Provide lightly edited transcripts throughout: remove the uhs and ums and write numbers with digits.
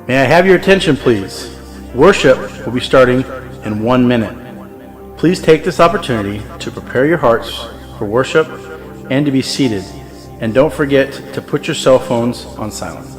May I have your attention, please? Worship will be starting in one minute. Please take this opportunity to prepare your hearts for worship and to be seated. And don't forget to put your cell phones on silent.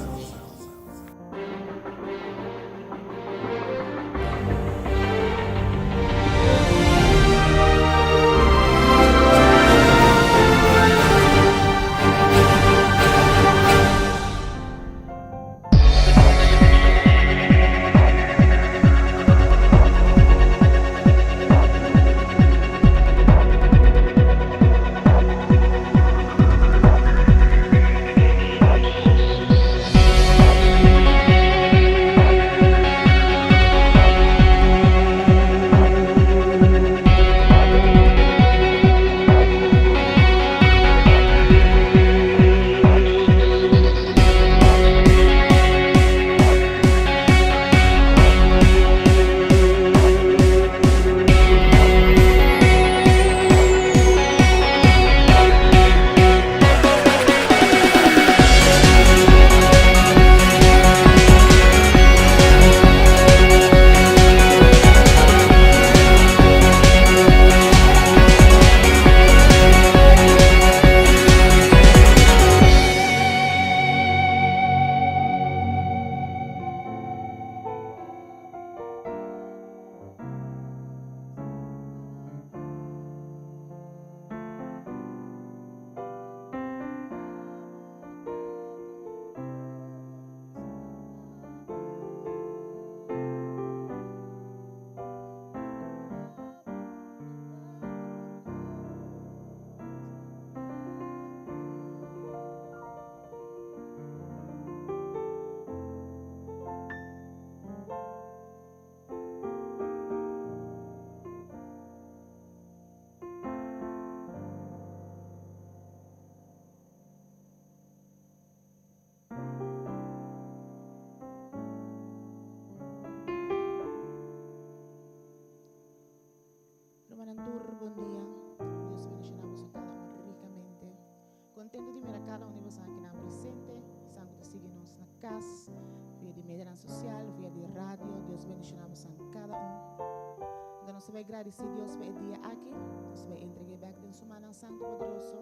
Rumannan tur bon dia. Dios bendiciona boso cada un ricamente. Contento di mira cada un di boso akinan presente, esnan cu ta sigui nos na cas, via di medianan social, via di radio. Dios bendiciona boso cada un. Anto nos ta bay gradici Dios pa e dia aki. Nos ta bay entregue bek den su mannan santo poderoso.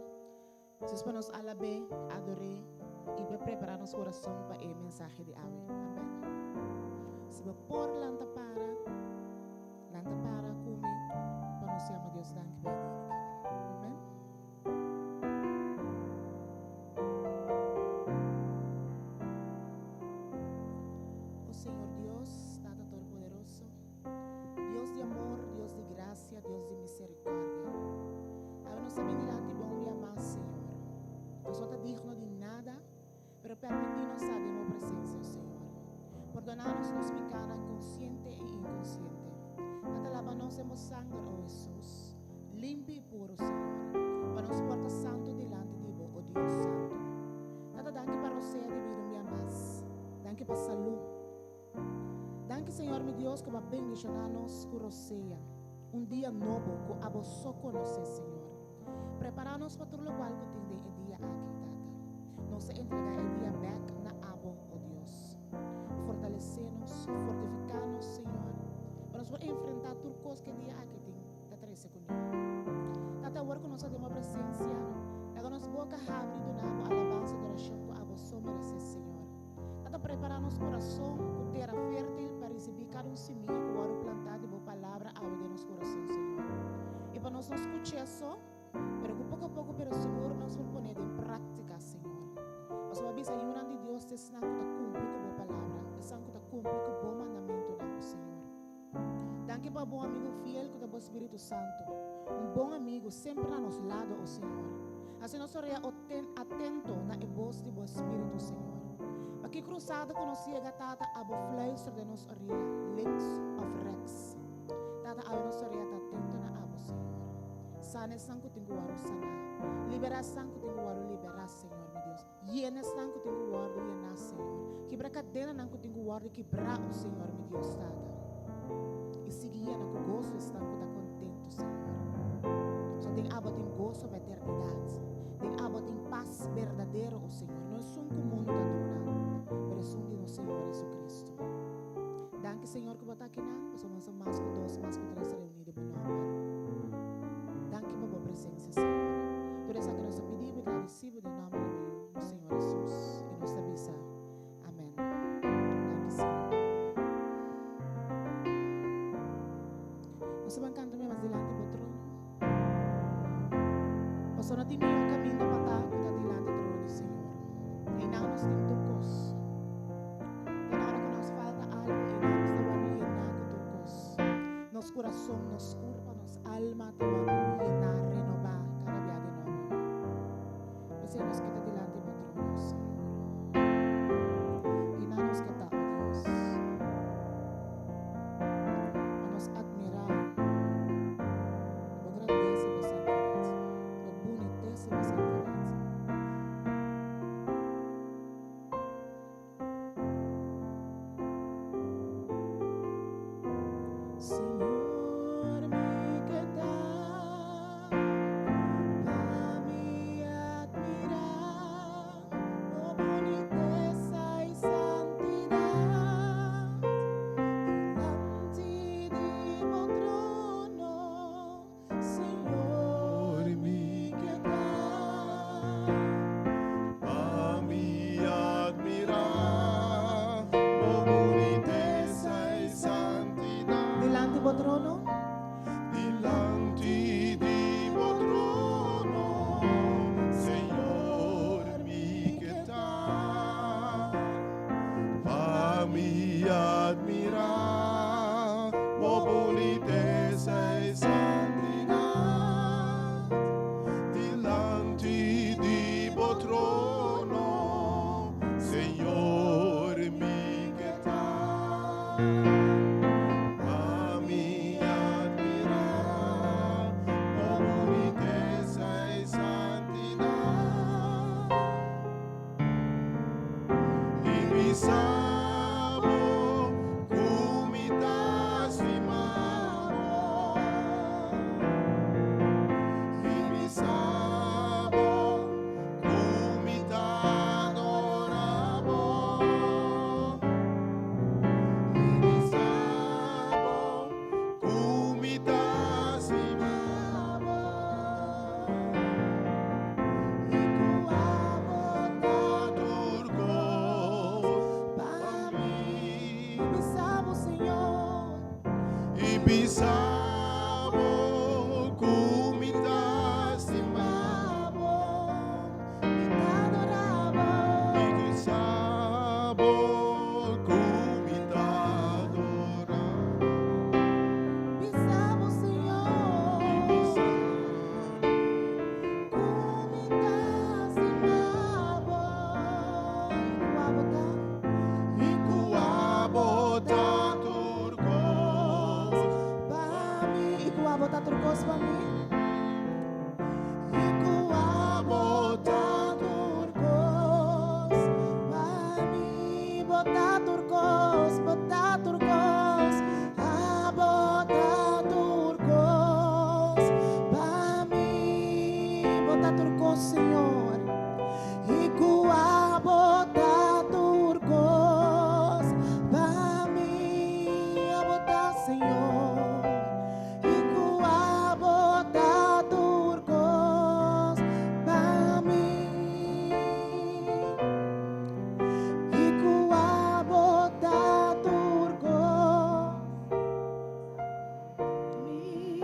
Jesús pa nos alab'é, ador'é y pa prepara nos corazon pa e mensahe di awe. Amen. Si bo por lanta para, lanta para cu mi pa nos yama Dios danki pa e dia aki. Amen. O Señor Dios, Tata Todopoderoso, Dios di amor, Dios di gracia, Dios di misericordia. Awe nos ta bin dilanti bo un bia mas, Señor. Nos no ta digno di nada, pero permití nos sa den bo presencia, o Señor. Pordoná nos nos picanan consciente i inconsciente. Tata, laba nos den bo sanger, o Hesus, limpi i puro, Señor, pa nos por ta santo dilanti di bo, o Dios santo. Tata, danki pa rosea di bida un bia mas. Danki pa salú. Danki Señor mi Dios ku bo a bendishoná nos ku rosea, un dia nobo ku abo so konosé Señor. Prepará nos pa tur lokual ku tin den e dia aki, Tata. Nos ta entregá e dia bèk na abo, o Dios. Fortalesé nos, fortifiká nos, Señor, pa nos por enfrentá tur kos ku e dia aki tin ta trese kuné. Tata, awor ku nos ta den bo presensia, laga nos boka habri duna bo alabansa i adorashon ku abo so meresé, Señor. Ta ta prepará nos kurason ku tera fértil pa risibí kada un simia ku wòrdu plantá di bo Palabra awe den nos kurason, Señor. I pa nos no skuch'é so, pero ku poko poko pero sigur nos por pon'é den práktika, Señor. Pasobra bo a bisa yunan di Dios ta esnan ku ta kumpli ku bo Palabra, esnan ku ta kumpli ku bo mandamentunan, o Señor. Danki pa bo amigu fiel ku ta bo Spiritu Santu, un bon amigu semper na nos lado, o Señor. Hasi nos orea atento na e bos di bo Spiritu, Señor. Pa ki krusada ku nos yega, Tata, abo fluister den nos orea, links òf rèks. Tata, awe nos orea ta atento na abo, Señor. Sana esnan ku tin ku wòrdu saná. Liberá esnan ku tin ku wòrdu liberá, Señor, mi Dios. Yena esnan ku tin ku wòrdu yená, Señor. Kibra kadenanan ku tin ku wòrdu kibrá, o Señor, mi Dios Tata. I sigui yena ku goso esnan ku ta kontentu, Señor. So den abo tin goso pa eternidat. Den abo tin pas berdadero, o Señor. No esun ku mundu ta duna, pero. esun di nos Señor Jesucristo. Danki Señor ku bo ta akinan, pasobra nos ta mas ku dos, mas ku tres reuní den bo nòmber. Danki pa bo presensia, Señor. Tur esaki nos ta pidi bo i gradisí bo den nòmber di bo Yu, nos Señor Jesus, i nos ta bisa, Amèn. Danki, Señor. Nos ta ban kanta un bes mas dilanti bo trono. Pasobra no tin mihó kaminda pa ta ku ta dilanti trono di Señor. Einan nos tin tur kos. Den ora ku nos falta algu, einan nos ta wòrdu yená ku tur kos. Nos kurason, nos kurpa, nos alma ta wòrdu yená, renobá kada bia di nobo. P'esei nos ke ta dilanti bo trono, Señor. Einan nos ke ta, o Dios. Pa nos admirá bo grandesa i bo santidat, bo bunitesa i bo santidat. Señor, mi ke ta pa mi admirá bo bunitesa i santidat dilanti di bo trono. Señor, mi ke ta pa mi admirá bo bunitesa i santidat. Dilanti bo trono. Dilanti di bo trono, Señor, mi ke ta pa mi admirá bo bunitesa i santidat. Dilanti di bo trono, Señor, mi ke ta pa mi admirá bo bunitesa i santidat. I bisa bo ku mi ta stima bo. I bisa bo ku mi ta adorá bo. I bisa bo ku mi ta stima bo. I ku abo ta tur kos pa pa mi. mi. Bisa bo, Señor. I bisa bo ku mi ta stima bo, mi ta adorá bo. I bisa bo ku mi ta adorá bo. Bisa bo, Señor. I bisa Ku mi ta stima bo. I ku abo ta. I ku abo ta tur kos Pa mi. I ku abo ta tur kos pa mi. I ku abo ta tur kos pa mi. Bo ta tur kos, bo ta tur kos. Abo ta tur kos pa mi. Bo ta tur kos, Señor. I ku abo ta tur kos pa mi. Abo ta, Señor. I ku abo ta tur kos pa mi. I ku abo ta tur kos mi.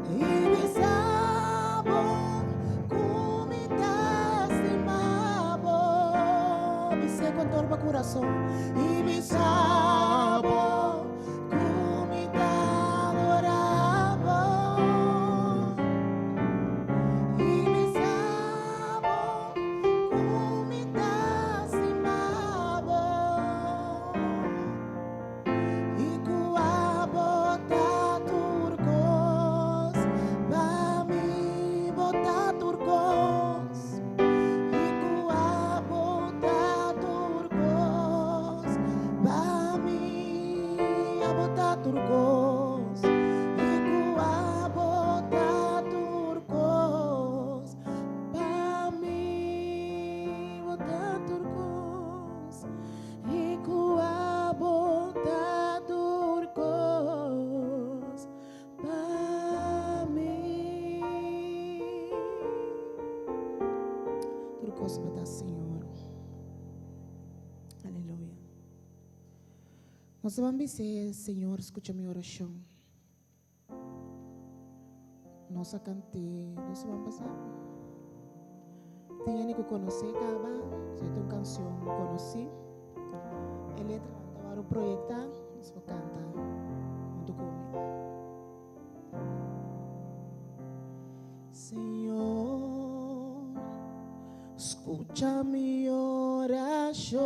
I bisa bo ku mi ta stima bo. Bis'é ku tur bo kurason. I bisa bo ku mi ta adorá bo. I bisa bo ku mi ta stima bo. I ku abo ta tur kos pa mi, bo ta tur kos. I ku abo ta tur kos pa Nos ta ban bis'é, Señor, skucha mi orashon. Nos a kant'é dos siman pasá. Tin hende ku konosé kaba, so e ta un kanshon konosí. E letranan ta wòrdu proyektá, nos por kanta huntu ku mi. Señor, skucha mi orashon,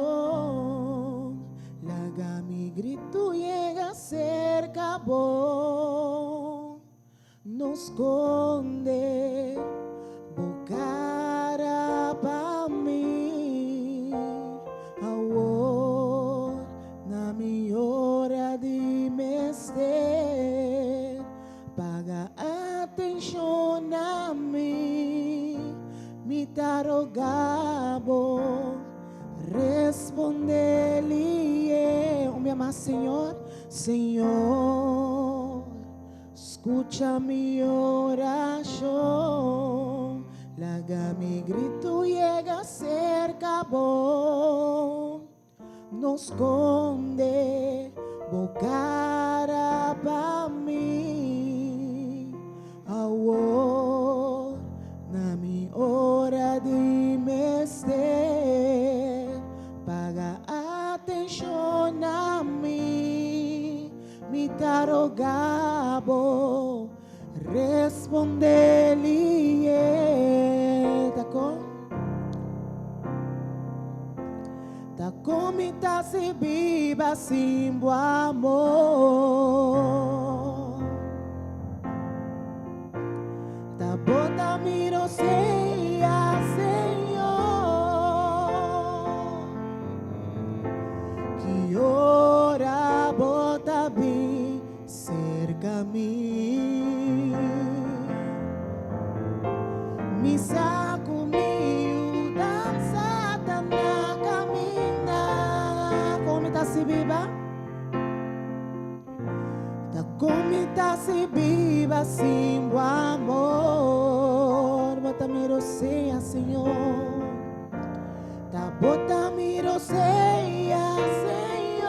laga mi gritu yega serka bo. No skonde bo kara pa mi awor, na mi ora di mester. Paga atenshon na mi, mi ta roga bo, responde lié. Un bia mas, Señor, Señor, skucha mi orashon, laga mi gritu yega serka bo. No skonde bo kara pa mi awor, na mi ora di mester. Paga atenshon na mi, mi ta roga bo, responde lié. Ta kon? Ta kon mi ta si biba sin bo amor? Ta bo ta mi rosea, Señor. Ki ora bo ta bin serka mi? Mi sa ku mi yudansa ta na kaminda. Kon mi ta si biba? Ta kon mi ta si biba sin bo amor? Bo ta mi rosea, Señor. Ta bo ta mi rosea, Señor.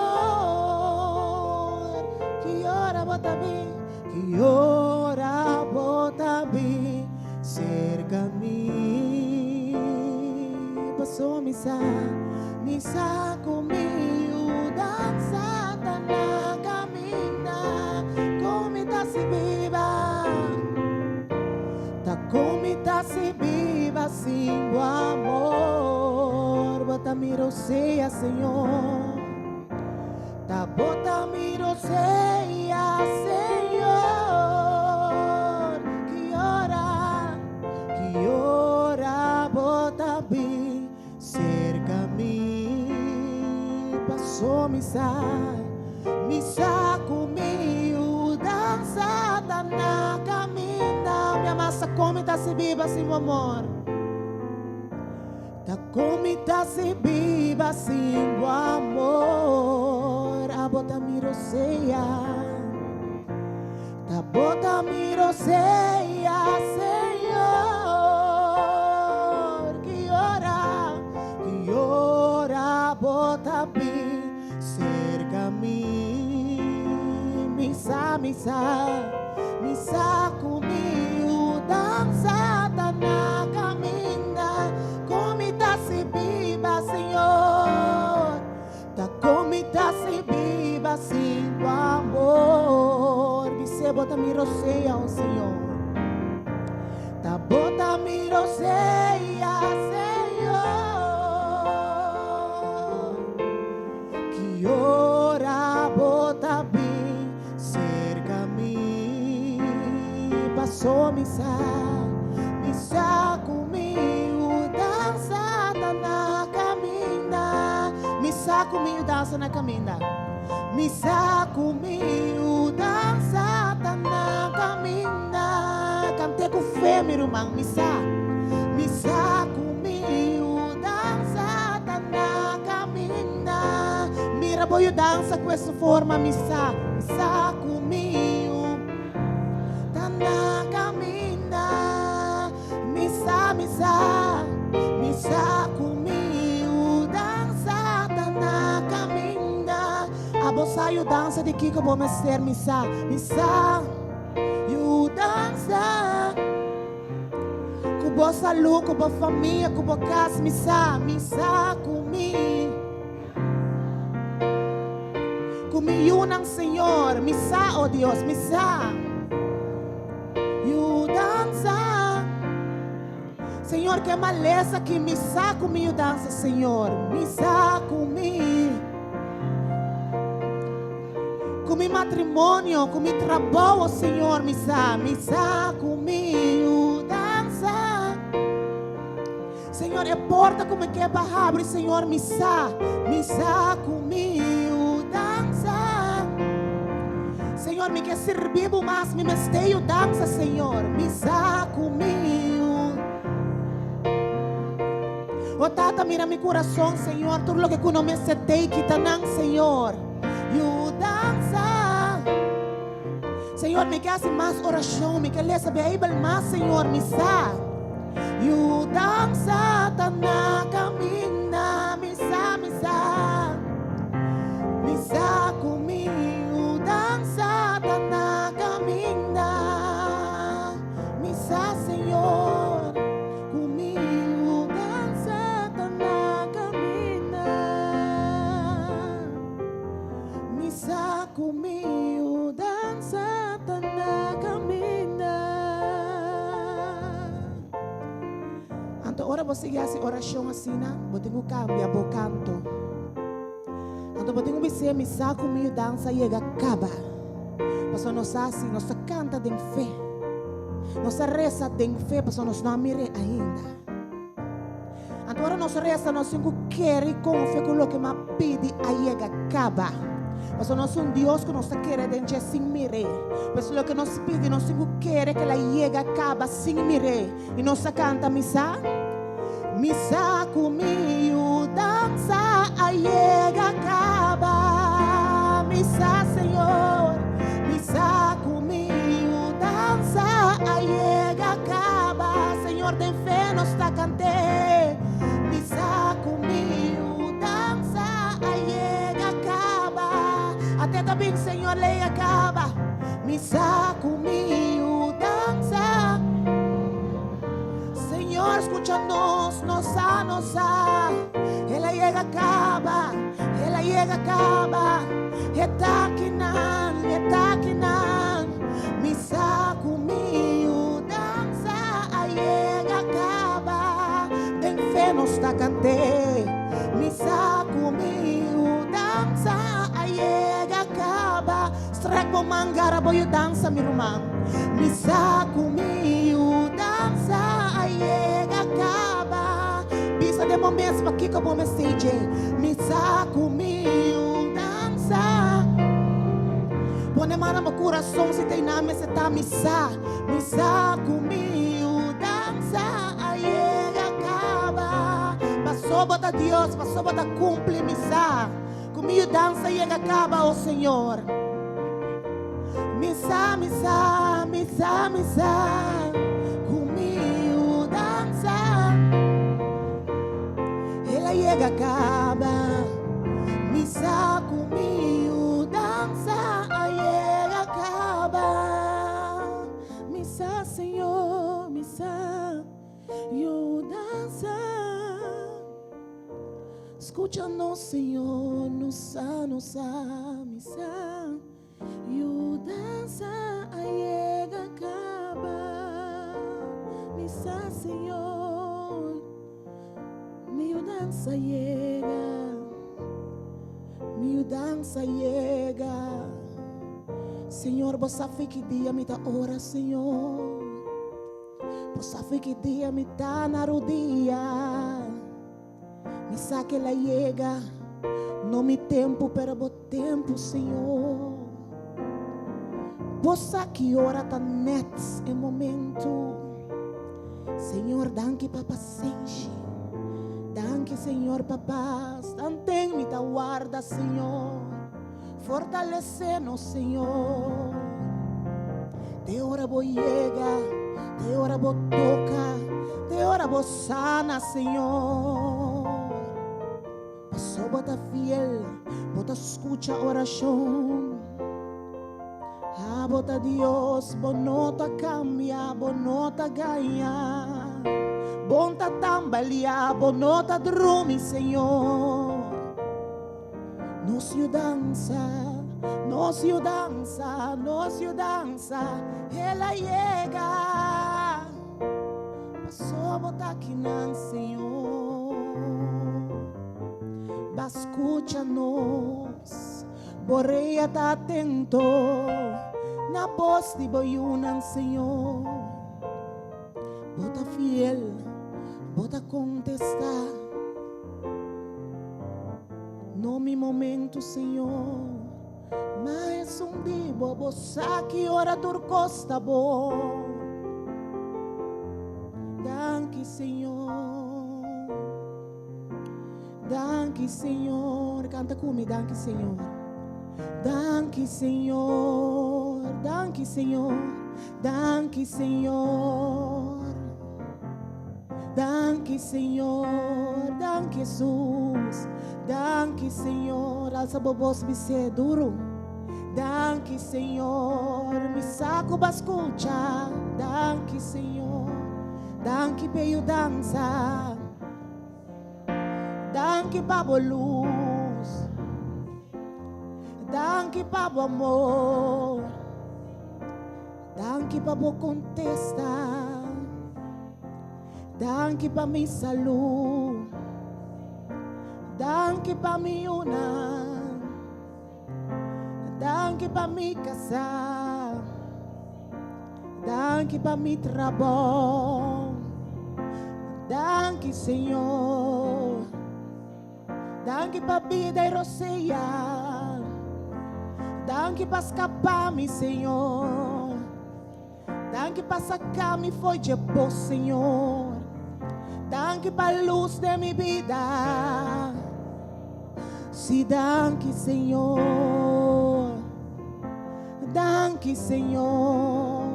Ki ora bo ta bin? Ki ora bo ta bin serka mi? Paso mi sa, mi sa ku mi yudansa ta na kaminda. Kon mi ta si biba? Ta kon mi ta si biba sin bo amor? Bo ta mi rosea, Señor. Ta bo ta mi rosea, Señor. Ki ora, ki ora bo ta bin serka mi? Paso mi sa, mi sa ku mi yudansa ta na kaminda. Mi ama sa kon mi ta si biba sin bo amor. Ta kon mi ta si biba sin bo amor. Abo ta mi rosea. Ta bo ta mi rosea, Señor. Ki ora, ki ora bo ta bin serka mi? Mi sa, mi sa, mi sa ku mi yudansa ta na kaminda. Kon mi ta si biba, Señor? Ta kon mi ta si biba sin bo amor? Bis'é bo ta mi rosea, oh Señor. Ta bo ta mi rosea, Señor. Ki ora bo ta bin serka mi? Paso mi sa, mi sa ku mi yudansa ta na kaminda. Mi sa ku mi yudansa na kaminda. Mi sa ku mi yudansa ta na kaminda. Kant'é ku fe, mi ruman. Mi sa, mi sa ku mi yudansa ta na kaminda. Mira bo yudansa ku esun forma. Mi sa, mi sa ku mi ta na kaminda. Mi sa, mi sa, mi sa ku mi yudansa ta na kaminda. Abo sa yudansa di kiko bo mester, mi sa, mi sa yudansa. Ku bo salú, ku bo famia, ku bo kas, mi sa, mi sa ku mi. Ku mi yunan, Señor, mi sa, oh Dios, mi sa yudansa. Señor, ku e malesa aki, mi sa ku mi yudansa, Señor, mi sa ku mi. Ku mi matrimonio, ku mi trabou, Señor, mi sa, mi sa ku mi yudansa. Señor, e porta ku mi ke pa habri, Señor, mi sa, mi sa ku mi yudansa. Señor, mi ke sirbi bo mas, mi mester yudansa, Señor, mi sa ku mi O Tata, mira mi kurason, Señor, tur loke ku no mester t'ei, kita nan, Señor. Yudansa. Señor, mi ke hasi mas orashon, mi ke lesa Beibel mas, Señor, mi sa. Yudansa ta na kaminda, mi sa, mi sa. Mi sa ku mi yudansa ta na kaminda. Mi sa, Señor, ku mi yudansa ta na kaminda. Mi sa ku mi yudansa ta na kaminda. Anto ora bo sigui hasi orashon asina, bo tin ku kambia bo kanto. Anto bo tin ku bis'é, Mi sa ku mi yudansa yega kaba. Pasobra nos sa si nos ta kanta den fe. Nos ta resa den fe pasobra nos no a mir'é ainda. Anto ora nos resa nos tin ku kere i konfia ku loke m'a pidi a yega kaba. Pasobra nos un Dios ku nos ta kere den dje sin mir'é. Pues loke nos pidi nos tin ku kere ku el a yega kaba sin mir'é. I nos ta kanta misa, Misa ku mi yudansa a yega kaba. Misa Señor, misa ku mi yudansa a yega kaba. Señor den fe nos ta kant'é. Misa ku mi yudansa a yega kaba. Ate ta bin Señor lei a kaba. Misa ku mi yudansa. Señor skucha nos, nos sa, nos sa. El a yega kaba, el a yega kaba. E ta akinan, e ta akinan. Mi sa ku mi yudansa a yega kaba. Den fe nos ta kant'é. Mi sa ku mi yudansa a yega kaba. Strek bo man gara bo yudansa mi ruman. Mi sa ku mi yudansa a yega kaba. Bisa den bo mes pakiko bo mester dje. Mi sa ku mi yudansa. Pone man na bo kurason si ta einan mester ta. Mi sa, mi sa ku mi yudansa a yega kaba. Paso bo ta Dios, paso bo ta kumpli. Mi sa. Ku mi yudansa yega kaba, o Señor. Mi sa, mi sa, mi sa, mi sa ku mi yudansa el a yega kaba. Mi sa ku mi yudansa a yega kaba. Mi sa, Señor, mi sa yudansa. Skucha nos, Señor, nos sa, nos sa, mi sa, yudansa a yega kaba. Mi sa, Señor, mi yudansa yega, mi yudansa yega. Señor, bo sa fi ki dia mi ta ora, Señor. Bo sa fi ki dia mi ta na rudia. Mi sa ke el a yega, no mi tempu, pero bo tempu, Señor. Bo sa ki ora ta nèt e momentu. Señor, danki pa pasenshi. Danki, Señor, pa pas. Tanten mi ta warda, Señor. Fortalesé nos, Señor. Te ora bo yega, te ora bo toka, te ora bo sana, Señor. Paso bo ta fiel, bo ta skucha orashon. Abo ta Dios, bo no ta kambia, bo no ta gaña. Bo n' ta tambalia, bo no ta drumi, Señor. Nos yudansa, nos yudansa, nos yudansa, el a yega. Paso bo ta akinan, Señor. B'a skucha nos, bo orea ta atento na bos di bo yunan, Señor. Bo ta fiel, bo ta kontestá. No mi momento, Señor, ma esun di bo, bo sa ki ora tur kos ta bon. Danki, Señor. Danki, Señor. Kanta ku mi, danki, Señor. Danki, Señor. Danki, Señor. Danki, Señor. Danki, Señor. Danki, Jesus. Danki, Señor. Alsa bo bos bis'é duru. Danki, Señor. Mi sa ku b'a skucha. Danki, Señor. Danki p'e yudansa. Danki pa bo lus. Danki pa bo amor. Danki pa bo kontesta. Danki pa mi salú. Danki pa mi yunan. Danki pa mi kasá. Danki pa mi trabou. Danki, Señor. Danki pa bida i rosea. Danki pa skapa mi, Señor. Danki pa saka mi fo'i dje pos, Señor. Danki pa lus den mi bida. Sí, danki, Señor. Danki, Señor.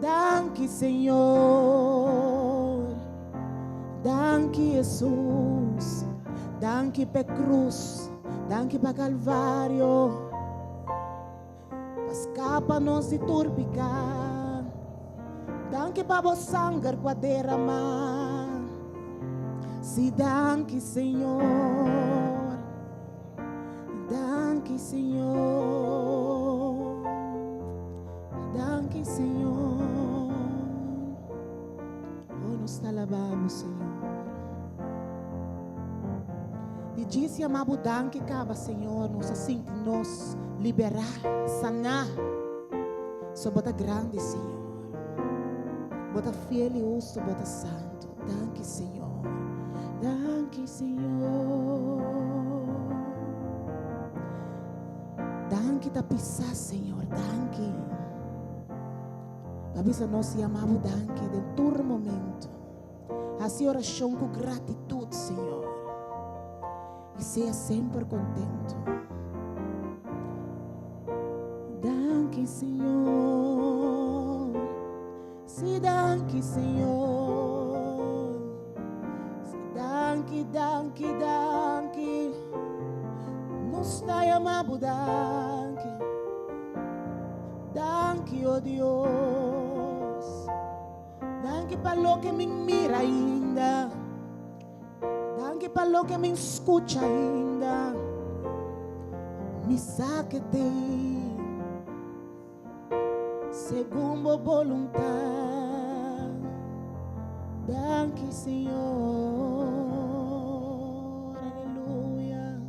Danki, Señor. Danki, Jesus. Danki p'e krus. Danki pa Kalvario. Pa skapa nos di tur piká. Danki pa bo sanger ku a derama. Sí, danki, Señor. Danki, Señor. Danki, Señor. Oh, nos ta alabá bo, Señor. Di djis yama bo danki kaba, Señor, nos a sinti nos liberá, saná. So bo ta grandi, Señor. Bo ta fiel i hustu, bo ta santu. Danki, Señor. Danki, Señor. Danki ta pisá, Señor. Danki. Pa bisa nos yama bo danki den tur momento. Hasi orashon ku gratitut, Señor. I sea semper kontentu. Danki, Señor. Sí, danki, Señor. Sí, danki, danki, danki. Nos ta yama bo danki. Danki, oh Dios. Danki pa loke mi mira ainda. Danki pa loke mi skucha ainda. Mi sa ke t'ei segun bo boluntat. Danki, Señor. Aleluya.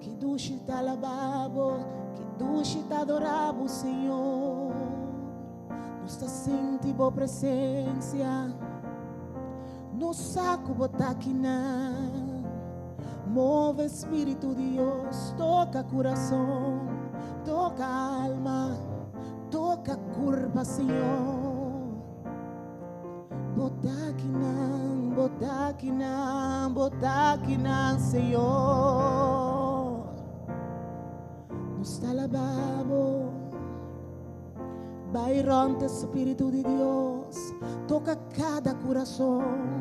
Ki dushi ta alabá bo, ki dushi ta adorá bo, Señor. Nos ta sinti bo presensia. Nos sa ku bo ta akinan. Move Spiritu di Dios, toka kurason, toka alma, toka kurpa, Señor. Bo ta akinan, bo ta akinan, bo ta akinan, Señor. Nos ta alabá bo. Bai rònt, Spiritu di Dios, toka kada kurason.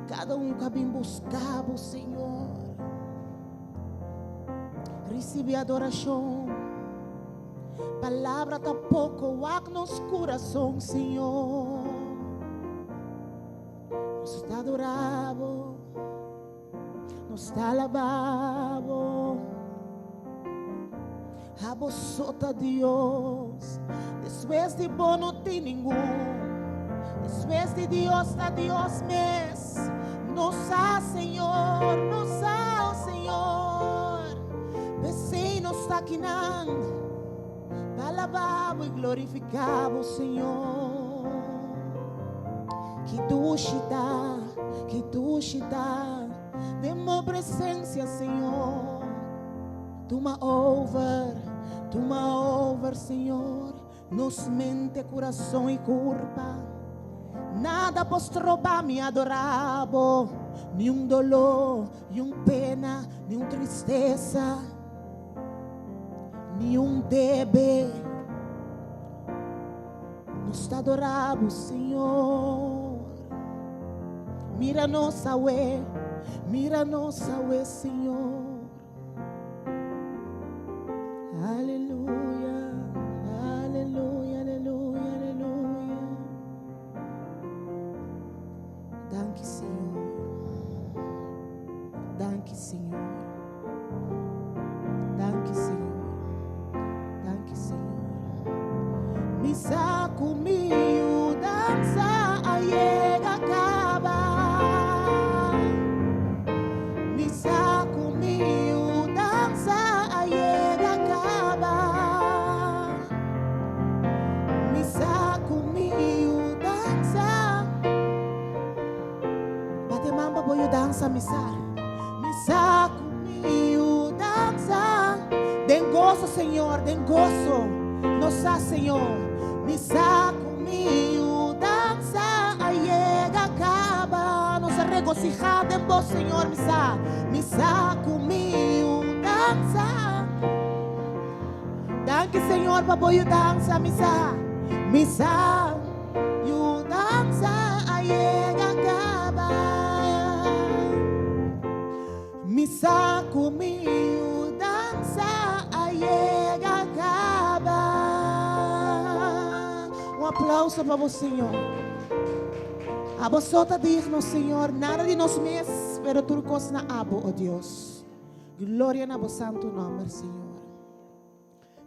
Kada un ku a bin buska bo, Señor. Risibí adorashon. Palabra ta poko, wak nos kurason, Señor. Nos ta adorá bo, nos ta alabá bo. Abo so ta Dios, despues di bo no tin ningun. Despues di Dios ta Dios mes. Nos sa, Señor, nos sa, oh Señor. P'esei nos ta akinan, pa alabá bo i glorifiká bo, Señor. Ki dushi ta, ki dushi ta den bo presensia, Señor. Tuma over, tuma over, Señor, nos mente, kurason i kurpa. Nada por stroba mi adorá bo, ni un doló, ni un pena, ni un tristesa, ni un debe. Nos ta adorá bo, Señor. Mira nos awe, mira nos awe, Señor. Aleluya, aleluya, aleluya, aleluya. Danki, Señor. Danki, Señor. Danki, Señor. Danki, Señor. Mi sa ku mi yudansa a yega kaba. Mi sa ku mi yudansa a yega kaba. Mi sa ku mi yudansa. Bate man pa bo yudansa, mi sa. Mi sa ku mi yudansa. Den goso, Señor, den goso. Nos sa, Señor. Mi sa ku mi yudansa a yega kaba. Nos a regosihá den bo, Señor, mi sa. Mi sa ku mi yudansa. Danki, Señor, pa bo yudansa, mi sa. Mi sa yudansa a yega kaba. Mi sa ku mi yudansa a yega kaba. Un aplauso pa bo, Señor. Abo so ta digno, Señor. Nada di nos mes, pero tur kos na abo, o Dios. Gloria na bo santu nòmber, Señor.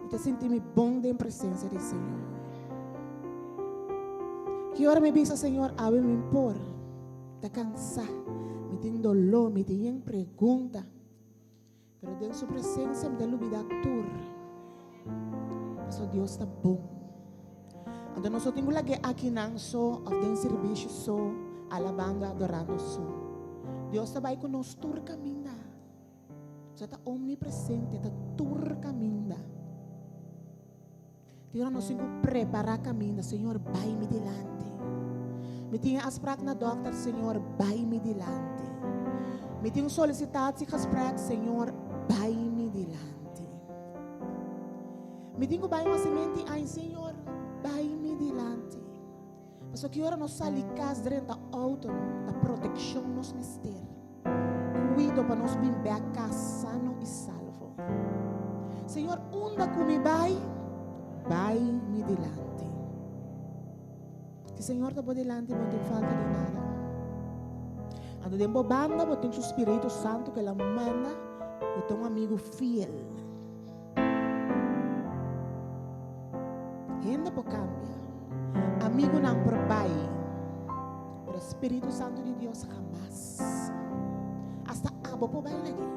Mi ta sinti mi bon den presensia di Señor. Ki ora mi bisa, Señor, awe mi por ta cansá, mi tin doló, mi tin yen pregunta. Pero den su presencia mi ta lubida tur. Pasobra Dios ta bon. Anto nos no tin ku lag'é akinan so òf den sirbishi so, alabando, adorando so. Dios ta bai ku nos tur kaminda. Sa ta omnipresente, ta tur kaminda. Tin ora nos tin ku prepará kaminda, Señor, bai mi dilanti. Mi tin e afsprak na dòkter, Señor, bai mi dilanti. Mi tin un sollicitatiegesprek, Señor, bai mi dilanti. Mi tin ku bai un hasimenti, ai, Señor, bai mi dilanti. Pasobra ki ora nos sali kas drenta outo no, ta protekshon nos mester. Kuido pa nos bin bek kas sano i salvo. Señor, unda ku mi bai, bai mi dilanti. Si Señor ta bo dilanti, bo no tin falta di nada. Anto den bo banda bo tin su Spiritu Santu ku el a manda, bo ta un amigu fiel. Hende por cambia, amigunan por bay, pero Spiritu Santo di Dios hamas. Hasta abo por bay lag'é,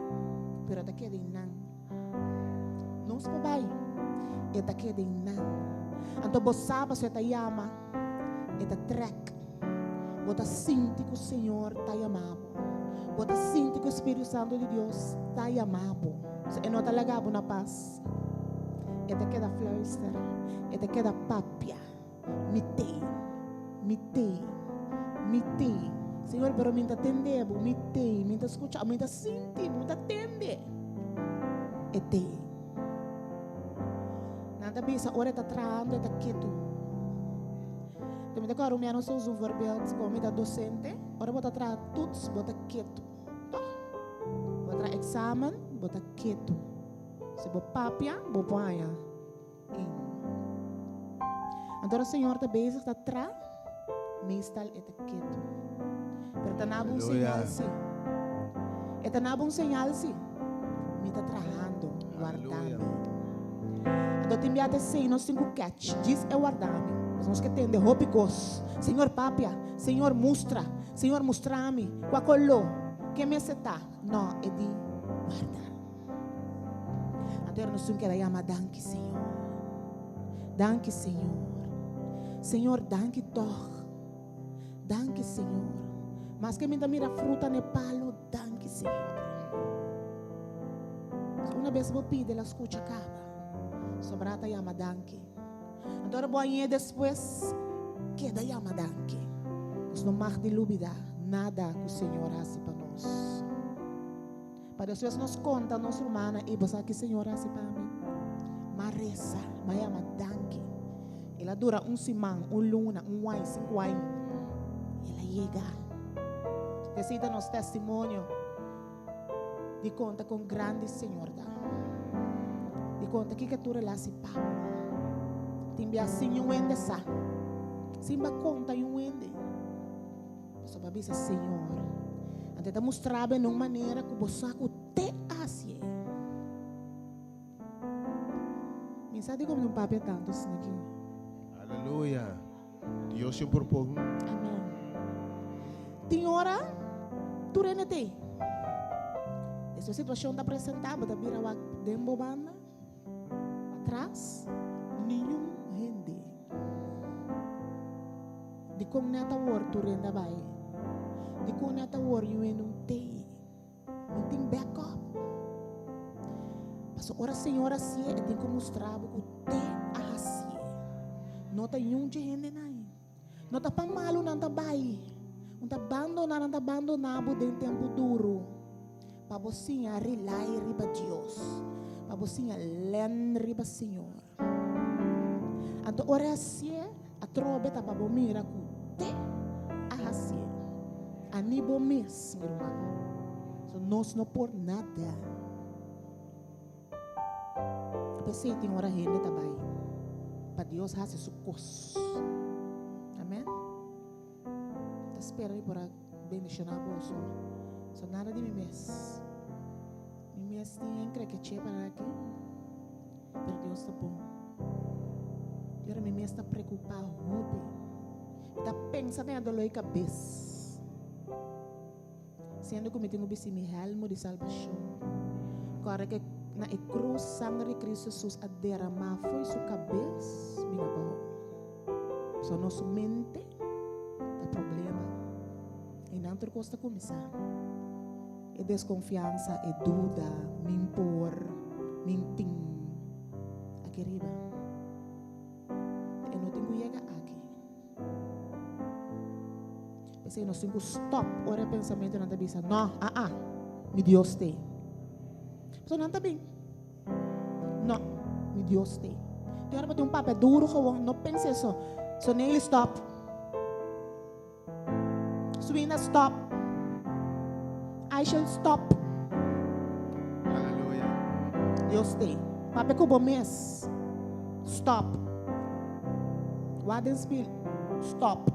pero e ta keda den nan. Nos por bay, e ta keda den nan. Anto bo sa pasobra e ta yama, e ta trek. Bo ta sinti ku Señor ta yama bo. Bo ta sinti ku Spiritu Santo di Dios ta yama bo. E no ta laga bo na pas. E ta keda fluister. E ta keda papia. Mi tei. Mi tei. Mi tei. Señor, pero mi ta tende bo. Mi tei. Mi ta skucha. Mi ta sinti. Mi ta tende. E tei. Nan ta bisa ora e ta trahando e ta ketu. Mi ta kòrda un mi a nos usa un voorbeeld komo mi ta dosente. Ora bo ta traha toets, bo ta ketu. Tòg? Bo ta traha eksamen, bo ta ketu. Si bo papia, bo por haña in. Anto ora Señor ta bezig ta traha, meestal e ta ketu. Pero ta naba un señal si. E ta naba un señal si. Mi ta trahando, warda mi. Anto tin bia ta esei nos tin ku catch, djis e warda mi. Pasobra nos ke tende hopi kos. Señor papia, Señor mustra, Señor mustra mi kua koló, ke mester ta. No, e di warda. Anto era nos tin keda yama danki Señor. Danki Señor. Señor danki tog. Danki Señor. Maske mi ta mira fruta n'e palo, danki Señor. Una bes bo pidi el a skucha kaba. Sobra ta yama danki. Anto ora bo a ñe despues, keda yama danki. Nos no mag di lubida nada ku Señor hasi pa nos. Pa despues nos konta nos rumannan, Ey, bo sa ki Señor hasi pa mi? M'a resa, m'a yama danki. El a dura un siman, un luna, un wai, sinku wai. El a yega. Esei ta nos testimonio di konta kon grandi Señor ta. Di konta kiko tur el hasi pa bo. Tin bia sin un hende sa. Sin ba konta un hende. Pasobra bo a bisa, Señor, anto e ta mustra bo en un manera ku bo sa ku te hasié. Mi sa dikon mi no papia tantu asina aki. Aleluya. Dios tin un propon. Amen. Tin ora tur hende t'ei. Esei situashon ta presentá, bo ta bira wak den bo banda. Patras, niun hende. Dikon nèt awor tur hende a bai? Dikon nèt awor niun hende un tei? No tin backup. Pasobra ora Señor hasié, e tin ku mustra bo ku te a hasié. No ta niun dje hendenan. No ta pa malu nan ta bai. Un ta bandoná, nan ta bandoná bo den tempu duru. Pa bo siña rely riba Dios. Pa bo siña len riba Señor. Anto ora e hasié, atrobe ta pa bo mira ku te a hasié. Ani bo mes, mi ruman. So nos no por nada. P'esei tin ora hende ta bai pa Dios hasi su kos. Amen. Ta spera mi por a bendishoná boso. So nada di mi mes. Mi mes tin en krekeché para aki. Pero Dios ta bon. I ora mi mes ta preokupá hopi. Mi ta pensa den e doló di kabes. Siendo ku mi tin ku bisti mi hèlmu di salbashon. Kòrda ke na e krus sanger di Kristu Hesus a deramá fo'i su kabes bin abou. So nos mente ta problema. Einan tur kos ta kuminsá. E deskonfiansa, e duda, min por, min tin. Aki riba. E no tin ku yega aki. P'esei nos tin ku stòp ora e pensamentunan ta bisa, No, aa, mi Dios t'ei. Pasobra nan ta bin, No, mi Dios t'ei. Tin ora bo tin un papia duru gewoon, no pensa eso. So Nelly stòp. Swina stòp. Aishel stòp. Aleluya. Dios t'ei. Papia ku bo mes. Stòp. Wak den spil. Stòp.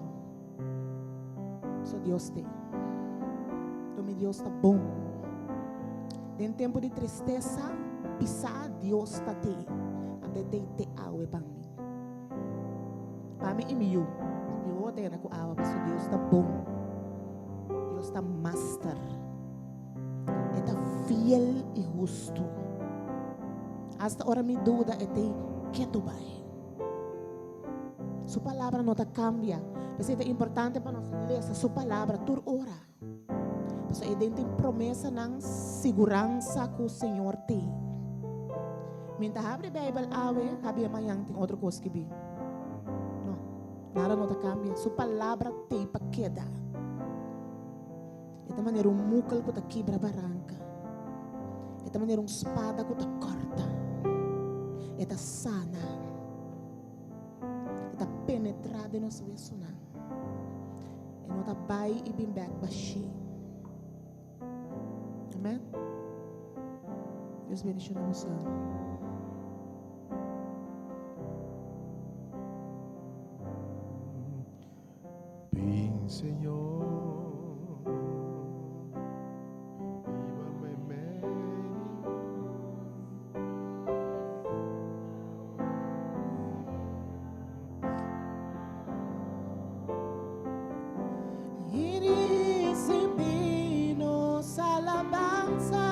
So Dios t'ei. To mi Dios ta bon. Den tempu di tristesa pisá Dios ta t'ei. Ante t'ei te awe pa mi. Pa mi i mi yu. Mi wowo ta yena ku awa pasobra Dios ta bon. Dios ta master. E ta fiel i hustu. Asta ora mi duda e t'ei ketu bai. Su palabra no ta cambia. P'esei ta importante pa nos lesa su palabra tur ora. Pasobra ei den tin promesanan, siguransa cu Señor tin. Mi ta habri Bijbel awe, habia mañan tin otro cos skibi. No, nada no ta cambia. Su palabra t'ei pa keda. E ta manera un mukel cu ta kibra baranca. E ta manera un spada cu ta corta. E ta sana. E ta penetra den nos wesonan. E no ta bai i bin bèk bashí. Amèn. Dios bendishoná boso. Bin Señor, biba meimei di I risibí nos alabansa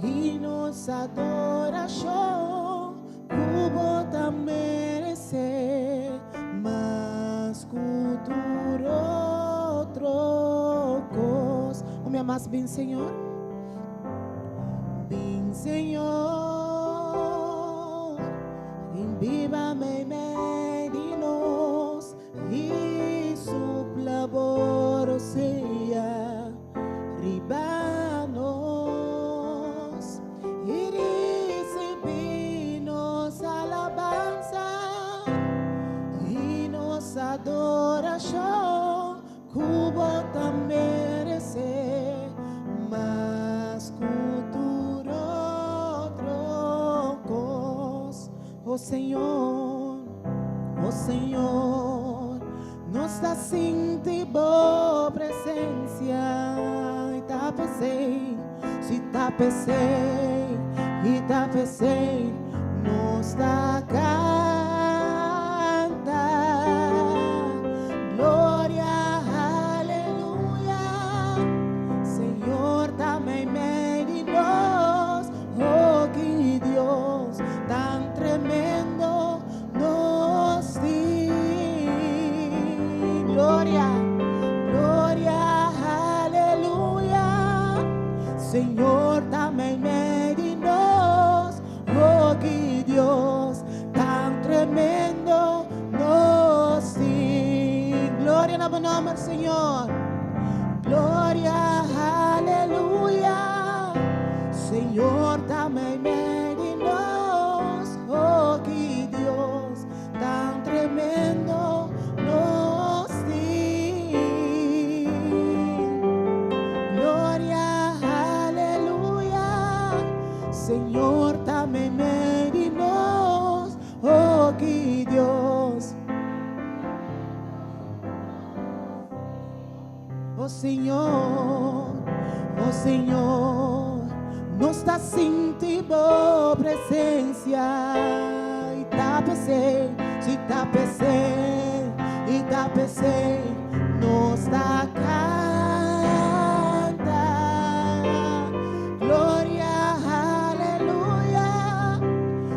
i nos adorashon ku bo ta meresé mas ku tur otro kos. Un bia mas, Bin Señor. Bin Señor, bin biba meimei di nos i supla bo rosea riba nos i risibí nos alabansa i nos adorashon ku bo ta meresé mas ku tur otro kos. O Señor, o Señor, nos ta sinti bo presensia i ta p'esei, si ta p'esei, i ta p'esei, nos ta kanta. Gloria, aleluya, Señor ta meimei di nos, oh ki Dios tan tremendo nos tin. Gloria, gloria, aleluya, Señor ta meimei di nos, oh ki Dios tan tremendo nos tin. Gloria na bo nòmber, Señor. Gloria, aleluya, Señor ta meimei di nos, oh ki Dios tan tremendo nos tin. Gloria, aleluya, Señor ta meimei di nos, oh ki Dios. Oh Señor, oh Señor, nos ta sinti bo presensia i ta p'esei, si ta p'esei, i ta p'esei, nos ta kanta. Gloria, aleluya,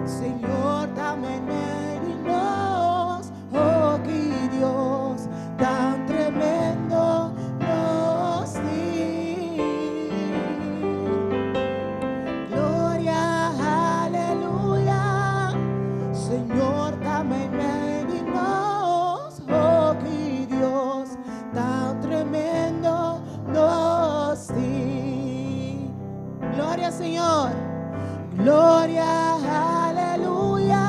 Señor ta meimei di nos, oh ki Dios tan tremendo nos tin. Gloria, aleluya, Señor ta meimei di nos, oh ki Dios tan tremendo nos tin. Gloria, Señor. Gloria, aleluya,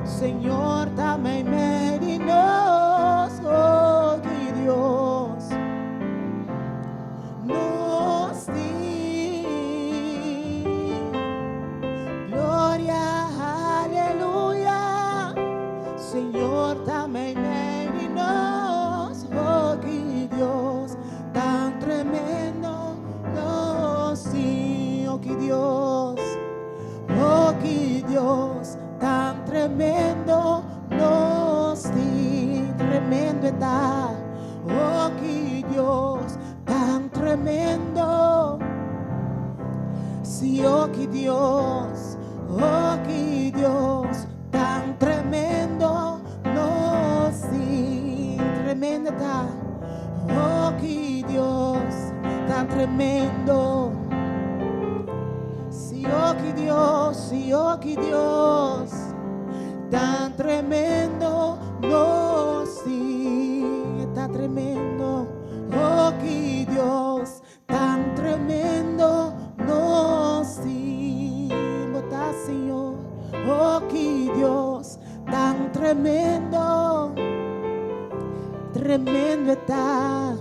Señor ta meimei di nos, oh ki Dios nos tin. Gloria, aleluya, Señor ta meimei di nos, oh ki Dios tan tremendo nos tin. Oh ki Dios, oh ki Dios tan tremendo nos tin. Tremendo ta, oh ki Dios tan tremendo. Si, oh ki Dios, oh ki Dios tan tremendo nos tin. Tremendo ta, oh ki Dios tan tremendo. Si, oh ki Dios, si, oh ki Dios tan tremendo nos tin. Ta tremendo, oh ki Dios tan tremendo nos tin. Bo ta Señor, oh ki Dios tan tremendo. tremendo e ta,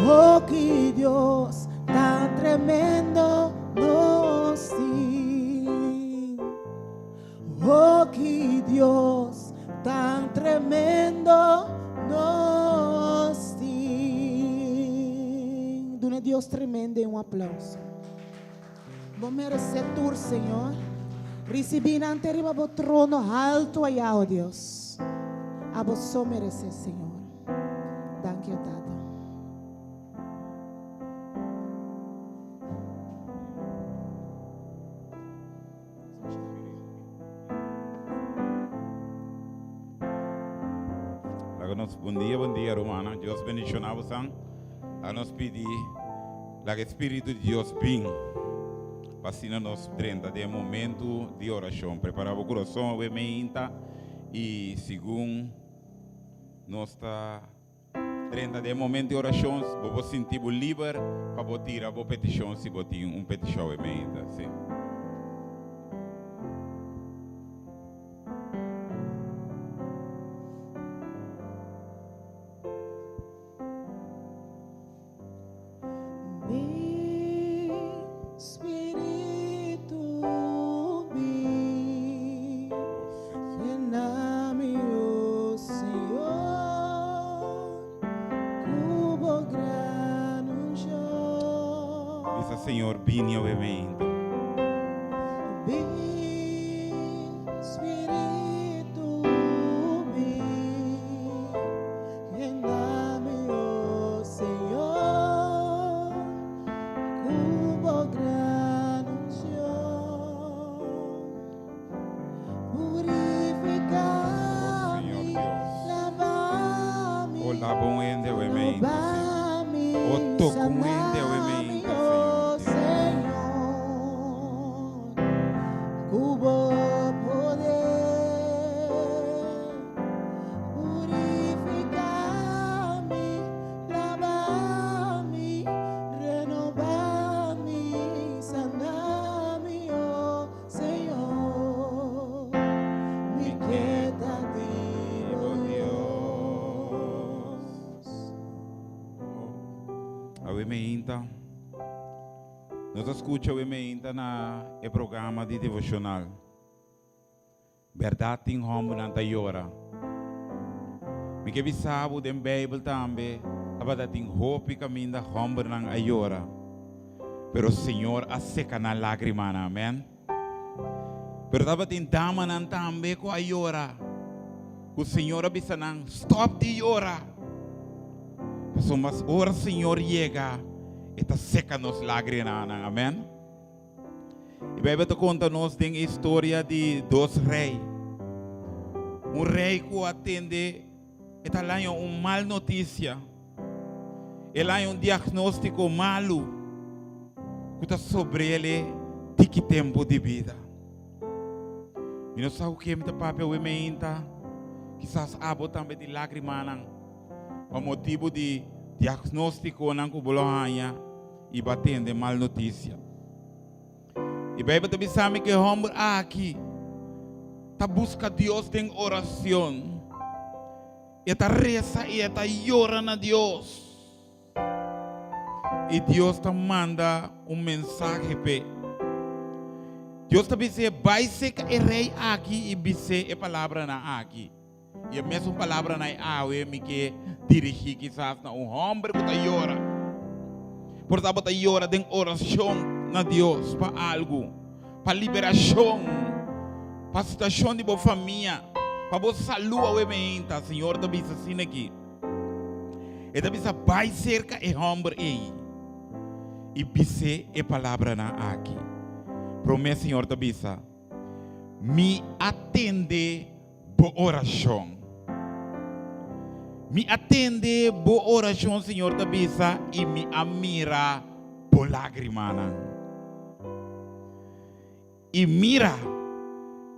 oh ki Dios tan tremendo nos tin. Oh ki Dios tan tremendo nos tin. Duna Dios tremendo un aplauso. Bo merece tur, Señor. Ricibi nan te riba bo trono halto allá, oh Dios. Abo so merece, Señor. Danki, oh Tata. Laga nos bon dia, bon dia, rumannan. Dios bendiciona bosan. Laga nos pidi laga e Spiritu di Dios bin pa asina nos drenta den e momento di oracion. Prepara bo curason awe meinta y segun nos ta drenta den e momento di oracion, bo por sinti bo liber pa bo tira bo peticion si bo tin un peticion awe meinta. Si. Mi spiritu bin llena mi, oh Señor, cu bo gran unción. Bisa Señor, bini awe meinta. Bin, spiritu bin. Llena mi, oh Señor, cu bo gran unción. Purifica Oh, Señor mi, Dios. lava mi, Oh, lava un hende awe meinta, renova Señor. mi, Oh, toca un hende awe sana mi, meinta, oh Señor Dios. Señor, cu bo poder. Purifica mi, lava mi, renova mi, sana mi, oh Señor. Mi ke ta di bo Dios. Awe meinta. Nos a scucha awe meinta na e programa di devocional. Bèrdat tin hòmbernan ta yora. Mi ke bisa bo den Beibel tambe tabata tin hopi kaminda hòmbernan a yora, pero Señor a seka nan lágrimanan. Amèn. Pero tabatin damanan tambe ku a yora, ku Señor a bisa nan, Stòp di yora, pasobra ora Señor yega, e ta seka nos lágrimanan. Amèn. E Bijbel ta konta nos den e historia di dos rei. Un rei ku a tende e ta laña un mal notisia. E laña un diagnóstiko malu ku ta sobrele tiki tempu di bida. Mi no sa ku ken mi ta papia awe meinta. Kisas abo tambe tin lágrimanan pa motibu di diagnóstikonan ku bo lo haña. I bo a tende mal notisia. E Bijbel ta bisa mi ku e hòmber aki ta buska Dios den orashon. E ta resa i e ta yora na Dios. I Dios ta manda un mensahe p'e. Dios ta bis'é, Bai seka e rei aki i bis'é e palabranan aki. I e mesun palabranan ei awe mi ke dirigí kisas na un hòmber ku ta yora. Por ta bo ta yora den orashon na Dios pa algu, pa liberashon, pa situashon di bo famia, pa bo salú awe meinta. Señor ta bisa asina aki. E ta bisa, Bai serka e hòmber ei i bis'é e palabranan aki. Promé Señor ta bisa, Mi a tende bo orashon. Mi a tende bo orashon, Señor ta bisa, i mi a mira bo lágrimanan. I mira,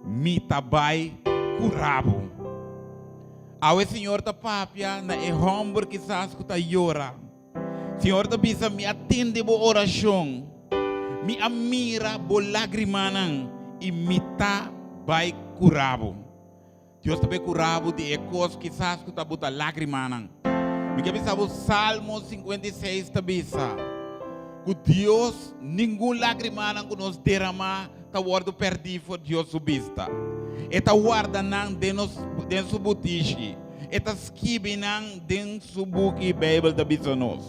mi ta bai kura bo. Awe Señor ta papia na e hòmber kisas ku ta yora. Señor ta bisa, Mi a tende bo orashon, mi a mira bo lágrimanan i mi ta bai kura bo. Dios ta bai kura bo di e kos kisas ku ta buta lágrimanan. Mi ke bisa bo Salmo 56 ta bisa ku Dios ningun lágrimanan ku nos deramá ta wòrdu pèrdí for Dios su bista. E ta warda nan den nos den su butishi. E ta skibi nan den su buki, Beibel ta bisa nos.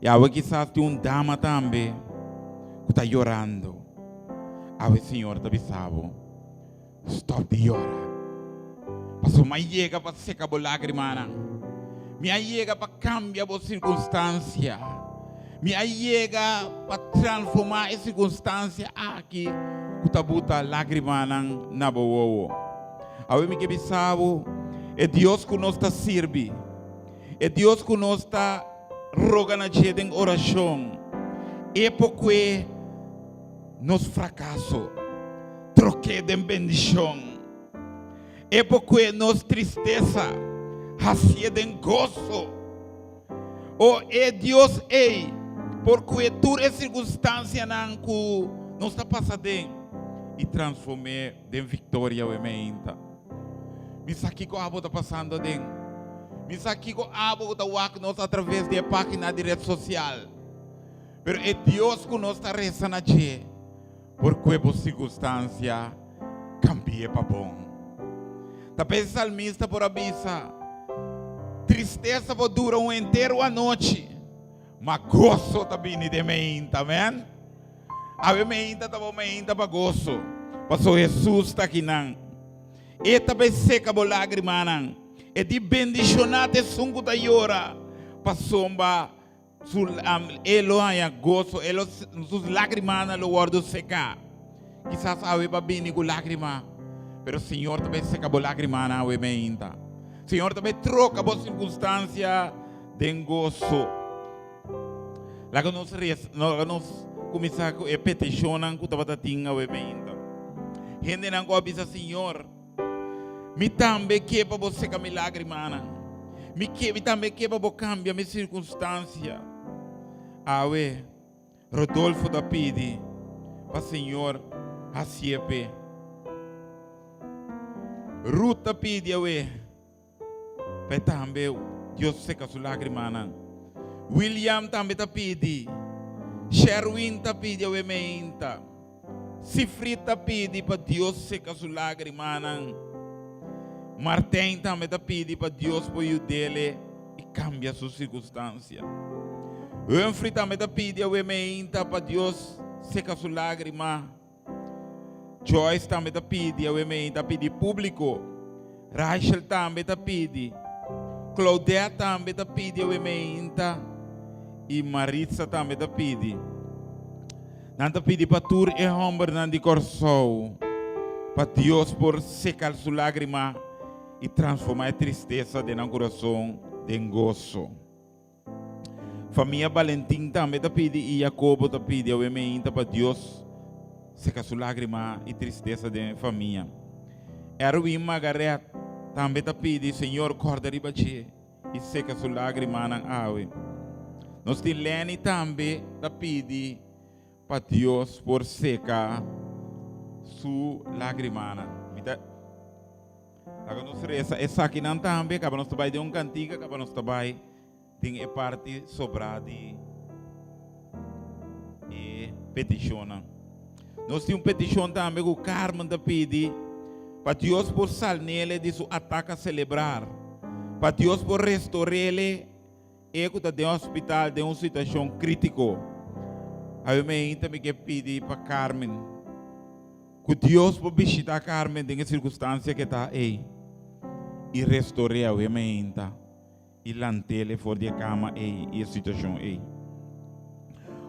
I awe kisas tin un dama tambe ku ta yorando. Awe Señor ta bisa bo, Stòp di yora. Pasobra mi a yega pa seka bo lágrimanan. Mi a yega pa kambia bo sirkunstansia. Mi a yega pa transformá e sirkunstansia aki ku ta buta lágrimanan na bo wowo. Awe mi ke bisa bo, e Dios ku nos ta sirbi, e Dios ku nos ta roga na dje den orashon, e por kue nos frakaso trok'é den bendishon. E por kue nos tristesa hasié den goso. O e Dios ei por kue tur e sirkunstansianan ku nos ta pasa den i transform'é den viktoria awe meinta. Mi sa kiko abo ta pasando aden. Mi sa kiko abo ku ta wak nos atraves di e página di ret sosial. Pero e Dios ku nos ta resa na dje por kue bo sirkunstansia kambi'é pa bon. Ta p'e salmista por a bisa, Tristesa por dura un entero anochi, ma goso ta bini den meinta. Amèn. Awe meinta ta bo meinta pa goso, pasobra Hesus ta akinan. E ta bai seka bo lágrimanan. E di bendishoná ta esun ku ta yora, pasobra Su, e lo haña goso, e lo, sus lágrimanan lo wòrdu seká. Kisas awe bo a bini ku lágrima, pero Señor ta bai seka bo lágrimanan awe meinta. Señor ta bai troka bo sirkunstansia den goso. Laga nos res, laga nos kuminsá ku e petishonnan ku tabata tin awe meinta. Hendenan ku a bisa Señor, Mi tambe ke pa bo seka mi lágrimanan. Mi ke, mi tambe ke pa bo kambia mi sirkunstansia. Awe, Rodolfo ta pidi pa Señor hasié p'e. Ruth ta pidi awe pa e tambe Dios seka su lágrimanan. William tambe ta pidi. Sherwin ta pidi awe meinta. Sifrit ta pidi pa Dios seka su lágrimanan. Martijn tambe ta pidi pa Dios por yud'ele i kambia su sirkunstansia. Humphrey tambe ta pidi awe meinta pa Dios seka su lágrima. Joyce tambe ta pidi awe meinta, pidi públiko. Rachel tambe ta pidi. Claudette tambe ta pidi awe meinta. I Maritza tambe ta pidi. Nan ta pidi pa tur e hòmbernan di Kòrsou pa Dios por seka su lágrima i transformá e tristesa den nan kurason den goso. Famia Balentin tambe ta pidi i Jacobo ta pidi awe meinta pa Dios seka su lágrima i tristesa den e famia. Erwin Magaret tambe ta pidi, Señor kòrda riba dje. i seka su lágrimanan awe. Nos tin Lenny tambe ta pidi pa Dios por seka su lágrimanan. Mi ta laga nos resa esakinan tambe, kaba nos ta bai den un kantika, kaba nos ta bai den e parti sobrá di e petishonnan. Nos tin un petishon tambe ku Carmen ta pidi pa Dios por salnele di su ataka celebrar, pa Dios por restorele e ku ta den hospital den un situashon kritiko. Awe meinta mi ke pidi pa Carmen ku Dios por bishita Carmen den e sirkunstansia ke ta ei i restor'é awe meinta. I lant'ele for di e kama ei i e situashon ei.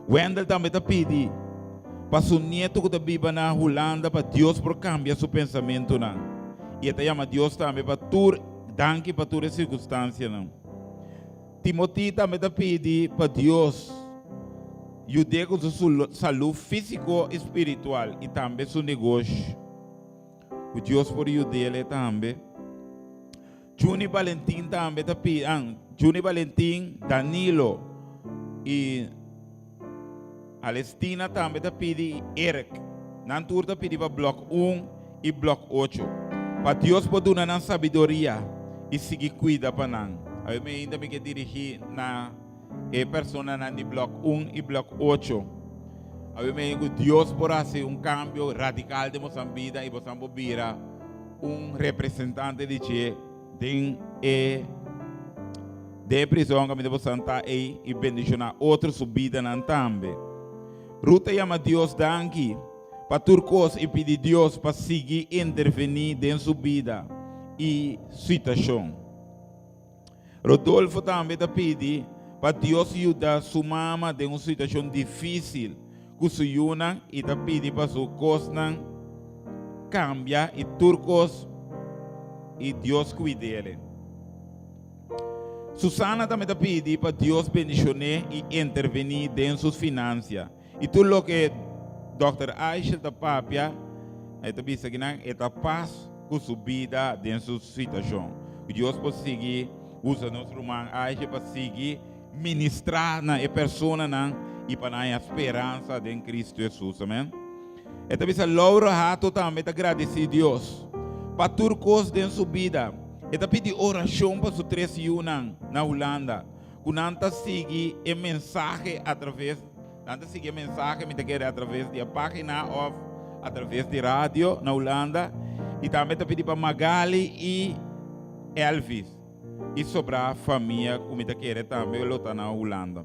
Wendell tambe ta pidi pa su nieto ku ta biba na Hulanda pa Dios por kambia su pensamentunan. I e ta yama Dios tambe pa tur danki pa tur e sirkunstansianan. Timothy tambe ta pidi pa Dios yud'é ku su salú físiko i spiritual i tambe su negoshi. Ku Dios por yud'ele tambe. Juni Valentin tambe ta pidi, an, Juni Valentin, Danilo i Alestina tambe ta pidi i Eric. Nan tur ta pidi pa blòk un i blòk ocho. Pa Dios por duna nan sabiduria i sigui kuida pa nan. Awe mainta mi ke dirigí na e personanan di blòk un i blòk ocho. Awe mainta ku Dios por hasi un kambio radikal den bosan bida i bosan por bira un representante di dje den e den e prizòn kaminda bosan ta ei i bendishoná otro su bidanan tambe. Ruth ta yama Dios danki pa tur kos i pidi Dios pa sigui intervení den su bida i situashon. Rodolfo tambe ta pidi pa Dios yuda su mama den un situashon difísil ku su yunan i ta pidi pa su kosnan kambia i tur kos i Dios kuid'el. Susana tambe ta pidi pa Dios bendishon'é i intervení den sus finansia. I tur loke Dòkter Eichel ta papia, e ta bisa kinan e ta pas ku su bida den su situashon. Ku Dios por sigui usa nos ruman Eichel pa sigui ministrá na e personanan i pa nan haña speransa den Kristu Hesus. Amen. E ta bisa Laura Hato tambe ta gradisí Dios pa tur kos den su bida. E ta pidi orashon pa su tres yunan na Hulanda. Ku nan ta sigui e mensahe atraves, nan ta sigui e mensahe mi ta kere atraves di e pagina of atraves di radio na Hulanda. I tambe ta pidi pa Magali i Elvis i sobrá famia ku mi ta kere tambe lo ta na Hulanda.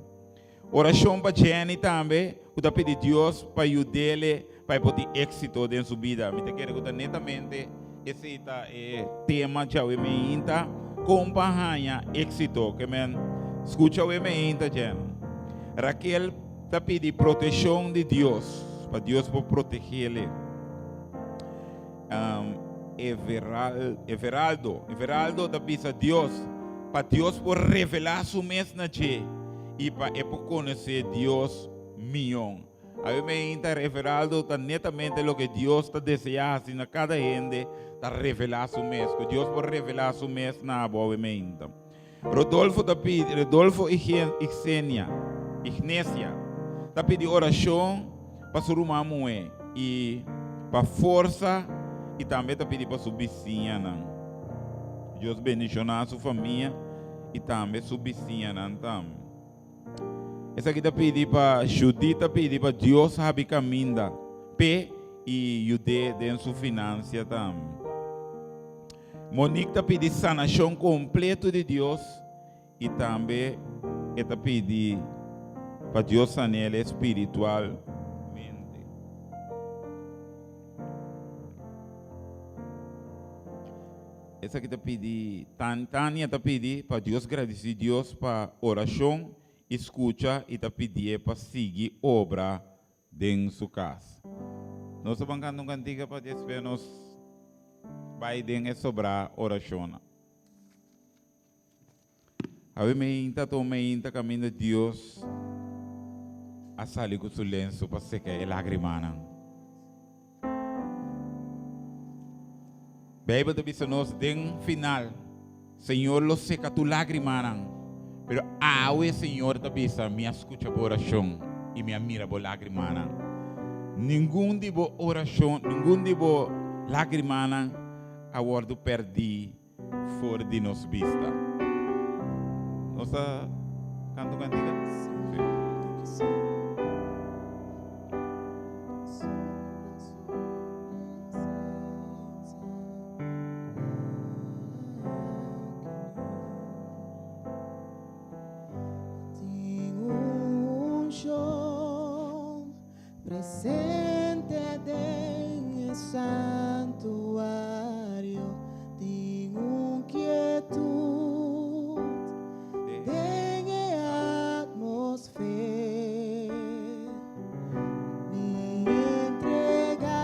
Orashon pa Jenny tambe ku ta pidi Dios pa yud'ele pa e por tin éksito den su bida. Mi ta kere ku ta netamente esei ta e tema djawe meinta, kon pa haña éksito. Ke men skucha awe meinta, Jenny. Raquel ta pidi proteshon di Dios, pa Dios por protegele. Everal, Everaldo, Everaldo ta bisa Dios pa Dios por revelá su mes na dje i pa e por konosé Dios mion. Awe meinta Everaldo ta netamente loke Dios ta deseá hasi na kada hende, ta revelá su mes. Ku Dios por revelá su mes na abo awe meinta. Rodolfo ta pidi, Rodolfo Igenia, Ignesia, ta pidi orashon pa su ruman muhé i pa forsa i tambe ta pidi pa su bisiñanan. Dios bendishoná su famia i tambe su bisiñanan tambe. Esaki ta pidi pa Judith ta pidi pa Dios habi kaminda p'e i yud'é den su finansia tambe. Monique ta pidi sanashon kompleto di Dios i tambe e ta pidi pa Dios san'el spiritualmente. Esaki ta pidi, Tania ta pidi pa Dios gradisí Dios pa orashon i skucha i ta pidié pa sigui obra den su kas. Nos ta ban kanta un kantika pa despues nos bai den e sobrá orashonnan. Awe meinta ta un meinta kaminda Dios a sali ku su lensu pa seka e lagrimanan. Beibel ta bisa nos den final, Señor lo seka tur lagrimanan. Pero awe Señor ta bisa, mi a skucha bo orashon i mi a mira bo lagrimanan. Ningun di bo orashon, ningun di bo lagrimanan a wòrdu pèrdí for di nos bista. Nos ta kanta un kantika? Sí. Tin un unshon presente den e santuario, tin un kietud den e atmosfera. Mi entrega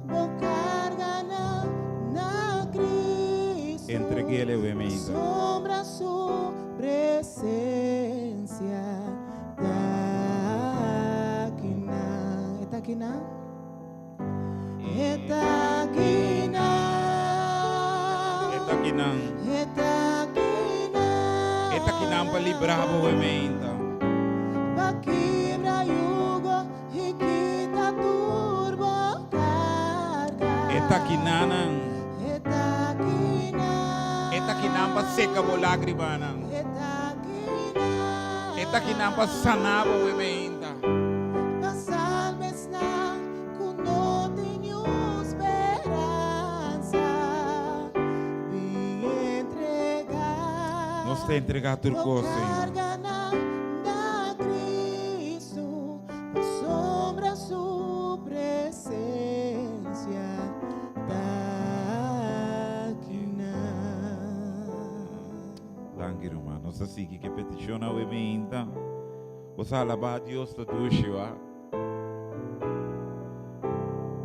bo carganan na Cristo. Entreguele we mi hija. Sombra su presencia ta akinan. E ta akinan? E ta akinan. E ta akinan. E ta akinan. E ta akinan pa libra bo we meinta. Pa kibra yugo i kita tur bo karga. E ta akinanan. E ta akinan. E ta akinan pa seka bo lágrimanan. E ta akinan pa sana bo awe meinta. Nos ta entregá tur kos, Señor. Danki ruman. Nos ta sigui ke petishon awe meinta. Bo sa alabá Dios ta dushi wa.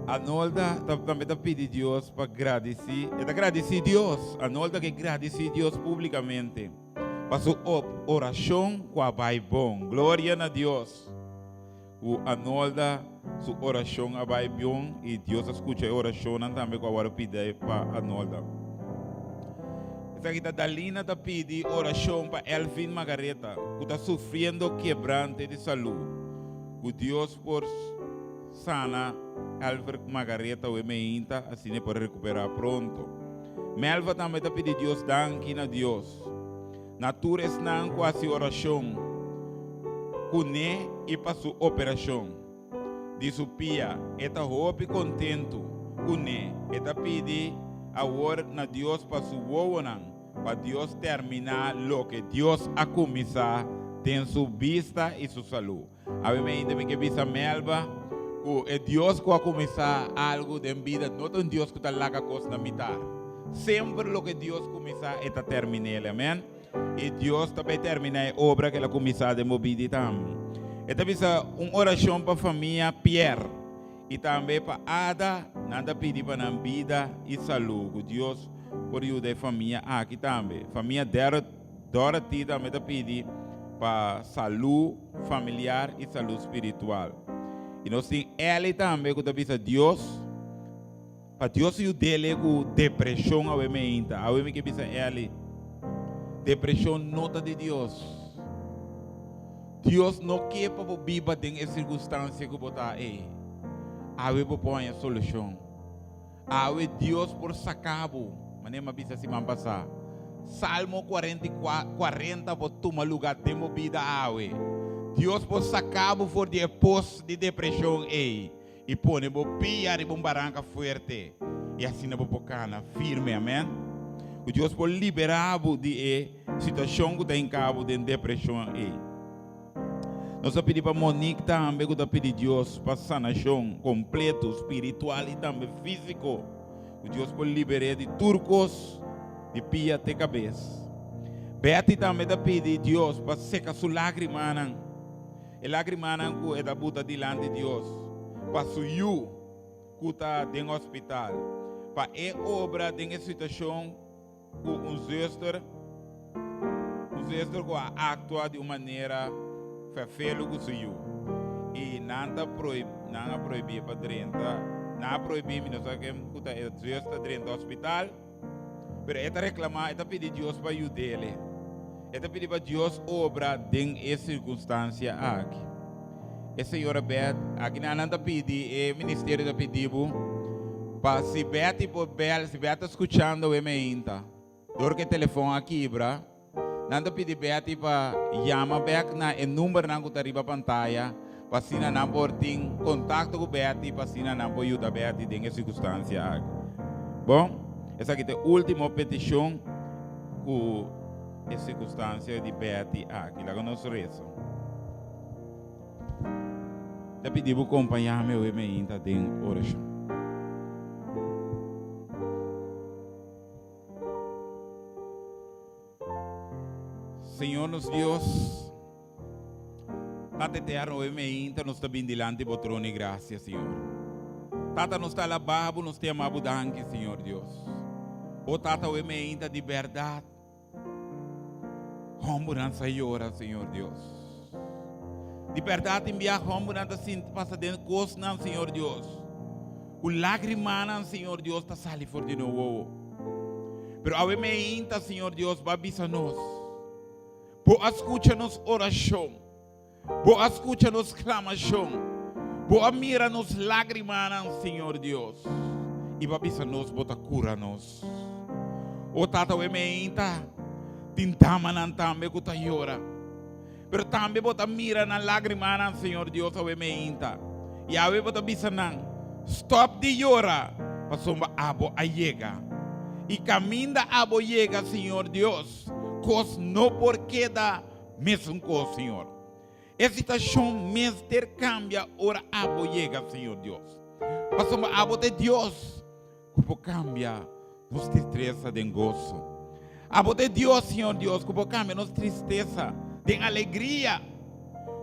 Anolda ta tambe ta pidi Dios pa gradisí. E ta gradisí Dios. Anolda ke gradisí Dios públikamente pa su orashon ku a bai bon. Gloria na Dios. Ku Anolda su orashon a bai bon i Dios a skucha e orashonnan tambe ku a wòrdu pidi pa Anolda. Esaki ta Dalina ta pidi orashon pa Elvin Margareta ku ta sufriendo kebrante di salú. Ku Dios por sana Elver Margareta awe meinta asina e por rekuperá pronto. Melva tambe ta pidi Dios danki na Dios. Na tur esnan ku hasi orashon kuné i pa su operashon di su pia, e ta hopi kontentu kuné. E ta pidi awor na Dios pa su wowonan, pa Dios terminá loke Dios a kuminsá den su bista i su salú. Awe mi ainda mi ke bisa Melba ku e Dios ku a kuminsá algu den bida no ta un Dios ku ta laga kos na mitar. Semper loke Dios kuminsá e ta termin'el. Amen. I Dios ta bai terminá e obra ku el a kuminsá den bo bida tambe. E ta bisa un orashon pa famia Pierre i tambe pa Ada, nan ta pidi pa nan bida i salú ku Dios por yuda e famia aki tambe. Famia Dorothy tambe ta pidi pa salú familiar i salú spiritual. I nos tin Ellie tambe ku ta bisa Dios pa Dios yud'é ku depreshon awe meinta. Awe mi ke bisa Ellie, depreshon no ta di Dios. Dios no ke pa bo biba den e sirkunstansia ku bo ta ei. Awe bo por haña solushon. Awe Dios por saca bo, manera mi a bisa siman pasa. Salmo 40 por tuma luga den bo bida awe. Dios por saca bo for di e pos di depresion ey y pone bo pia riba un baranca fuerte y asina bo por cana firme. Amen. Cu Dios por libera bo di e situacion cu ta hinca bo den depresion ey. Nos ta pidi pa Monique tambe ku ta pidi Dios pa sanashon kompleto, spiritual i tambe físiko. Ku Dios por liber'é di tur kos, di pia te kabes. Betty tambe ta pidi Dios pa seka su lágrimanan, e lágrimanan ku e ta buta dilanti Dios pa su yu ku ta den hospital, pa e obra den e situashon ku un zuster, un zuster ku a aktua di un manera ferfelu ku su yu. I nan ta prohib, nan a prohibí pa drenta, nan a prohibí, mi no sa ken ku ta e zuster drenta hospital, pero e ta reklamá, e ta pidi Dios pa yud'é. E ta pidi pa Dios obra den e sirkunstansia aki. E señora Beth, aki nan nan ta pidi, e ministerio ta pidi bo, pa si Betty por bel, si Beth ta skuchando awe meinta, dor ku e telefon a kibra, nan ta pidi Betty pa yama bek na e numbernan ku ta riba pantaya, pa asina nan por tin kontakto ku Betty, pa asina nan por yuda Betty den e sirkunstansia aki. Bon, esaki ta e ultimo petishon ku e sirkunstansia di Betty aki. Laga nos resa. Ta pidi bo kompañá mi awe meinta den orashon. Señor nos Dios, Tata eterno, awe meinta nos ta bin dilanti bo trono di gracia, Señor. Tata, nos ta alabá bo, nos ta yama bo danki, Señor Dios. O Tata, awe meinta di berdad. Hombernan sa yora, Señor Dios. Di berdad tin bia hombernan ta sinti pasa den kosnan, Señor Dios. Ku lágrimanan, Señor Dios, ta sali for di nos wowo. Pero awe meinta, Señor Dios, bo a bisa nos. Bo a skucha nos orashon. Bo a skucha nos klamashon. Bo a mira nos lágrimanan, Señor Dios. I bo a bisa nos, Bo ta kura nos. O Tata, awe meinta. Tin damanan tambe ku ta yora. Pero tambe bo ta mira nan lágrimanan, Señor Dios, awe meinta. I awe bo ta bisa nan, Stòp di yora, pasobra abo a yega. I kaminda abo yega, Señor Dios, kos no por keda mesun kos, Señor. E situashon mester kambia ora abo yega, Señor Dios. Pasobra abo ta e Dios ku por kambia nos tristresa den goso. Abo ta e Dios, Señor Dios, ku por kambia nos tristesa den alegria.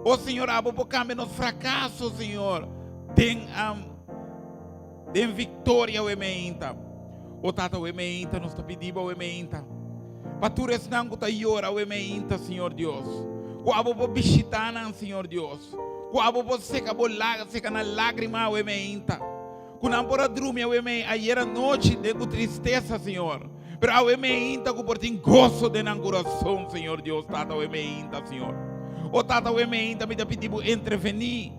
O Señor, abo por kambia nos frakaso, Señor, den, um, den viktoria awe meinta. O Tata, awe meinta nos ta pidi bo awe meinta. Pa tur esnan ku ta yora awe meinta, Señor Dios. Ku abo por bishita nan, Señor Dios. Ku abo por seka bo lag, seka nan lágrima awe meinta. Ku nan por a drumi awe mei ayer anochi den ku tristesa, Señor. Pero awe meinta ku por tin goso den nan kurason, Señor Dios, Tata, awe meinta, Señor. O Tata, awe meinta mi ta pidi bo entrevení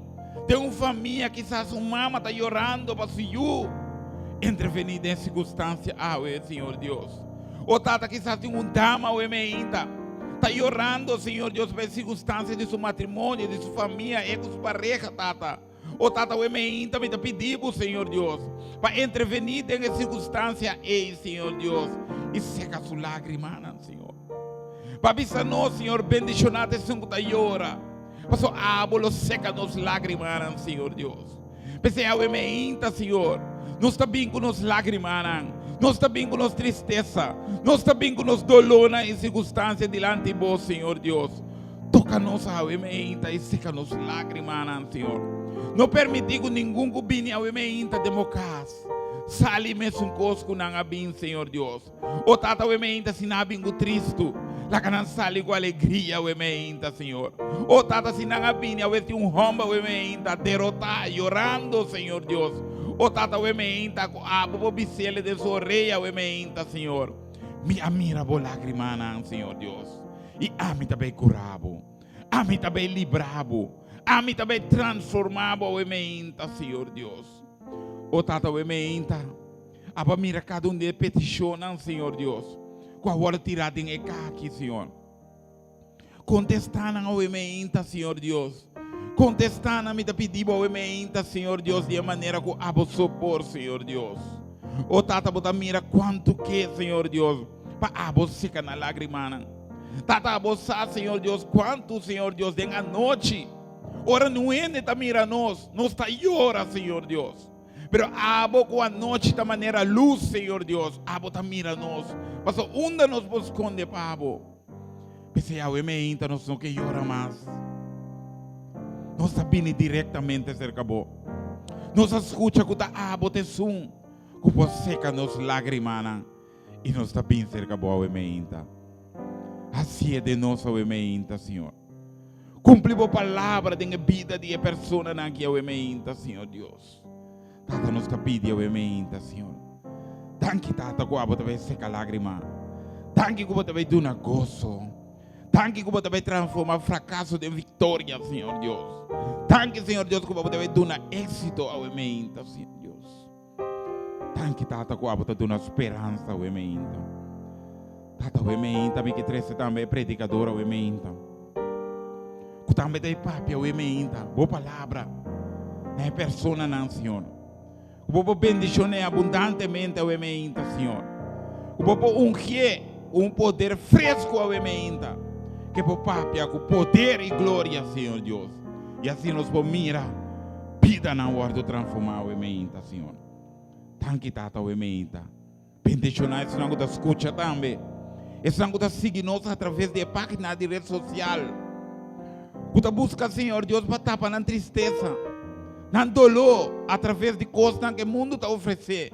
den un famia, kisas un mama ta yorando pa su yu. Entrevení den sirkunstansia awe, Señor Dios. O Tata, kisas tin un dama awe meinta ta yorando, Señor Dios, pa e sirkunstansia di su matrimonio, di su famia, e ku su pareha, Tata. O Tata, awe meinta mi ta pidi bo, Señor Dios, pa entrevení den e sirkunstansia ei, Señor Dios, i seka su lágrimanan, Señor. Pa bisa nos, Señor, bendishoná ta esun ku ta yora, pasobra abo lo seka nos lágrimanan, Señor Dios. P'esei awe meinta, Señor, nos ta bin ku nos lágrimanan, nos ta bin ku nos tristesa, nos ta bin ku nos dolónan i sirkunstansia dilanti bo, Señor Dios. Toka nos awe meinta i seka nos lágrimanan, Señor. No permití ku ningun ku bini awe meinta den bo kas sali mesun kos ku nan a bin, Señor Dios. O Tata, awe meinta si nan a bin ku tristu, laga nan sali ku alegria awe meinta, Señor. O Tata, si nan a bini awe tin un hòmber awe meinta derotá, yorando, Señor Dios. O Tata, awe meinta ku abo por bis'el den su orea awe meinta, Señor. Mi a mira bo lágrimanan, Señor Dios. I ami ta bai kura bo. Ami ta bai libra bo. Ami ta bai transforma bo awe meinta, Señor Dios. O Tata, awe meinta, abo a mira kada un di e petishonnan, Señor Dios, ku a wòrdu tirá den e kaha aki, Señor. Kontestá nan awe meinta, Señor Dios. Kontestá nan, mi ta pidi bo awe meinta, Señor Dios, di e manera ku abo so por, Señor Dios. O Tata, bo ta mira kuantu ke, Señor Dios. Pa abo seka nan lagrimanan. Tata, abo sa, Señor Dios, kuantu, Señor Dios, den anochi, ora niun hende ta mira nos, nos ta yora, Señor Dios. Pero abo ku anochi ta manera lus, Señor Dios, abo ta mira nos. Pasobra unda nos por skonde pa abo? P'esei awe meinta nos no ke yora mas. Nos ta bini direktamente serka bo. Nos a skucha ku ta abo ta esun ku por seka nos lagrimanan. I nos ta bin serka bo awe meinta. Hasié den nos awe meinta, Señor. Kumpli bo palabra den e bida di e personanan aki awe meinta, Señor Dios. Tata, nos ta pidi awe meinta, Señor. Danki, Tata, ku abo ta bai seka lágrima. Danki ku bo ta bai duna goso. Danki ku bo ta bai transforma frakaso den viktoria, Señor Dios. Danki, Señor Dios, ku bo ta bai duna éksito awe meinta, Señor Dios. Danki Tata ku abo ta duna speransa awe meinta. Tata awe meinta mi ke trese tambe e predikador awe meinta. Ku tambe ta e papia awe meinta bo palabra na e personanan Señor. Ku bo por bendishon'é abundantemente awe meinta Señor. Ku bo por ungié ku un poder fresku awe meinta. Ke por papia ku poder i gloria Señor Dios. I asina nos por mira bidanan wòrdu transformá awe meinta, Señor. Danki, Tata, awe meinta. Bendishoná esnan ku ta skucha tambe, esnan ku ta sigui nos atraves di e página di ret sosial, ku ta buska, Señor Dios, pa tapa nan tristesa, nan doló atraves di kosnan ku e mundu ta ofresé.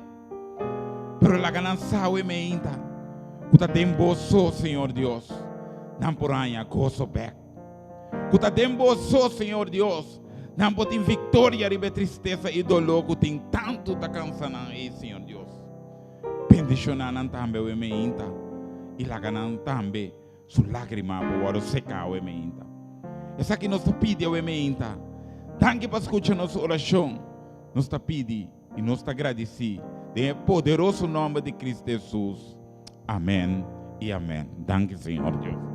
Pero laga nan sa awe meinta ku ta den bo so, Señor Dios, nan por haña goso bèk. Ku ta den bo so, Señor Dios, nan por tin viktoria riba e tristesa i doló ku tin tantu ta kansa nan ei, Señor Dios. Bendishoná nan tambe awe meinta i laga nan tambe su lágrima por wòrdu seká awe meinta. Esaki nos ta pidi awe meinta. Danki pa skucha nos orashon. Nos ta pidi i nos ta gradisí den e poderoso nòmber di Kristu Hesus. Amèn. I amèn. Danki Señor Dios.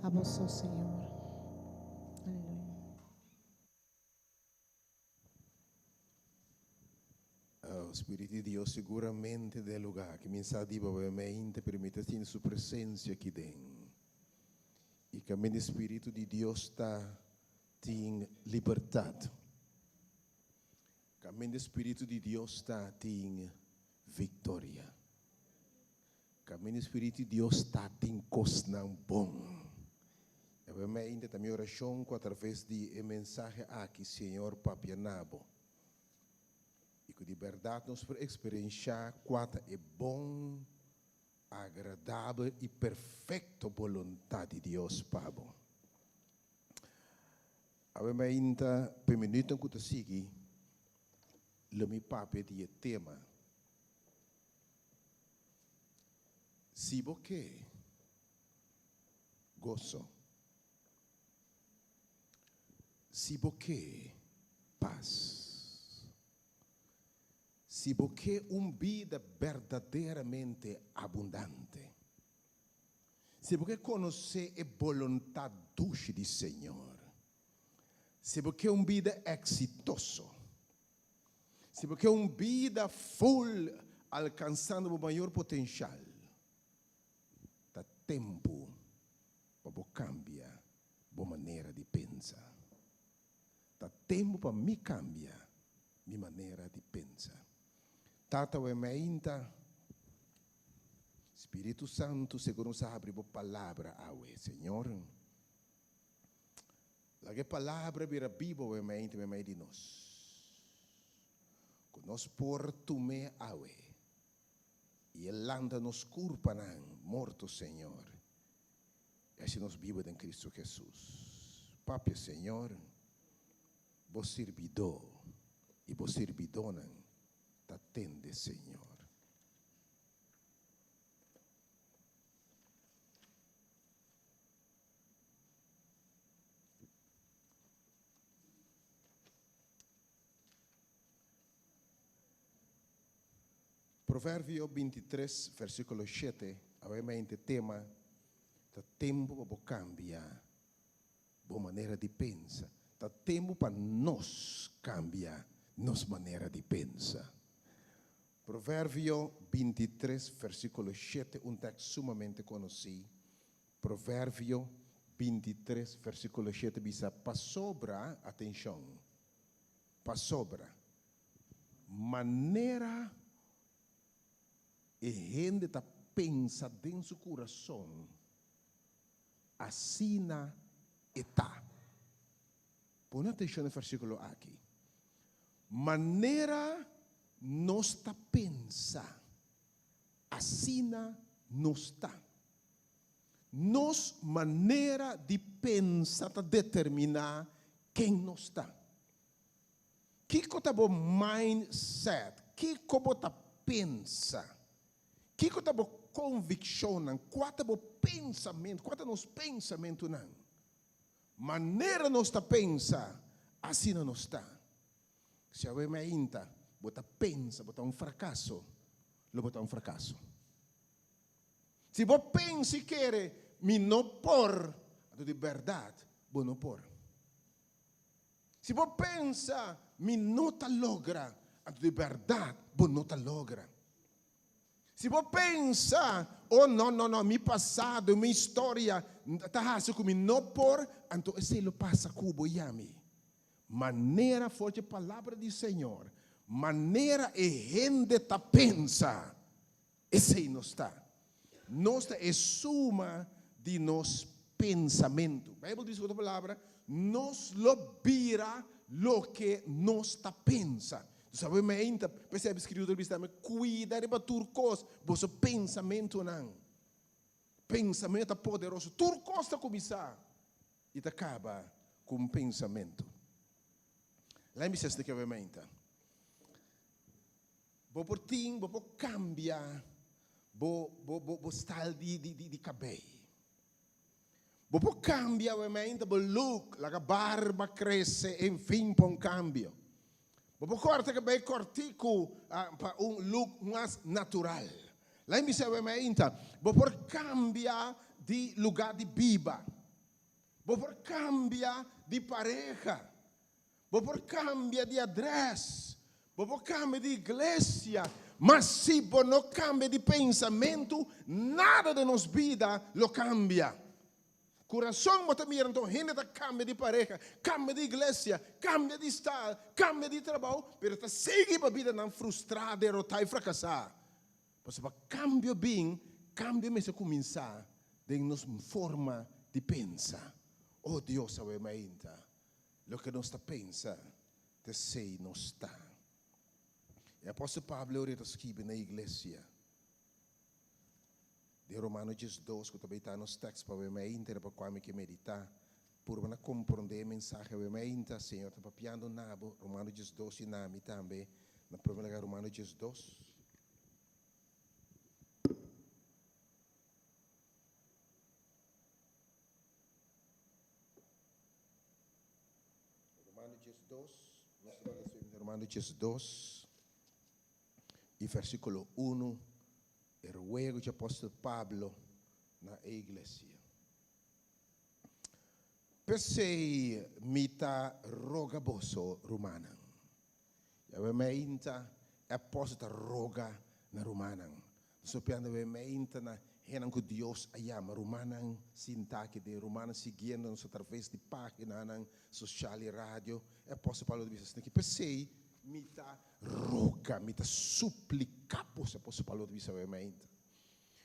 Abo so, Señor. Aleluya. Oh, Spiritu di Dios siguramente den lugá aki. Mi sa di bo mente permite tin su presensia aki den. I kaminda Spiritu di Dios ta tin libertat. Kaminda Spiritu di Dios ta tin viktoria. Kaminda Spiritu di Dios ta tin kosnan bon. I ainda ta mi orashon ku atraves di e mensahe aki Señor papia na bo. I ku di bèrdat nos por eksperensiá kua ta e bon, agradabel i perfekto boluntat di Dios pa bo. Awe mainta pa e minuutnan ku ta sigui lo mi papia di e tema Si bo ke goso, si bo ke pas, Si bo ke un bida berdaderamente abundante, si bo ke konosé e boluntat dushi di Señor, si bo ke un bida eksitoso, si bo ke un bida ful alkansando bo mayor potenshal, ta tempu pa bo kambia bo manera di pensa. Ta tempu pa mi kambia mi manera di pensa. Tata we meinta, Spiritu Santu segun nos a habri bo palabra awe, Señor. Laga e palabra bira bibo we meinta meimei di nos. Ku nos por tum'é awe i e lanta nos kurpanan morto, Señor. I hasi nos biba den Cristo Jesus. Papia, Señor, bo sirbidó i bo sirbidónan ta tende, Señor. Proverbio 23, versíkulo 7, awe tema ta tempu pa bo kambia bo manera di pensa. Ta tempu pa nos kambia nos manera di pensa. Proverbio 23, versíkulo 7, un tekst sumamente konosí. Proverbio 23, versíkulo 7 bisa, pasobra, atenshon, pasobra, manera e hende ta pensa den su kurason, asina e ta. Pone atenshon na e versíkulo aki. Manera nos ta pensa, asina nos ta. Nos manera di pensa ta determiná ken nos ta. Kiko ta bo mindset? Kiko bo ta pensa? Kiko ta bo konvikshonnan? Kua ta bo pensamentu? Kua ta nos pensamentunan? Manera nos ta pensa, asina nos ta. Si awe mainta bo ta pensa bo ta un frakaso, lo bo ta un frakaso. Si bo pensa i kere mi no por, anto di bèrdat bo no por. Si bo pensa mi no ta logra, anto di bèrdat bo no ta logra. Si bo pensa, oh no, no, no, mi pasado, mi historia ta hasi ku mi no por, anto esei lo pasa ku bo i ami. Manera for dje palabra di Señor, manera e hende ta pensa, esei nos ta. Nos ta e suma di nos pensamentu. Bijbel bisa ku otro palabra, nos lo bira loke nos ta pensa. Tu sabe meinta, p'esei Skritura bisa tambe, kuida riba tur kos, boso pensamentunan. Pensamentu ta poderoso. Tur kos ta kuminsá i ta kaba ku un pensamentu. Laat mi bisa esaki awe meinta. Bo por tin, bo por kambia bo bo bo bo style di di di di kabei. Bo por kambia obviamente bo look, laga barba krese, en fin pa un kambio. Bo por kòrta kabei kòrtiku pa un look mas natural. Laga mi bisa obviamente, bo por kambia di lugá di biba. Bo por kambia di pareha. Bo por kambia di adrès, bo por kambia di iglesia, ma si bo no kambia di pensamentu, nada den nos bida lo kambia. Ku rason bo ta mira anto hende ta kambia di pareha, kambia di iglesia, kambia di stal, kambia di trabou, pero ta sigui pa bidanan frustrá, derotá i frakasá. Pasobra pa kambio bin, kambio mester kuminsá den nos forma di pensa. O Dios awe mainta, Loke nos ta pensa, ta esei nos ta. E apòstel Pablo ora e ta skibi na e iglesia den Romano 12, ku ta bai ta nos tèks pa awe mainta, riba kua mi ke meditá, purba na komprondé e mensahe awe mainta. Señor ta papiando na bo, Romano 12, i na mi tambe. Na promé lugá Romano 12. Romano 12, nos ta bai lesa Romano 12. i versíkulo 1, e ruego di apòstel Pablo na e iglesia. P'esei mi ta roga boso, rumannan. Awe meinta e apòstel ta roga na rumannan. Nos papiando awe meinta na hennan ku Dios a yama, rumannan sintá aki den, rumannan siguiendo nos atraves di páginanan sosial i radio. E apòstel Pablo ta bisa asina aki, P'esei mi ta roga, mi ta supliká boso, apòstel Pablo ta bisa awe meinta.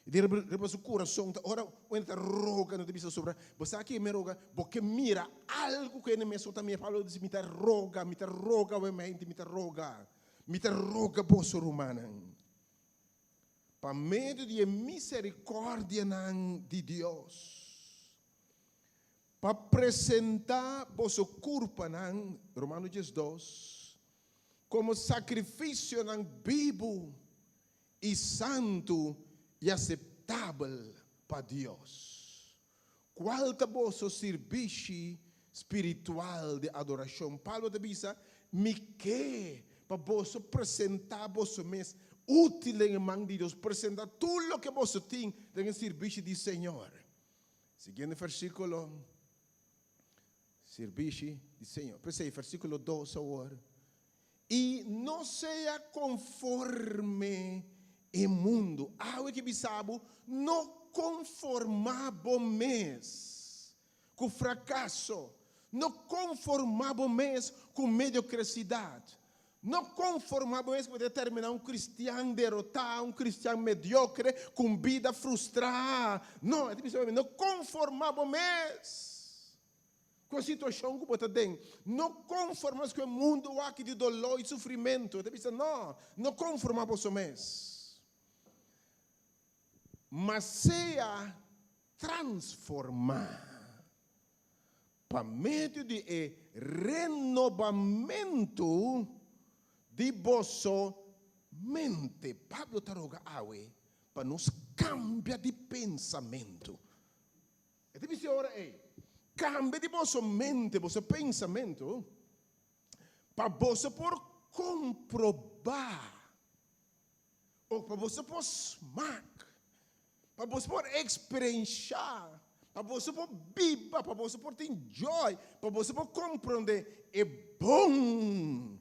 I tin riba su kurason ta ora un hende ta roga, no ta bisa sobra, bo sa ke mi roga, bo ke mira algu ku hende mes no ta mira. Pablo ta bisa, mi ta roga, mi ta roga awe mente, mi ta roga, mi ta roga boso rumannan, pa medio di e miserikòrdianan di Dios, pa presentá boso kurpanan, Romano 12, komo sakrifisionan bibu i santu i aseptabel pa Dios. Kual ta boso sirbishi spiritual di adorashon? Pablo ta bisa, Mi ke pa boso presentá boso mes útil den e man di Dios, presentá tur loke boso tin den e sirbishi di Señor. Siguiente versíkulo, Sirbishi di Señor. P'esei, versíkulo dos awor. I no sea konforme e mundu. Awe ke bisa bo, no konformá bo mes ku frakaso, no konformá bo mes ku mediokresidat, no konformá bo mes ku bo ta terminá un kristian derotá, un kristian mediokre, ku un bida frustrá. No, e ta bisa bo, no konformá bo mes. Ku e situashon ku bo ta den, no konformá ku e mundu aki di doló i sufrimentu. E ta bisa, No, no konformá boso mes, ma sea transformá pa medio di e renobamentu di boso mente. Pablo ta roga awe pa nos kambia di pensamentu. E ta bisa e ora ei, Kambia di boso mente, boso pensamentu, pa boso por komprobá, òf pa boso por smak, pa boso por eksperenshá, pa boso por biba, pa boso por tin joy, pa boso por komprondé e bon,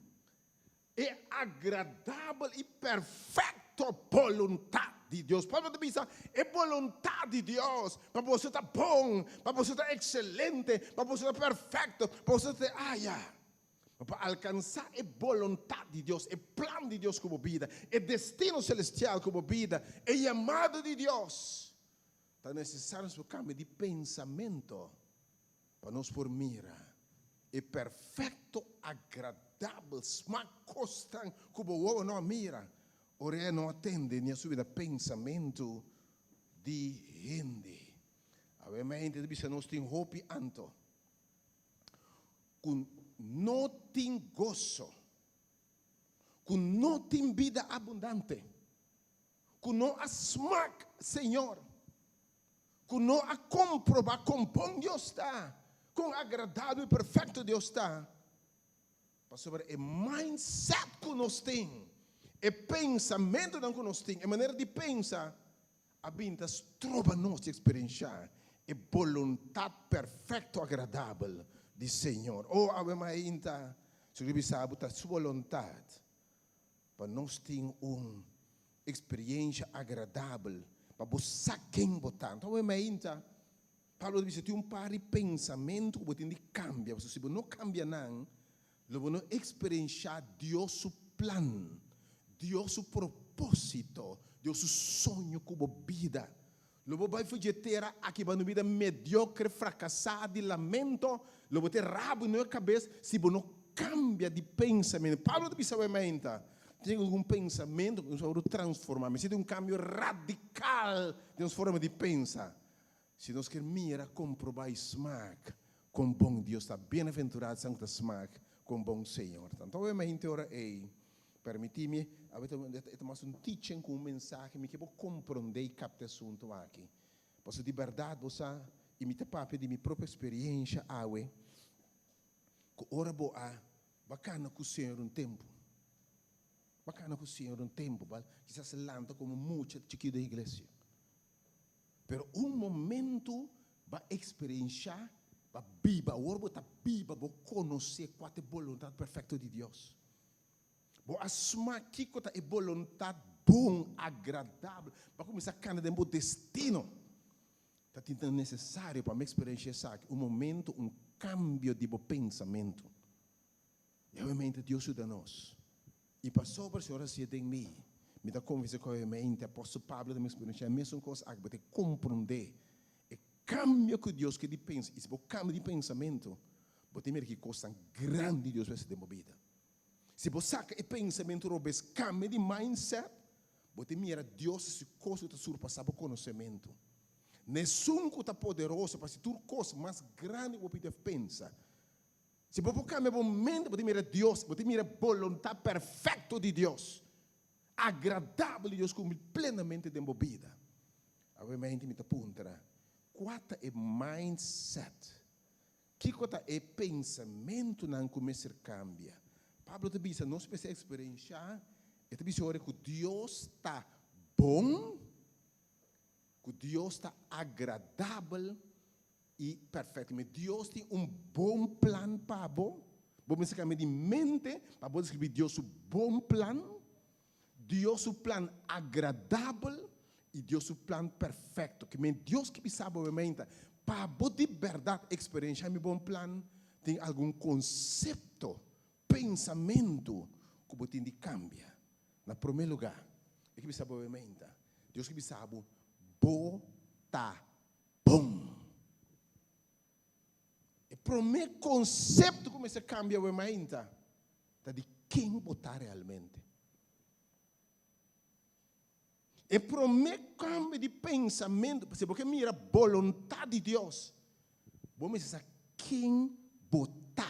E agradabel i perfekto boluntat di Dios. Pablo ta bisa, E boluntat di Dios pa boso ta bon, pa boso ta ekselente, pa boso ta perfekto, pa boso ta aya. Ma pa alkansá e boluntat di Dios, e plan di Dios ku bo bida, e destino selestial ku bo bida, e yamado di Dios, ta nesesario nos por kambia di pensamentu. Pa nos por mira e perfecto, agradabel smak cosnan cu bo wowo no a mira, orea no a tende ni a subi na pensamentu di hende. Awe mente ta bisa nos tin hopi anto cu no tin goso, cu no tin bida abundante, cu no a smak Señor. Ku no a komprobá kon bon Dios ta, kon agradabel i perfekto Dios ta, pasobra e mindset ku nos tin, e pensamentunan ku nos tin, e manera di pensa, a bin ta stroba nos di eksperenshá e boluntat perfekto agradabel di Señor. O awe mainta, si bo bisa bo ta Su boluntat pa nos tin un Experiencia agradabel pa bo sa ken bo ta. Anto awe mainta, Pablo ta bisa tin un par di pensamentu ku bo tin di kambia, pasobra si bo no kambia nan, lo bo no experiencia Dios su plan, Dios su proposito, Dios su soño ku bo bida. Lo bo bai for dje tera aki ba un bida mediocre, fracasá, di lamento, lo bo tin rabu na yo cabes si bo no cambia di pensamentu. Pablo ta bisa awe mainta, tin algun pensamentu cu nos a worde transforma, mester tin un cambio radical den nos forma di pensa, si nos kier mira, comproba y smaak con bon Dios ta. Bienaventurado esnan cu ta smaak con bon Señor ta. Anto awe mainta e ora ey, Permití mi, awe ta e ta mas un teaching ku un mensahe, mi ke bo komprondé i kapta e asuntu aki. Pasobra di bèrdat bo sa, i mi ta papia di mi propio eksperiensha awe, ku ora bo a bo a kana ku Señor un tempu, Bo a kana ku Señor un tempu, bo a kisas lanta komo mucha chikitu den iglesia. Pero un momento bo a eksperenshá, bo a biba, awor bo ta biba, bo konosé kua ta e boluntat perfekto di Dios. Bo a sma kiko ta e boluntat bon, agradabel. Bo a kuminsá kana den bo destino. Ta tin ta nesesario pa mi eksperenshá esaki, un momento, un kambio di bo pensamentu. I obviamente Dios yuda nos. I pasobra Señor a hasié den mi, mi ta konvensé ku obviamente Apòstel Pablo tambe eksperenshá e mesun kos aki. Bo ta komprondé e kambio ku Dios ke di pensa. I si bo kambia di pensamentu, bo ta mira ki kosnan grandi Dios por hasi den bo bida. Si bo saka e pensamentu robes, kambia di mindset, bo ta mira Dios hasi kos ku ta surpasá bo konosementu. N'esun ku ta poderoso pa hasi tur kos mas grandi ku bo pidi òf pensa. Si bo por kambia bo mente, bo ta mira Dios, bo ta mira boluntat perfekto di Dios, agradabel di Dios kumpli plenamente den bo bida. Awe mente mi ta puntra, kua ta e mindset? Kiko ta e pensamentunan ku mester kambia? Pablo ta bisa, nos mester eksperenshá, e ta bisa ora ku Dios ta bon, ku Dios ta agradabel i perfekto. Mi Dios tin un bon plan pa bo. Bo mester kambia di mente pa bo deskribí Dios su bon plan, Dios su plan agradabel i Dios su plan perfekto. Ke men Dios ke bisa bo meinta, pa bo di bèrdat eksperenshá mi bon plan, tin algun konsepto, pensamentu ku bo tin di kambia. Na promé lugá, e ke bisa bo meinta, Dios ke bisa bo, bo ta bon. E promé konsepto ku mester kambia bo mainta ta di ken bo ta realmente. E promé kambio di pensamentu, si bo ke mira boluntat di Dios, bo mester sa ken bo ta.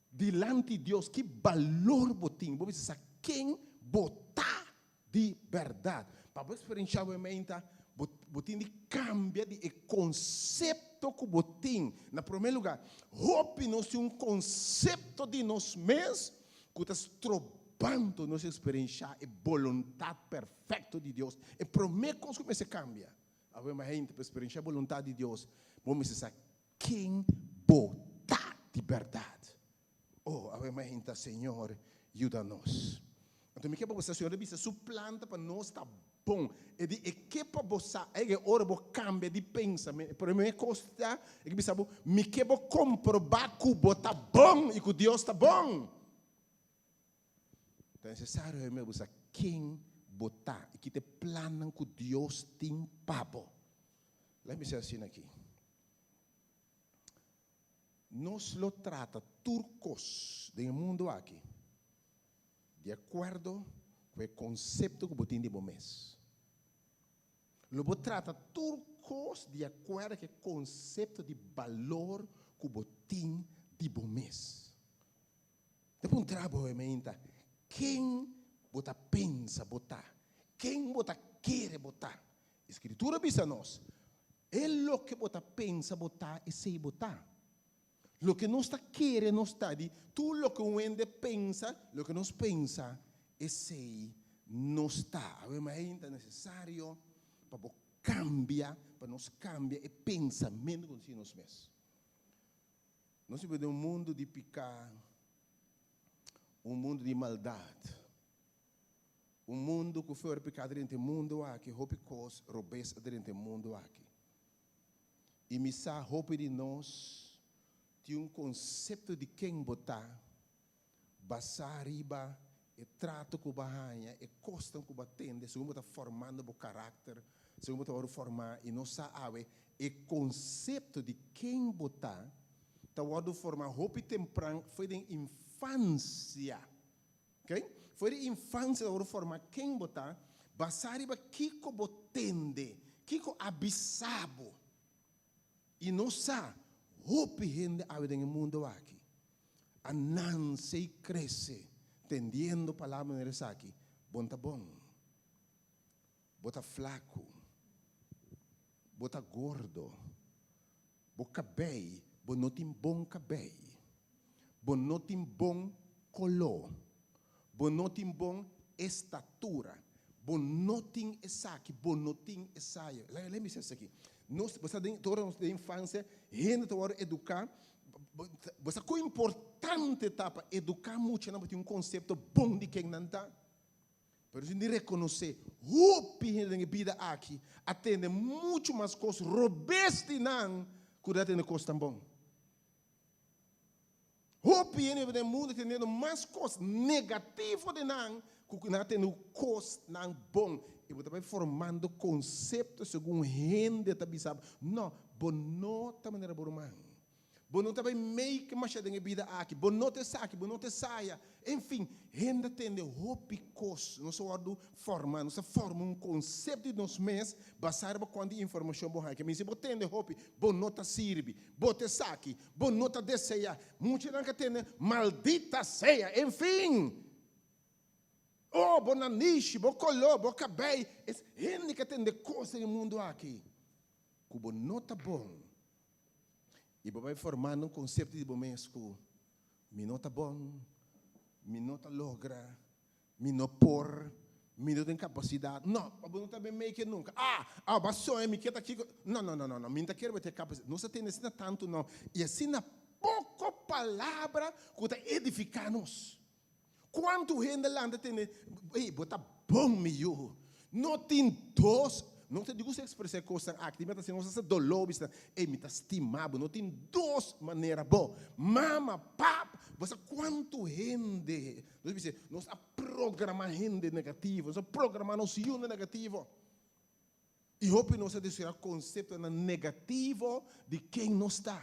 Dilanti Dios, ki balor bo tin, bo mester sa ken bo ta di bèrdat. Pa bo eksperenshá bo meinta, bo bo tin di kambia di e konsepto ku bo tin. Na promé lugá, hopi nos tin un konsepto di nos mes ku ta strobando nos eksperenshá e boluntat perfekto di Dios. E promé kos ku mester kambia, awe mas hende, pa eksperenshá e boluntat di Dios, bo mester sa ken bo ta di bèrdat. Oh, awe mainta, Señor, yuda nos. Anto mi ke pa bo sa, Señor a bisa su plan ta pa nos ta bon. E di, e ke pa bo sa, e ora bo kambia di pensamentu, e prome kos ta, e ke bisa bo, mi ke bo komproba ku bo ta bon i ku Dios ta bon. Ta nesesario awe bo sa ken bo ta i ki ta e plannan ku Dios tin pa bo. Laat mi bisa asina aki. Nos lo trata tur kos den e mundu aki di akuerdo ku e konsepto ku bo tin di bo mes. Lo bo trata tur kos di akuerdo ku e konsepto di balor ku bo tin di bo mes. Ta puntra bo meinta, ken bo ta pensa bo ta? Ken bo ta kere bo ta? E Skritura bisa nos, E loke bo ta pensa bo ta, esei bo ta. Loke nos ta kere nos ta, di tur loke un hende pensa, loke nos pensa, esei nos ta. Awe mai ta nesesario pa bo kambia, pa nos kambia e pensamentu ku nos tin nos mes. Nos biba den un mundu di piká, un mundu di maldat. Un mundu ku flor piká drenta e mundu aki, hopi kos robes a drenta e mundu aki. I mi sa hopi di nos tin un konsepto di ken bo ta basá riba e trato ku bo a haña, e kosnan ku bo a tende segun bo ta formando bo karakter, segun bo ta wòrdu formá i nos sa awe e konsepto di ken bo ta ta wòrdu formá hopi tempran for den infansia. Ok? For di infansia ta wòrdu formá ken bo ta, basá riba kiko bo tende, kiko a bisa bo. I nos sa, hopi hende awe den e mundu aki a nanse i krese tendiendo palabra manera esaki, Bon ta bon, bo ta flaku, bo ta gordo, Bo kabei, bo no tin bon kabei. Bo no tin bon koló. Bo no tin bon estatura. Bo no tin esaki, bo no tin esaya. Laga mi bisa esaki. Nos, bo sa den, ora nos den infansia, hende ta wòrdu eduká. Bo sa kon importante ta pa eduká muchanan pa tin un konsepto bon di ken nan ta? Pero sin di rekonosé, hopi hende den e bida aki a tende muchu mas kos robes di nan ku di a tende kos tan bon. Hopi hende den mundu tendiendo mas kos negativo di nan ku nan a tende kosnan bon. I bo ta bai formando konsepto segun hende ta bisa bo. No, bo no ta manera bo ruman. Bo no ta bai make masha den e bida aki. Bo no ta esaki, bo no ta esaya. Enfin, hende a tende hopi kos. Nos a wòrdu forma, nos a forma un konsepto di nos mes basá riba kuantu informashon bo haña. Ke si bo tende hopi, bo no ta sirbi, bo ta esaki, bo no ta deseá. Muchanan ka tende, maldita sea! Enfin! Oh, bo nanishi, bo koló, bo kabei. Es hende ka tende kos den e mundu aki ku bo no ta bon. I bo bai formando un konsepto di bo mes ku mi no ta bon, mi no ta logra, mi no por, mi no tin kapasidat. No, pa bo no ta ben make nunka. Ah, ah, bo a soña mi ke ta kiko. No, no, no, no, no, mi no ta kere bo tin e kapasidat. Nos a tende asina tantu no, i asina poko palabra ku ta edifiká nos. Kuantu hende lanta tende, Ey, bo ta bon, mi yu. No tin dos, no ta di gusta ekspresá e kosnan aki, tin bia ta hasi nos hasta doló bisa, Ey, mi ta stima bo, no tin dos manera bo. Mama, pap, bo sa kuantu hende, nos bisa, nos a programa hende negativo, nos a programa nos yunan negativo. I hopi nos a deseá konseptonan negativo di ken nos ta.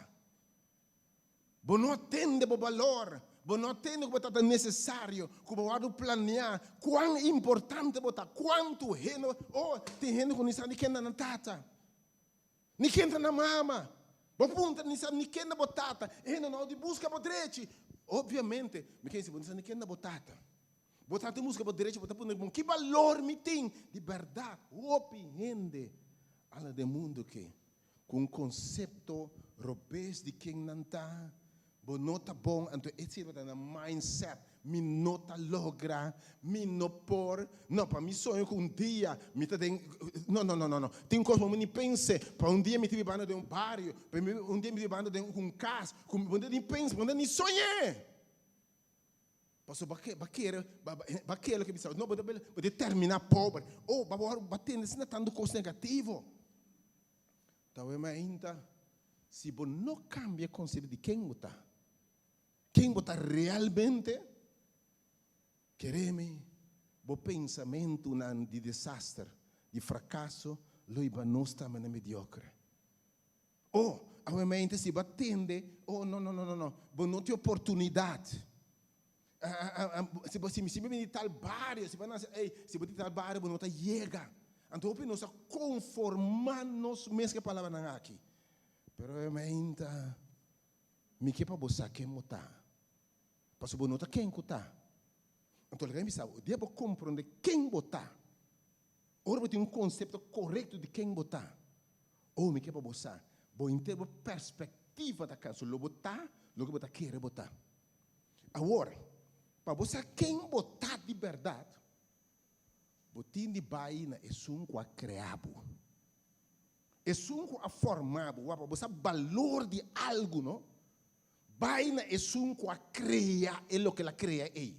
Bo no a tende bo balor, bo no a tende ku bo ta ta nesesario, ku bo wòrdu planeá, kuan importante bo ta, kuantu hende, oh, tin hende ku ni sa ni ken ta nan tata, ni ken ta nan mama. Bo puntra ni sa ni ken ta bo tata, e hende no di buska bo drechi. Obviamente, mi ke si bo ni sa ni ken ta bo tata. Bo ta ta buska bo drechi, bo ta puntra, bon, ki balor mi tin? Di bèrdat, hopi hende ala den mundu ke Ku un konsepto robes di ken nan ta, bo no ta bon, anto e sirbi ta nan mindset, mi no ta logra, mi no por, no, pa mi soño ku un dia mi ta den, no, no, no, no, no, tin kos bo ni pense, pa un dia mi ta bibando den un bario, pa un dia mi ta bibando den un kas, ku bo no ta ni pensa, bo no ta ni soñ'é. Pasobra bo bo kere, bo kere loke bisa, no, bo ta bo ta termina pober. Oh, bo a bo a tende asina tantu kos negativo. Ta wema ainda, si bo no kambia e konsepto di ken bo ta, ken bo ta realmente, kere mi, bo pensamentunan di desaster, di frakaso, lo hiba nos tambe na mediokre. Oh, awe mente si bo a tende, oh no no no no no, bo no tin oportunidad. Si bo si mi bini di tal bario, si bo a nace, ey, si bo di tal bario bo no ta yega. Anto hopi nos a conforma nos mes ku e palabranan aki. Pero awe mente, mi ke pa bo sa ken bo ta. Pasobra bo no ta ken ku ta. Anto laga mi bisa bo, dia bo comprende ken bo ta, Ora bo tin un konsepto korekto di ken bo ta, oh mi ke pa bo sa, bo henter bo perspektiva ta kansa, lo bo ta loke bo ta kere bo ta. Awor, pa bo sa ken bo ta di bèrdat, bo tin di bai na esun ku a krea bo, esun ku a forma bo. Wak, pa bo sa balor di algu, no? Bai na esun ku a krea e loke el a krea ei.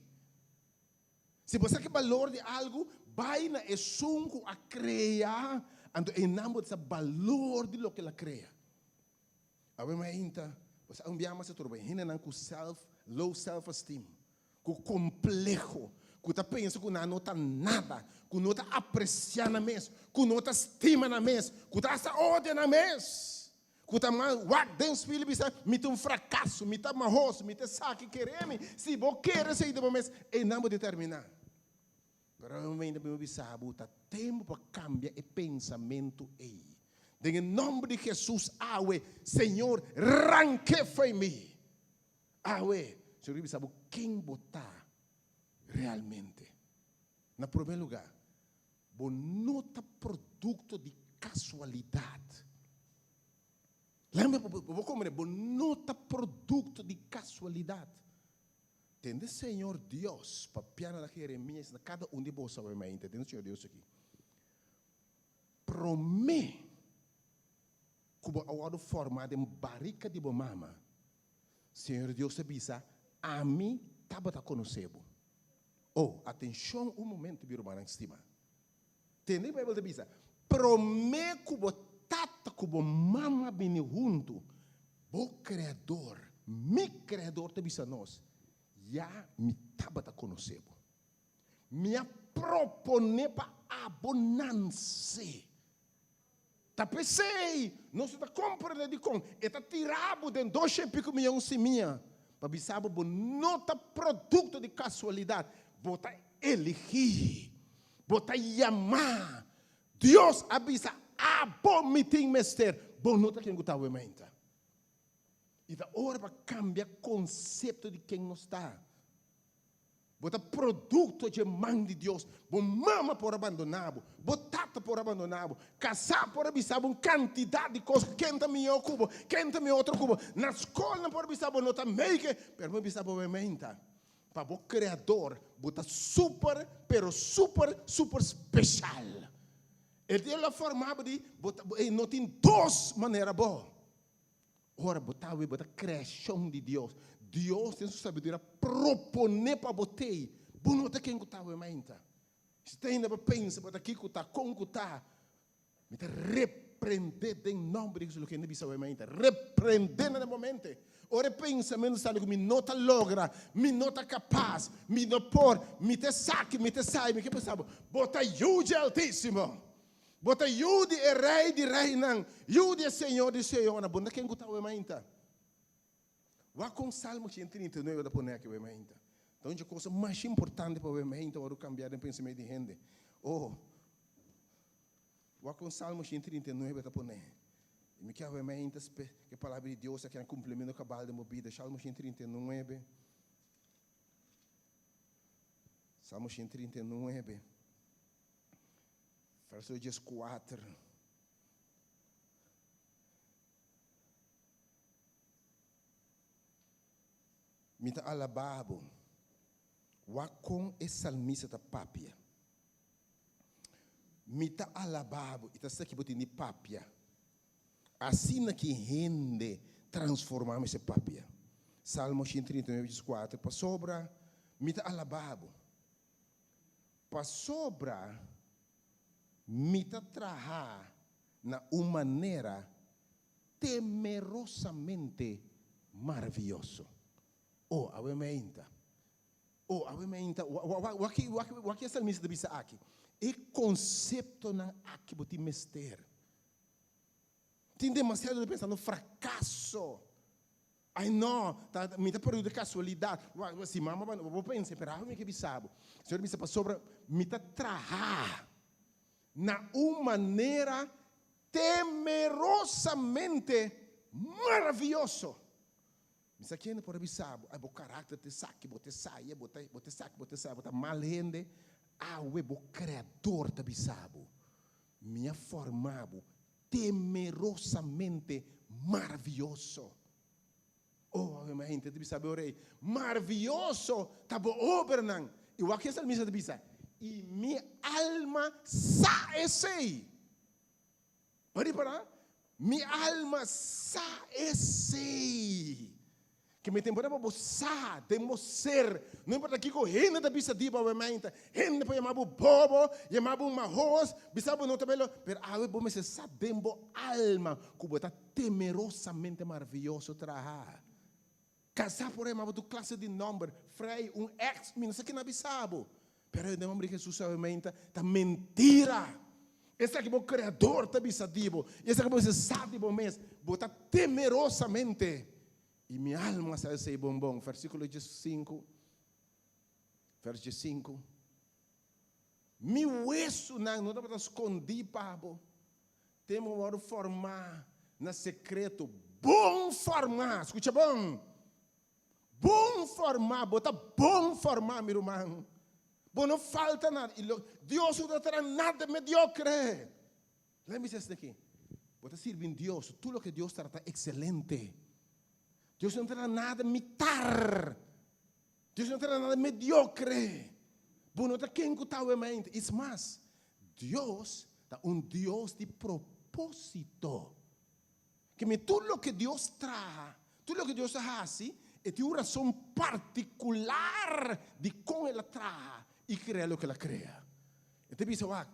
Si bo sa ki balor di algu, bai na esun ku a krea, anto einan bo ta sa balor di loke el a krea. Awe mainta, bo sa un bia mas a troba hendenan ku self, low self esteem, ku kompleho, ku ta pensa ku nan no ta nada, ku no ta apresiá nan mes, ku no ta stima nan mes, ku ta asta odia nan mes. Ku ta mas wak den spil bisa, Mi ta un frakaso, mi ta mahos, mi ta esaki, kere mi. Si bo kere esei den bo mes, einan bo determiná. Pero e momento mi bisa bo, ta tempu pa kambia e pensamentu ei. Den e nòmber di Hesus awe, Señor, rank'é fo'i mi. Awe, Señor ke bisa bo ken bo ta realmente. Na promé lugá, Bo no ta produkto di kasualidat. Lembra, bo bo komprende, bo no ta produkto di kasualidat. Tende Señor Dios papia na Jeremias na kada un di boso awe mainta. Tende Señor Dios aki. Promé ku bo a wòrdu formá den barika di bo mama, Señor Dios a bisa, Ami tabata konosé bo. Oh, atenshon un momento, mi rumannan stimá. Tende e Bijbel ta bisa, Promé ku bo tata ku bo mama bini huntu, bo Kreador, mi Kreador ta bisa nos, Ya mi tabata konosé bo. Mi a proponé pa abo nanse. Ta p'esei nos no ta komprendé dikon e ta tira bo den dosha i piku mion simia, pa bisa bo bo no ta produkto di kasualidat, bo ta eligí, bo ta yamá. Dios a bisa, Abo mi tin mester, bo no ta ken ku ta awe mainta. I ta ora pa kambia konsepto di ken nos ta. Bo ta produkto dje man di Dios. Bo mama por a bandoná bo, bo tata por a bandoná bo, kasá por a bisa bo un kantidat di kos, ken ta mihó ku bo, ken ta mihó otro ku bo, na skol nan por a bisa bo no ta meike, pero bo bisa bo menta, pa bo Kreador bo ta super, pero super, super speshal. E dia lo a forma bo di bo ta, e no tin dos manera bo. Ora bo ta web, bo ta kreashon di Dios. Dios den su sabiduria proponé pa bo tei. Bo no ta ken ku ta awe mainta. Si ta ainda bo pensa bo ta kiko ta, kon ku ta, mi ta reprendé den nòmber di Hesus loke hende bisa awe mainta. Reprendé na e momente. Ora e pensamentu sali ku mi no ta logra, mi no ta kapas, mi no por, mi ta esaki, mi ta esai, mi ke pensa bo, bo ta yu dje Altísimo. Bo ta yu di e Rei di reinan, yu di e Señor di señornan. Bo no ta ken ku ta awe mainta. Wak kon Salmo 139 ta pone aki awe mainta. Ta un dje kosa mas importante pa awe mainta wòrdu kambiá den pensamentu di hende. Oh, wak kon Salmo 139 ta pone. I mi ke awe mainta spe ku e Palabra di Dios a keda kumplimentu kabal den bo bida. Salmo 139. Salmo 139. Verso 14. Mi ta alabá bo. Wak kon e salmista ta papia. Mi ta alabá bo. I ta sa ki bo tin di papia. Asina ki hende transformá mester papia. Salmo 139, 14. Pasobra mi ta alabá bo. Pasobra mi ta traha na un manera temerosamente maravioso. Oh, awe meinta. Oh, awe meinta. Wak wak e salmista ta bisa aki. E konseptonan aki bo tin mester. Tin demasiado ta pensando frakaso. Ai no, ta mi ta perdú di kasualidat. Wak, si mama bo bo pensa, pero awe mi ke bisa bo. Señor bisa pasobra mi ta traha na un manera temerosamente maravioso. Mi sa kende por a bisa bo, ai bo karakter ta esaki, bo ta esaya, bo ta bo ta esaki, bo ta esaya, bo ta mal hende. Awe bo Kreador ta bisa bo, mi a forma bo temerosamente maravioso. Oh, ave ma hende ta bisa bo rei, maravioso ta bo obranan. I wak e salmista ta bisa, I mi alma sa esei. Bo ripará? Mi alma sa esei. Ke mi temporada pa bo sa den bo ser, no importa kiko hende ta bisa di bo awe mainta, hende por yama bo bobo, yama bo un mahos, bisa bo no ta belo, pero awe bo mester sa den bo alma ku bo ta temerosamente maravioso traha. Kasá por yama bo tur klase di nòmber, frei, un ex, mi no sa ken a bisa bo, pero den nòmber di Jesus awe mainta ta mentira. Esaki bo Kreador ta bisa di bo, i esaki bo mester sa di bo mes, bo ta temerosamente I mi alma sa esei bon bon. Versíkulo diesinku, vers diesinku, Mi wesunan no tabata skondí pa bo, tempu bo wòrdu formá na sekreto, bon formá, skucha bon, bon formá, bo ta bon formá, mi ruman, bo no falta nada, i lo, Dios no ta traha nada mediokre. Lei mi bisa esaki, Bo ta sirbi un Dios, tur loke Dios trata ta ekselente. Dios no trata nada mitar. Dios no ta nada mediocre. Bo no ta ken ku ta awe mente. Es mas, Dios ta un Dios di propósito. Ke men tur loke Dios traha, tur loke Dios a hasi, e tin un rason partikular di kon el a traha i krea loke el a krea. E ta bisa, Wak,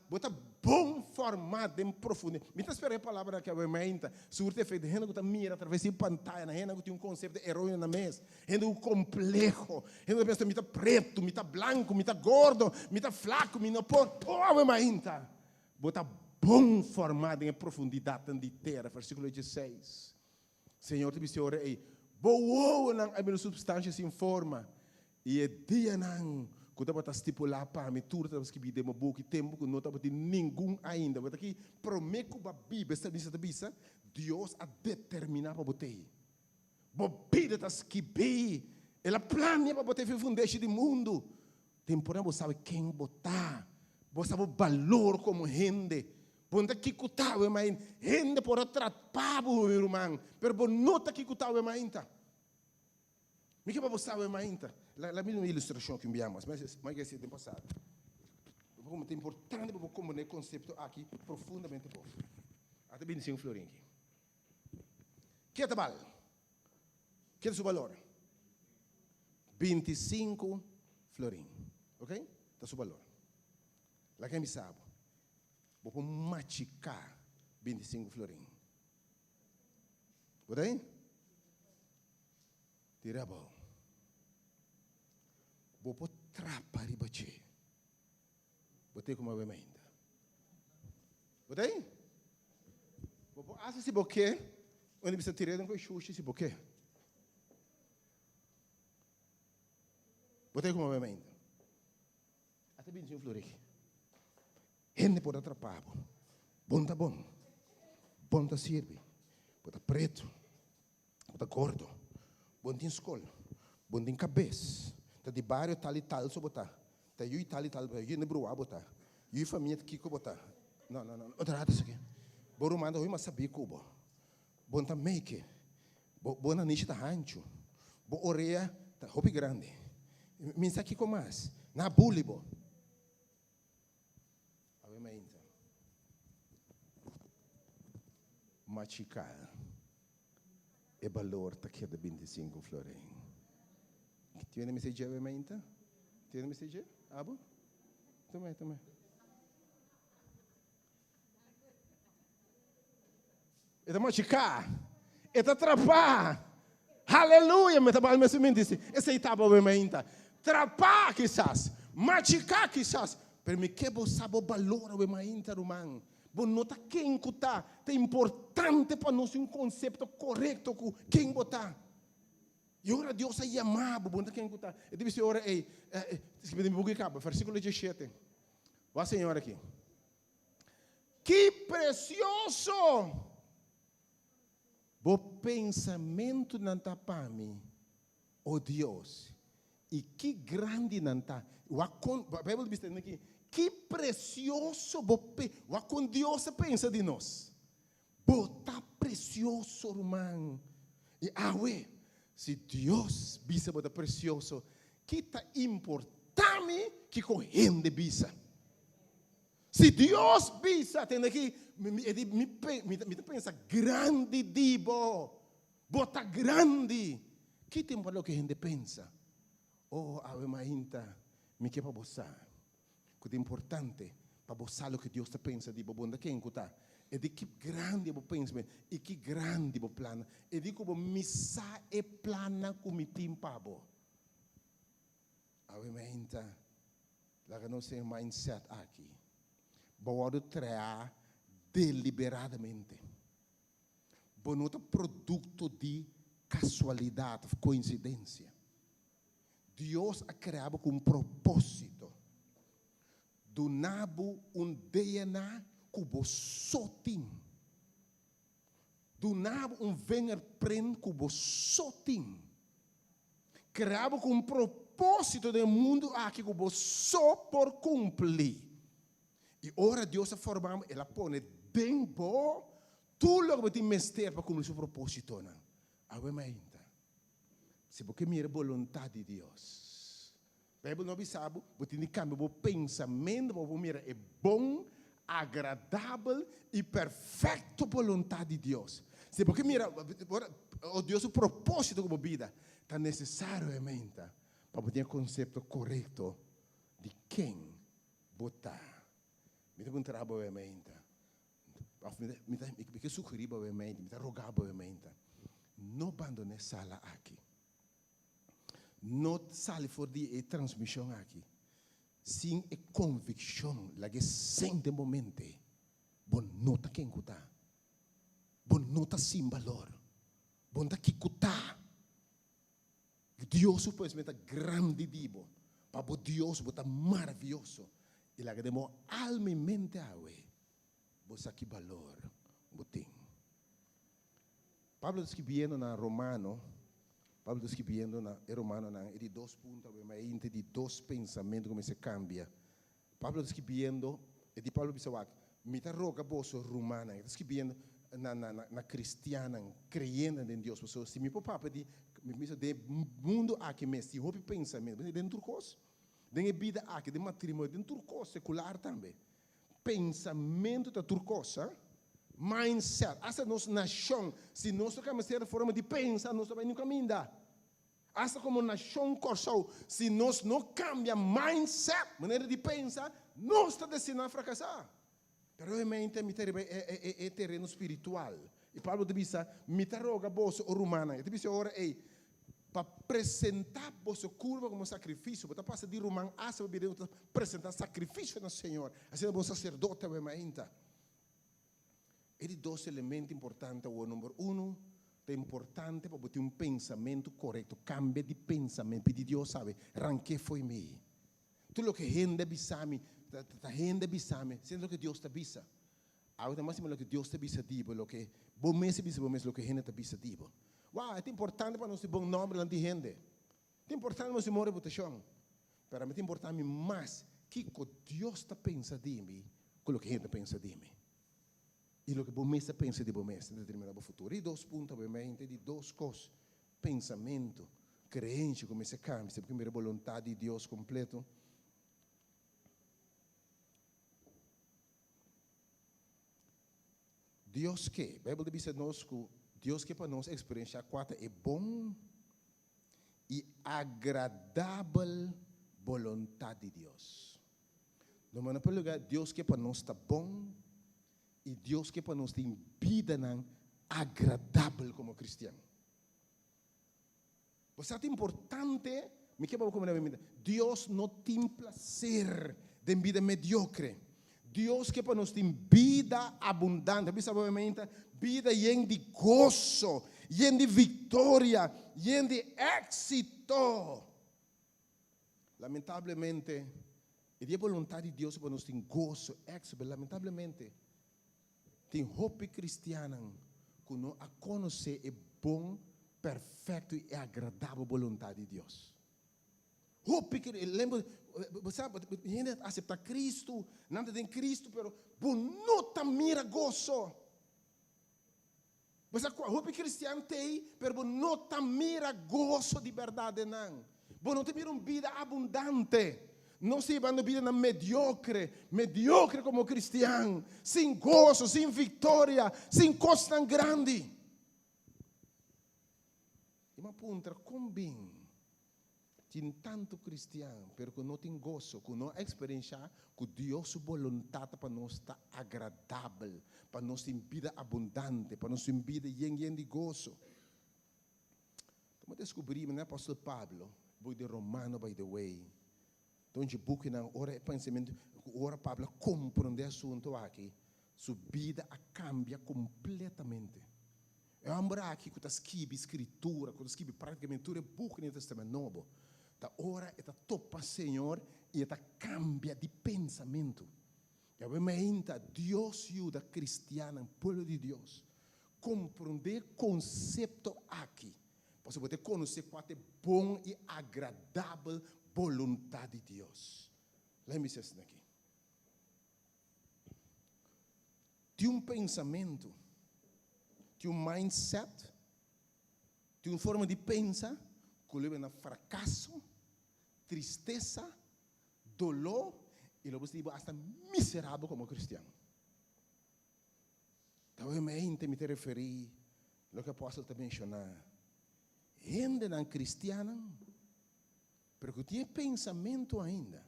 bo ta bon formá den profundidad. Mi ta spera e palabra aki awe mainta surti efecto. Hende ku ta mira atraves di pantayanan, hende ku tin un konsepto eróneo na mes, hende ku kompleho, hende ku ta pensa mi ta pretu, mi ta blanku, mi ta gordo, mi ta flaku, mi no por. Oh, awe mainta bo ta bon formá den e profundidadnan di tera. Versíkulo dieseis. Señor ta bisa e ora ei, Bo wowonan a mira supstansha sin forma, i e dianan ku tabata stipulá pa mi tur tabata skibí den bo buki, tempu ku no tabatin ningun ainda. Bo ta aki promé ku bo a biba, e salmista ta bisa, Dios a determiná pa bo t'ei. Bo bida ta skibí. El a plania pa bo t'ei for fundeshi di mundu. Temporada bo sabe ken bo ta, bo sa bo balor komo hende. Bo no ta kiko ta awe mainta. Hende por a trapa bo, mi ruman, pero bo no ta kiko ta awe mainta. Mi ke pa bo sa awe mainta. La la misma ilustrashon ku mi mas, mas mas ke den pasado. Como ta importante pa bo komprende e konsepto aki profundamente bon. Ata 25 florin aki. Ke ta bal? Ke ta su balor? 25 florin. Ok? Ta su balor. Laga mi sa bo. Bo por machiká 25 florin. Bo ta ahí? Tira abou. Bo por trapa riba dje. Bo te kuma wem ainda. Bo ta ahí? Bo por hasi si bo ke, unda bisa tir'é den ku e shushi si bo ke. Bo te kuma wem ainda. A ta binti un floriki. Hende por atrapá bo. Bon ta bon. Bon ta sirbi. Bo ta pretu. Bo ta gordo. Bo no tin skol. Bo no tin kabes. Ta di bario tal i tal so bo ta. Ta yu i tal i tal bo ta. Yu di bruá bo ta. Yu i famia kiko bo ta. No, no, no. Otro rato esaki. Bo ruman ta hopi mas sabí ku bo. Bo no ta meke. Bo, bo nanishi ta hanchu. Bo orea ta hopi grandi. Mi sa kiko mas. Nan a buli bo. Awe mainta. Machiká e balor ta keda 25 florin. Tiene mi dje awe mainta? Tiene mi dje? Abo? Tuma, tuma. E ta machiká. E ta trapá. Haleluya! Mi ta bal mes minti si. Esei taba awe mainta. Trapá kisas. Machiká kisas. Pero mi ke bo sa bo balor awe mainta, ruman. Bo no ta ken ku ta. Ta importante pa nos tin un konsepto korekto ku ken bo ta. I ora Dios a yama bo, bo no ta ken ku ta. E ta bisa e ora ei, skirbi den mi buki kaba, versíkulo diesshete. Wak Señor aki. Ki precioso Bo pensamentunan ta pa mi, o Dios, i ki grandi nan ta. Wak kon, Bijbel ta bisa aki, ki precioso Bo pe, wak kon Dios ta pensa di nos. Bo ta precioso, ruman. I awe, si Dios bisa bo ta precioso, ki ta importa mi kiko hende bisa? Si Dios bisa, tende aki, mi, e di, mi, mi, mi ta pensa grandi di bo. Bo ta grandi. Ki tempo loke hende pensa? Oh, awe mainta, mi ke pa bo sa ku ta importante pa bo sa loke Dios ta pensa di bo. Bo no ta ken ku ta. E di ki grandi bo pensa i ki grandi bo plannan. E di ku bo mi sa e plannan ku mi tin pa bo. Awe mainta, laga nos den e mindset aki. Bo wòrdu traá deliberadamente. Bo no ta produkto di kasualidat òf koinsidensia. Dios a krea bo ku un propósito. Duna bo un DNA ku bo so tin. Duna bo un vingerprint ku bo so tin. Krea bo ku un propósito den e mundu aki ku bo so por kumpli. I ora Dios a forma bo, El a pone den bo tur loke bo tin mester pa kumpli su propósitonan. Awe mainta. Si bo ke mira boluntat di Dios. Beibel no bisa bo, bo tin di kambia bo pensamentu pa bo por mira e bon, agradabel i perfekto boluntat di Dios. Si bo ke mira ora o Dios su propósito ku bo bida, ta nesesariamente pa bo tin e konsepto korekto di ken bo ta. Mi ta puntra bo awe Of mi ta, mi ta, mi ke sugerí bo awe mi ta roga bo awe no bandoná e sala aki. No sali for di e transmishon aki sin e konvikshon, laga e sent den bo mente, bo no ta ken ku ta. Bo no ta sin balor. Bo no ta kiko ta. Dios su pensamentu ta grandi di bo. Pa bo Dios bo ta maravioso. I laga den bo alma i mente awe bo sa ki balor bo tin. Pablo ta skibiendo na Romano, Pablo ta skibiendo na e Romanonan, e di dos punto awe, ma e inta di dos pensamentu ku mester kambia. Pablo ta skibiendo, e di Pablo bisa wak, Mi ta roga boso rumannan, e ta skibiendo na na na kristiannan, kreyentenan den Dios, pasobra si mi por papia di, mi bisa den e mundu aki mes tin hopi pensamentu, den tur kos, den e bida aki, den matrimonio, den tur kos, sekular tambe. Pensamentu ta tur kos, ha? Mindset. Asta nos nashon, si nos no kambia sierto forma di pensa, nos no bai niun kaminda. Asta komo nashon Kòrsou, si nos no kambia mindset, manera di pensa, nos ta destiná a frakasá. Pero obviamente mi ta riba e tereno spiritual. I Pablo ta bisa, Mi ta roga boso, o rumannan. E ta bisa e ora ei, pa presentá boso kurpa komo sakrifisio. Bo ta pasa di ruman asta pa bira un ta presentá sakrifisio na Señor. Asina bo saserdote awe mainta. E di dos elemento importante awor, number uno, ta importante pa bo tin un pensamentu korekto. Kambia di pensamentu. Pidi Dios sabe, rank'é fo'i mi. Tur loke hende a bisa mi, ta hende a bisa mi, siendo loke Dios ta bisa. Awe ta mas sima loke Dios ta bisa di bo, loke bo mes a bisa bo mes, loke hende ta bisa di bo. Wow, e ta importante pa nos tin bon nomber dilanti hende. Ta importante pa nos tin bon reputashon. Pero ami ta importa mi mas kiko Dios ta pensa di mi ku loke hende ta pensa di mi. I loke bo mes ta pensa di bo mes ta determina bo futuro. I dos punto awe mente di dos kos, pensamentu, kreensia ku mester kambia si bo ke mira boluntat di Dios kompleto. Dios ke, Beibel ta bisa nos ku Dios ke pa nos eksperensiá kua ta e bon i agradabel boluntat di Dios. No manda pa lugá, Dios ke pa nos ta bon i Dios ke pa nos tin bidanan agradabel komo kristian. Bo sa ta importante, mi ke pa bo komprende mi, Dios no tin placer den bida mediocre. Dios ke pa nos tin bida abundante. Bisa bo meinta, bida yen di goso, yen di victoria, yen di éxito. Lamentablemente, e di e boluntad di Dios pa nos tin goso, éxito, pero lamentablemente, Tin hopi kristiannan ku no a konosé e bon, perfekto i agradabel boluntat di Dios. Hopi lembra, bo sa, hende a aseptá Kristu, nan ta den Kristu, pero bo no ta mira goso. Bo sa kua hopi kristian t'ei, pero bo no ta mira goso di bèrdat den nan. Bo no ta mira un bida abundante. Nos ta hibando bidanan mediokre, mediokre komo kristian, sin goso, sin viktoria, sin kosnan grandi. I mi a puntra, kon bin Tin tantu kristian, pero ku no tin goso, ku no a eksperenshá ku Dios su boluntat ta pa nos ta agradabel, pa nos tin bida abundante, pa nos tin bida yen yen di goso. Bo a deskubrí manera apòstel Pablo, buki di Romano by the way, ta un dje bukinan ora e pensamentu, ku ora Pablo a komprondé e asuntu aki, su bida a kambia kompletamente. E hòmber aki ku ta skibi Skritura, ku ta skibi práktikamente tur e buki den Tèstamènt Nobo, ta ora e ta topa Señor i e ta kambia di pensamentu. Yahweh mainta, Dios yuda kristiannan, pueblo di Dios, komprondé e konsepto aki, pasobra bo ta konosé kua ta e bon i agradabel boluntat di Dios. Lei mi bisa esaki. Tin un pensamentu, tin un mindset, tin un forma di pensa. Ku lo bini na frakaso, tristesa, doló i lo bo sinti bo asta miserabel komo kristian. Ta obviamente mi ta referí loke apòstel ta menshoná, hendenan kristiannan pero ku tin e pensamentu ainda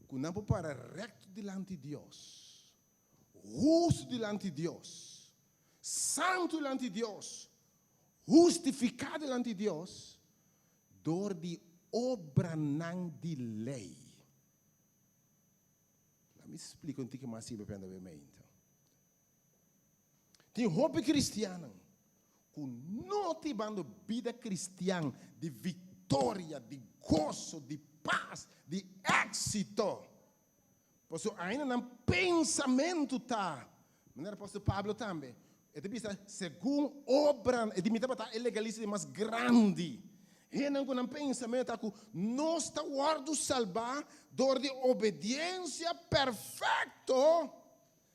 ku nan por para rèkto dilanti Dios, hustu dilanti Dios, santu dilanti Dios, hustifiká dilanti Dios dor di obranan di lei. Laat mi splika un tiki mas sibi penda be mente. Tin hopi kristiannan ku no ta hibando bida kristian di viktoria, di goso, di pas, di éksito. Pasobra ainda nan pensamentu ta, manera apòstel Pablo tambe, e ta bisa, segun obra, e di mi tabata e legalista di mas grandi. Hendenan ku nan pensamentu ta ku nos ta wòrdu salbá dor di obediensia perfekto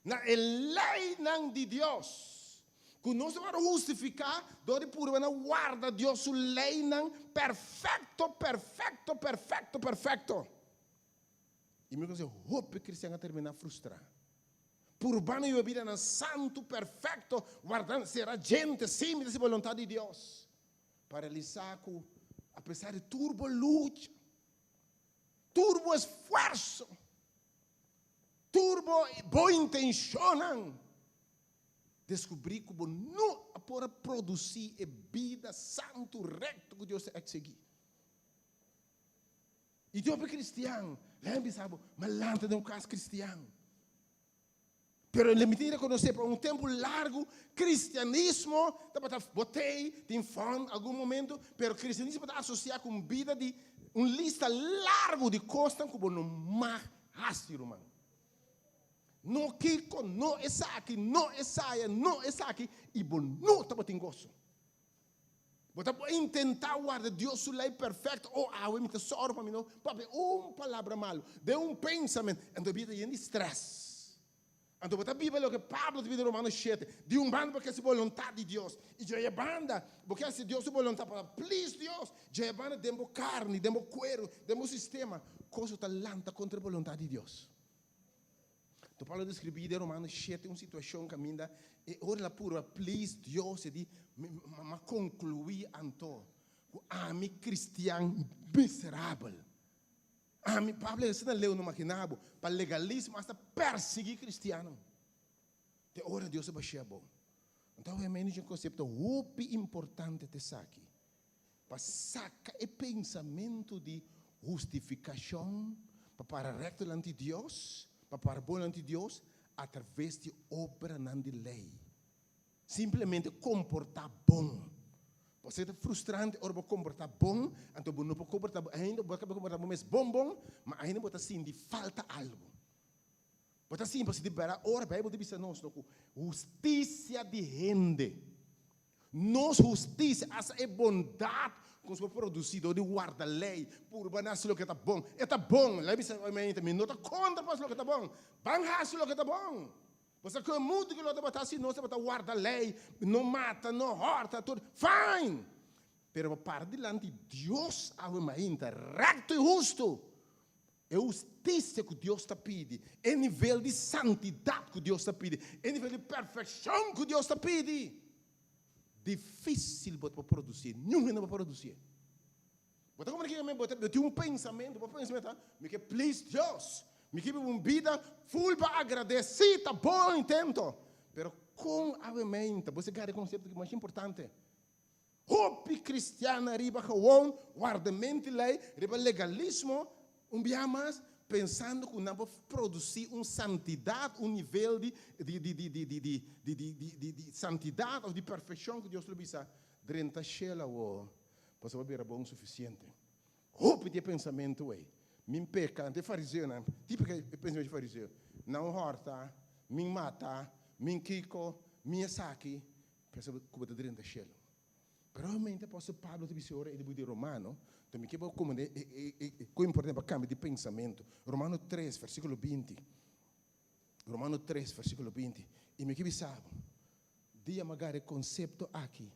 na e leinan di Dios, ku nos ta wòrdu hustifiká dor di purba na warda Dios su leinan perfekto, perfekto, perfekto, perfekto. I mi konoce hopi cristian a termina frustra. Purbando yuba bidanan santu, perfecto, wardando, sera djente, si mi ta haci boluntad di Dios. Pa realisa cu apesar di tur bo lucha, tur bo esfuerso, tur bo bo intencionnan, descubri cu bo no a por a produci e bida santu, recto cu Dios ta exigi. I tin hopi kristian, lei a bisa bo, ma lanta den un kas kristian. Pero lei mi tin rekonosé pa un tempu largu kristianismo tabata botei, tin fòn algun momento, pero kristianismo ta asosiá ku un bida di un lista largu di kosnan ku bo no mag hasi, ruman. No kiko, no esaki, no esaya, no esaki, i bo no tabatin goso. Bo ta por intentá warda Dios su lei perfekto, Oh, awe mi ta sòru pa mi no papia un palabra malu, den un pensamentu. Anto e bida ta yen di strès. Anto bo ta biba loke Pablo ta biba den Romano shete, di un banda bo ke hasi boluntat di Dios, i dje e banda bo ke hasi Dios su boluntat pa plis Dios, dje e banda den bo karni, den bo kueru, den bo sistema, kos ku ta lanta kontra e boluntat di Dios. Anto Pablo a deskribí den Romano shete un situashon kaminda e ora el a purba please Dios, e di, Mi a konkluí anto ku ami kristian miserabel. Ami, Pablo esei na leu no maginá bo, pa legalismo asta persiguí kristiannan. Te ora Dios a bash'é abou. Anto awe mei un konsepto hopi importante ta esaki, pa saka e pensamentu di hustifikashon pa para rekto dilanti Dios, pa para bon dilanti Dios atraves di obranan di lei. Simplemente komportá bon. Pasobra ta frustrante ora bo komportá bon, anto bo no por komportá bo ainda, bo a kaba komportá bo mes bon bon, ma ainda bo ta sinti falta algu. Bo ta sinti pasobra di bèrdat ora Beibel ta bisa nos no ku hustisia di hende, nos hustisia, asta e bondat ku nos por produsí dor di warda lei, purba na hasi loke ta bon, e ta bon. Lei bisa mente, mi no ta kontra pa hasi loke ta bon, ban hasi loke ta bon. Pasobra ku e mundu ku lo tabata hasi nos tabata warda lei, no mata, no hòrta, tur, fine! Pero pa para dilanti Dios awe mainta rekto i hustu, E hustisia ku Dios ta pidi, e nivel di santidat ku Dios ta pidi, e nivel di perfekshon ku Dios ta pidi, difísil bo ta por produsié, niun hende por produsié. Bo ta komunika ku mi, bo ta tin un pensamentu, bo pensamentu ta, mi ke please Dios, mi ke biba un bida ful pa agrad'é, sí, ta bon intento, pero kon awe meinta, bo sa gari e konsepto ki mas importante. Hopi kristiannan riba gewoon wardamento di lei, riba legalismo, un biaha mas, pensando ku nan por produsí un santidat, un nivel di di di di di di di di di di di di santidat òf di perfekshon ku Dios lo bisa, drenta shelu awor, pasobra bo a bira bon sufisiente. Hopi di e pensamentu ei, Min peka, anto e fariseonan, típiko e pensamentu di fariseo, nan hòrta, min mata, min kiko, min esaki, Pensa ku bo ta drenta shelu. Pero realmente apòstel Pablo ta bisa ora e di buki di Romano, ta mi ke bo komprendé e e e kon importante pa kambia di pensamentu. Romano tres versíkulo binti, Romano tres versíkulo binti, i mi ke bisa bo, dia mi a gara e konsepto aki.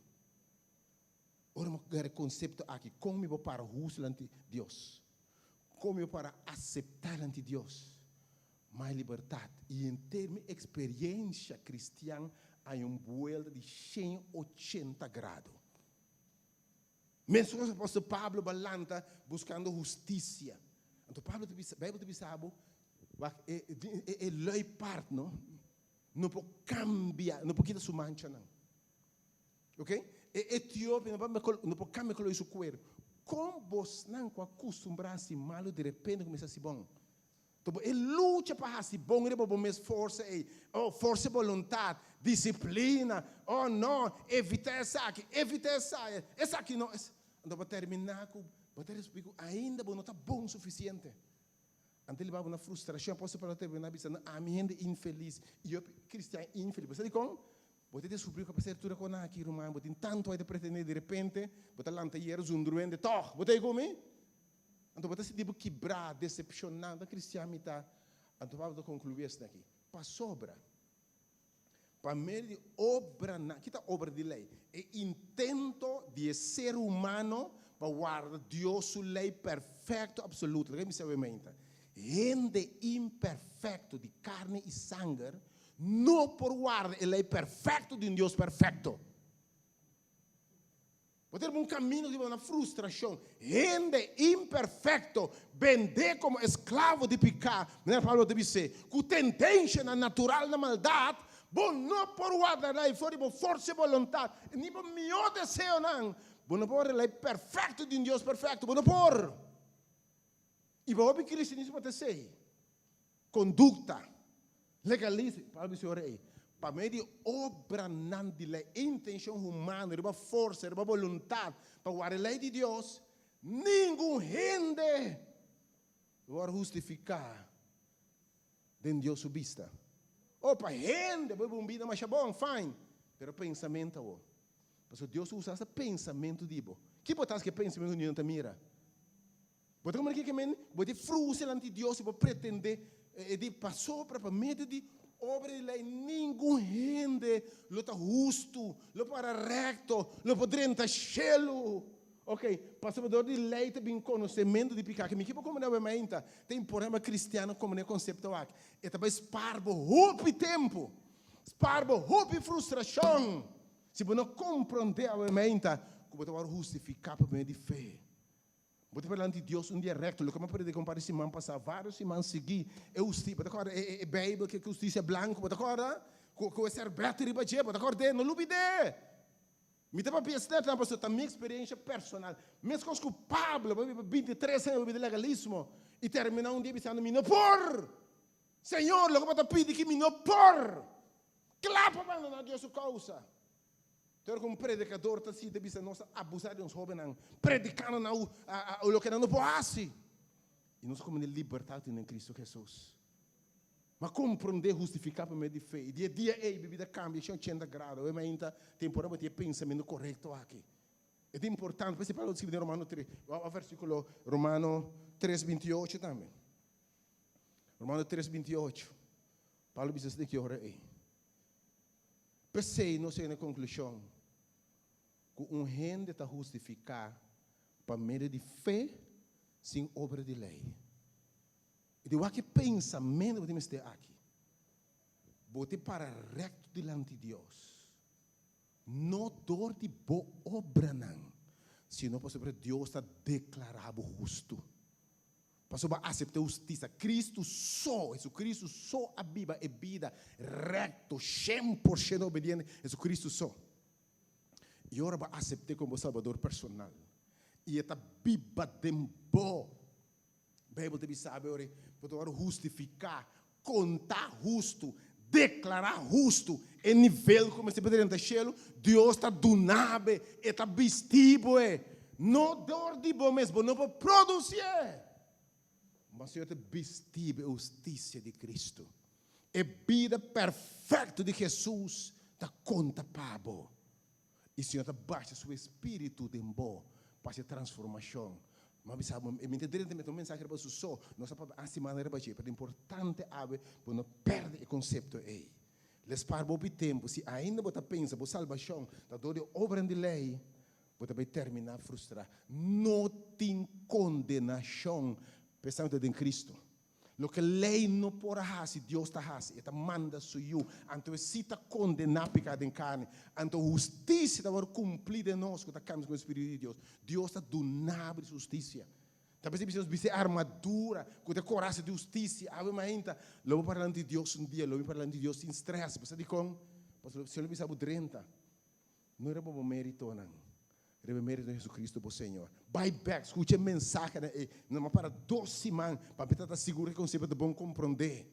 Ora mi gara e konsepto aki, kon mi por para hustu lanti Dios? Kon mi por para aseptá lanti Dios? My libertat i henter mi eksperiensha kristian a haña un buelta di 180 grado. Meskos apòstel Pablo ba lanta buskando hustisia. Anto Pablo ta bisa, Beibel ta bisa bo, wak e e lui part no, no por kambia, no por kita su manchanan. Ok? E etiopio no por no por kambia kolor di su kueru. Kon bosnan ku a kustumbrá hasi malu direpente kuminsá hasi bon? To bo e lucha pa hasi bon riba bo mes forsa ei. Oh, forsa e boluntat, disiplina. Oh, no, evitá esaki, evitá esaya, esaki no. Anto bo terminá ku bo ta descubrí ku ainda bo no ta bon sufisiente. Anto e liba bo na frustrashon. Apòstel Pablo a terminá bisando, Ami hende infelis, i yo kristian infelis. Bo sa dikon? Bo ta descubrí ku apesar di tur e konan aki, ruman, bo tin tantu ai ta pretendé, di repente bo ta lanta yera zundruende tòg. Bo ta ei ku mi? Anto bo ta sinti bo kibrá, desepshoná. Anto kristian mi ta. Anto Pablo ta konkluí esaki aki, Pasobra pa medio di obranan, ki ta obra di lei? E intento di e ser humano pa warda Dios su lei perfekto absoluto. Loke mi bisa awe mainta, hende imperfekto di karni i sanger no por warda e lei perfekto di un Dios perfekto. Bo ta riba un camino di na frustracion. Hende imperfecto, bendé como esclavo di picá, manera Pablo ta bis'é, cu tendencianan natural na maldad, bo no por warda lei for di bo forsa i boluntad, ni bo mihó deseonan. Bo no por warda lei perfecto di un Dios perfecto. Bo no por. I pa hopi cristianismo ta esei. Conducta, legalismo, Pablo bisa ora ei, pa medio di obranan di ley, intencion humano riba forsa, riba boluntad pa warda e ley di Dios, ningun hende lo wòrdu hustifiká den Dios su bista. Oh, pa hende bo biba un bida masha bon, fine, pero pensamentu awor. Pasobra Dios usa hasta pensamentu di bo. Ki bo ta hasi ku e pensamentu ku Dios no ta mira? Bo ta komprende kiko men? Bo ta frustra dilanti Dios si bo pretende di pasobra pa medio di obra di lei ningun hende lo ta hustu, lo para rekto, lo por drenta shelu. Ok, pasobra dor di lei ta bin konosementu di piká. Mi ke bo komprende awe mainta, ta importante pa kristiano komprende e konsepto aki. E ta bai spar bo hopi tempu, spar bo hopi frustrashon, si bo no komprende awe mainta ku bo ta wòrdu hustifiká pa medio di fe. Bo ta papia di Dios un dia recto, loke mi a predica un par di siman pasa, varios siman sigui, e husti, bo ta corda e e Bijbel ke husticia blanco, bo ta corda? Cu cu e serbete riba dje, bo ta cord'e? No lubid'e! Mi ta papia esaki nan pasobra ta mi experiencia personal. Mescos cu Pablo, bo a biba 23 aña bo biba di legalismo y termina un dia bisando mi no por! Señor, loke bo ta pidi ki mi no por! Cla pa bandona Dios su causa. Tur ku un predikador ta sinta bisa nos ta abusá di nos hóbennan, predikando nan loke nan no por hasi. I nos a kome di libertat tin den Kristu Hesus. Ma komprondé, hustifiká pa medio di fe. I di e dia ei mi bida kambia 180 grado. Awe mainta temporada bo tin e pensamentu korekto aki. E ta importante, p'esei Pablo ta skirbi den Romano 3, wak versíkulo Romano 3, 28 tambe. Romano 3, 28. Pablo bisa esaki ki ora ei. P'esei nos yega na e konklushon ku un hende ta hustifiká pa medio di fe sin obra di lei. I di wak e pensamentu bo tin mester aki. Bo tin para rekto dilanti Dios, no dor di bo obranan, sino pasobra Dios ta deklará bo hustu. Pasobra bo a aseptá hustisa. Cristo so, Jesucristo so a biba e bida recto, 100% obediente, Jesucristo so. I ora bo a asept'é como bo Salbador personal, i e ta biba den bo, Bijbel ta bisa bo ora, bo ta wòrdu hustifiká, kontá hustu, deklará hustu, e nivel ku mester drenta shelu, Dios ta duna bo, e ta bisti bo e. No dor di bo mes, bo no por produsié. Ma Señor ta bisti bo e hustisia di Kristu. E bida perfekto di Hesus ta konta pa bo. I Señor ta basha su Espíritu den bo pa hasi transformashon. Mi a bisa bo, mi ta drenta mete un mensahe riba su so, nos a papia a simana riba dje, pero importante awe bo no perde e konsepto ei. Les par bo hopi tempu, si ainda bo ta pensa bo salbashon ta dor di obranan di lei, Bo ta bai terminá frustrá. No tin kondenashon pa esnan ku ta den Kristu. Loke lei no por a hasi, Dios ta hasi. E ta manda su Yu. Anto e sí ta kondená piká den karni. Anto hustisia ta wòrdu kumplí den nos ku ta kambia segun e Spiritu di Dios. Dios ta duna bo di su hustisia. Ta p'esei bisa nos bisti e armadura ku ta e korasa di hustisia. Awe mainta lo bo para dilanti di Dios un dia, lo mi para dilanti di Dios sin strès. Bo sa dikon? Pasobra Señor lo bisa bo drenta. No riba bo méritonan, riba e mérito di Jesucristo bo Señor. Bai bèk, skucha e mensahenan ei. No a para dos siman pa mi ta ta sigur ku e konsepto ta bon komprondé.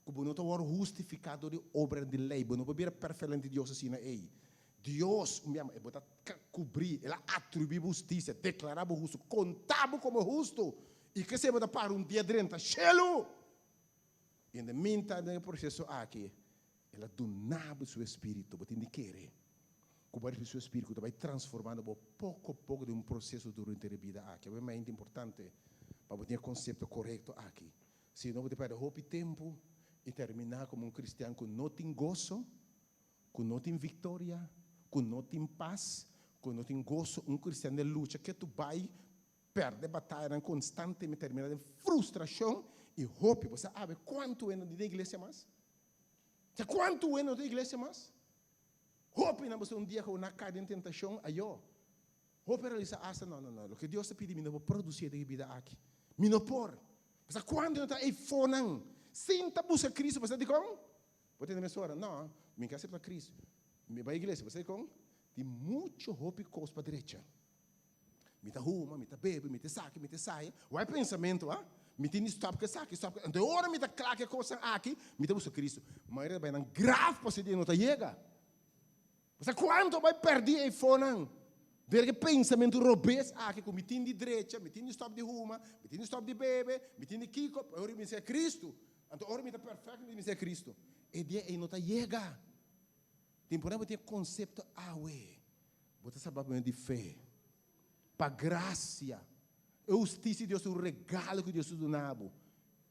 Ku bo no ta wòrdu hustifiká dor di obranan di lei. Bo no por bira pèrfèkt dilanti di Dios asina ei. Dios, un biaha, e bo ta kubrí, El a atribuí bo hustisia, deklará bo hustu, kontá bo komo hustu. I kesei bo ta para un dia drenta shelu. In the meantime, den e proseso aki, El a duna bo su Espíritu. Bo tin di kere ku bo a risibí su Espíritu ku ta bai transformando bo poko poko den un proseso durante e bida aki. Awor e importante pa bo tin e konsepto korekto aki. Si no bo ta pèrdè hopi tempu i terminá komo un kristian ku no tin goso, ku no tin viktoria, ku no tin pas, ku no tin goso, un kristian den lucha ketu bai Perde batayanan konstantemente termina den frustrashon i hopi. Bo sa awe kuantu hende no tin iglesia mas? Sa kuantu hende no tin iglesia mas? Hopi nan bo sa un dia ku nan a kai den tentashon, ayo. Hopi a realisa asta, no, no, no, loke Dios ta pidi mi no por produsi den e bida aki. Mi no por. Bo sa kuantu hende ta eifonan sin ta buska Cristo? Bo sa dikon? Bo tende mesora, no, mi ka asepta Cristo. Mi bai iglesia. Bo sa dikon? Tin muchu hopi kos pa drecha. Mi ta huma, mi ta bebe, mi ta esaki, mi ta esaya. Wak e pensamentu, ha? Mi tin di stòp ku esaki, stòp ku. Anto e ora mi ta kla ku e kosnan aki, mi ta buska Kristu. Mayoria ta bai nan graf pasobra e dia no ta yega. Bo sa kuantu a bai pèrdí eifonan dor ku e pensamentu robes aki ku mi tin di drecha, mi tin di stòp di huma, mi tin di stòp di bebe, mi tin di kiko, pa e ora mi bisa Kristu. Anto ora mi ta pèrfèkto mi ta bisa Kristu. E dia ei no ta yega. Temporada bo tin e konsepto awe. Bo ta salbá pa medio di fe, pa grasia. E hustisia di Dios ta un regalo ku Dios ta duna bo.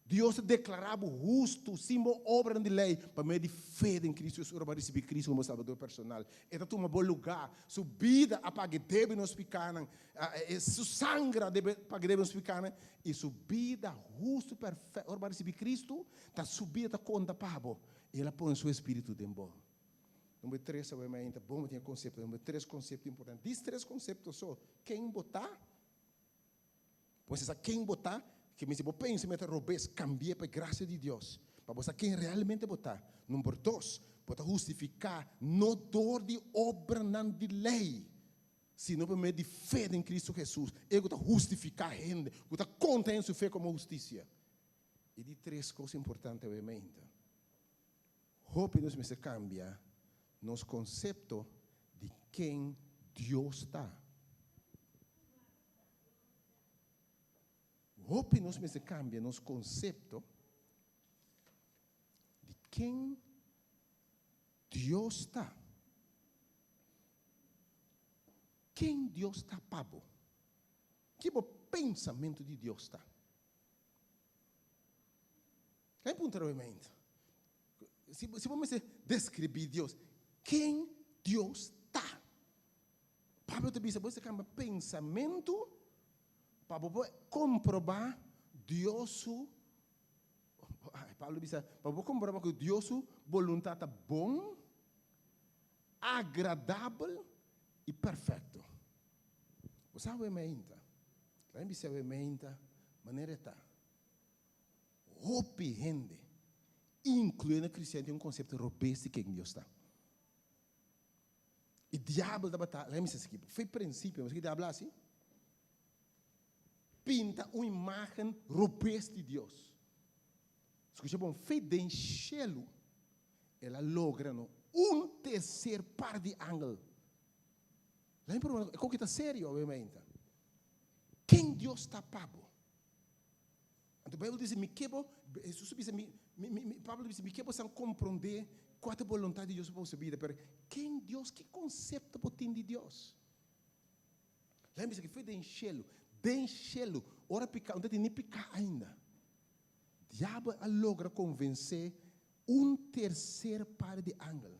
Dios ta deklará bo hustu sin bo obranan di lei pa medio di fe den Kristu Hesus. Ora bo a risibí Kristu komo bo Salbador personal, E ta tuma bo lugá. Su bida a paga e debe nos pikánan, Su sanger a debe paga e debe nos pikánan, i Su bida hustu perfèkto. Ora bo a risibí Kristu, ta Su bida ta konta pa bo, i El a pone Su Espíritu den bo. Number tres awe mainta bon bo tin e konsepto. Number tres konsepto importante. Dis tres konsepto so. Ken bo ta? Bo mester sa ken bo ta, ke mester bo pensa mester robes, kambia pa e grasia di Dios, pa bo sa ken realmente bo ta. Number dos, bo ta hustifiká no dor di obranan di lei, sino pa medio di fe den Kristu Hesus, e ku ta hustifiká hende, ku ta konta hende su fe komo hustisia. I di tres kos importante awe mainta. Hopi nos mester kambia nos konsepto di ken Dios ta. Hopi nos mester kambia nos konsepto di ken Dios ta. Ken Dios ta pa bo? Ki bo pensamentu di Dios ta? Kan puntra bo mente? Si, si bo mester describí Dios, ken Dios ta? Pablo ta bisa, bo mester cambia pensamentu pa bo por comproba Dios su, Pablo bisa, pa bo comproba cu Dios su boluntad ta bon, agradabel y perfecto. Bo sa awe meinta? Laat mi bisa awe meinta manera e ta. Hopi hende, inkluyendo kristian, tin un konsepto robes di ken Dios ta. I diabel tabata, laat mi bisa esaki, for e prinsipio, bo sa ki diabel a hasi? Pinta un imagen robes di Dios. Skucha bon, fe den shelu, el a logra no un terser par di angel. Laat mi pregunta, e koki ta serio awe mainta? Ken Dios ta pa bo? Anto Bijbel dice, mi ke bo, Jesus bisa, mi, mi, mi, Pablo bisa, mi ke bo san comprende cua ta boluntad di Dios pa boso bida, pero ken Dios, ki concepto bo tin di Dios? Laat mi bisa ki foi den shelu, den shelu, ora pica, no ta tin ni pica ainda. Diabel a logra convence un tercer par di angel,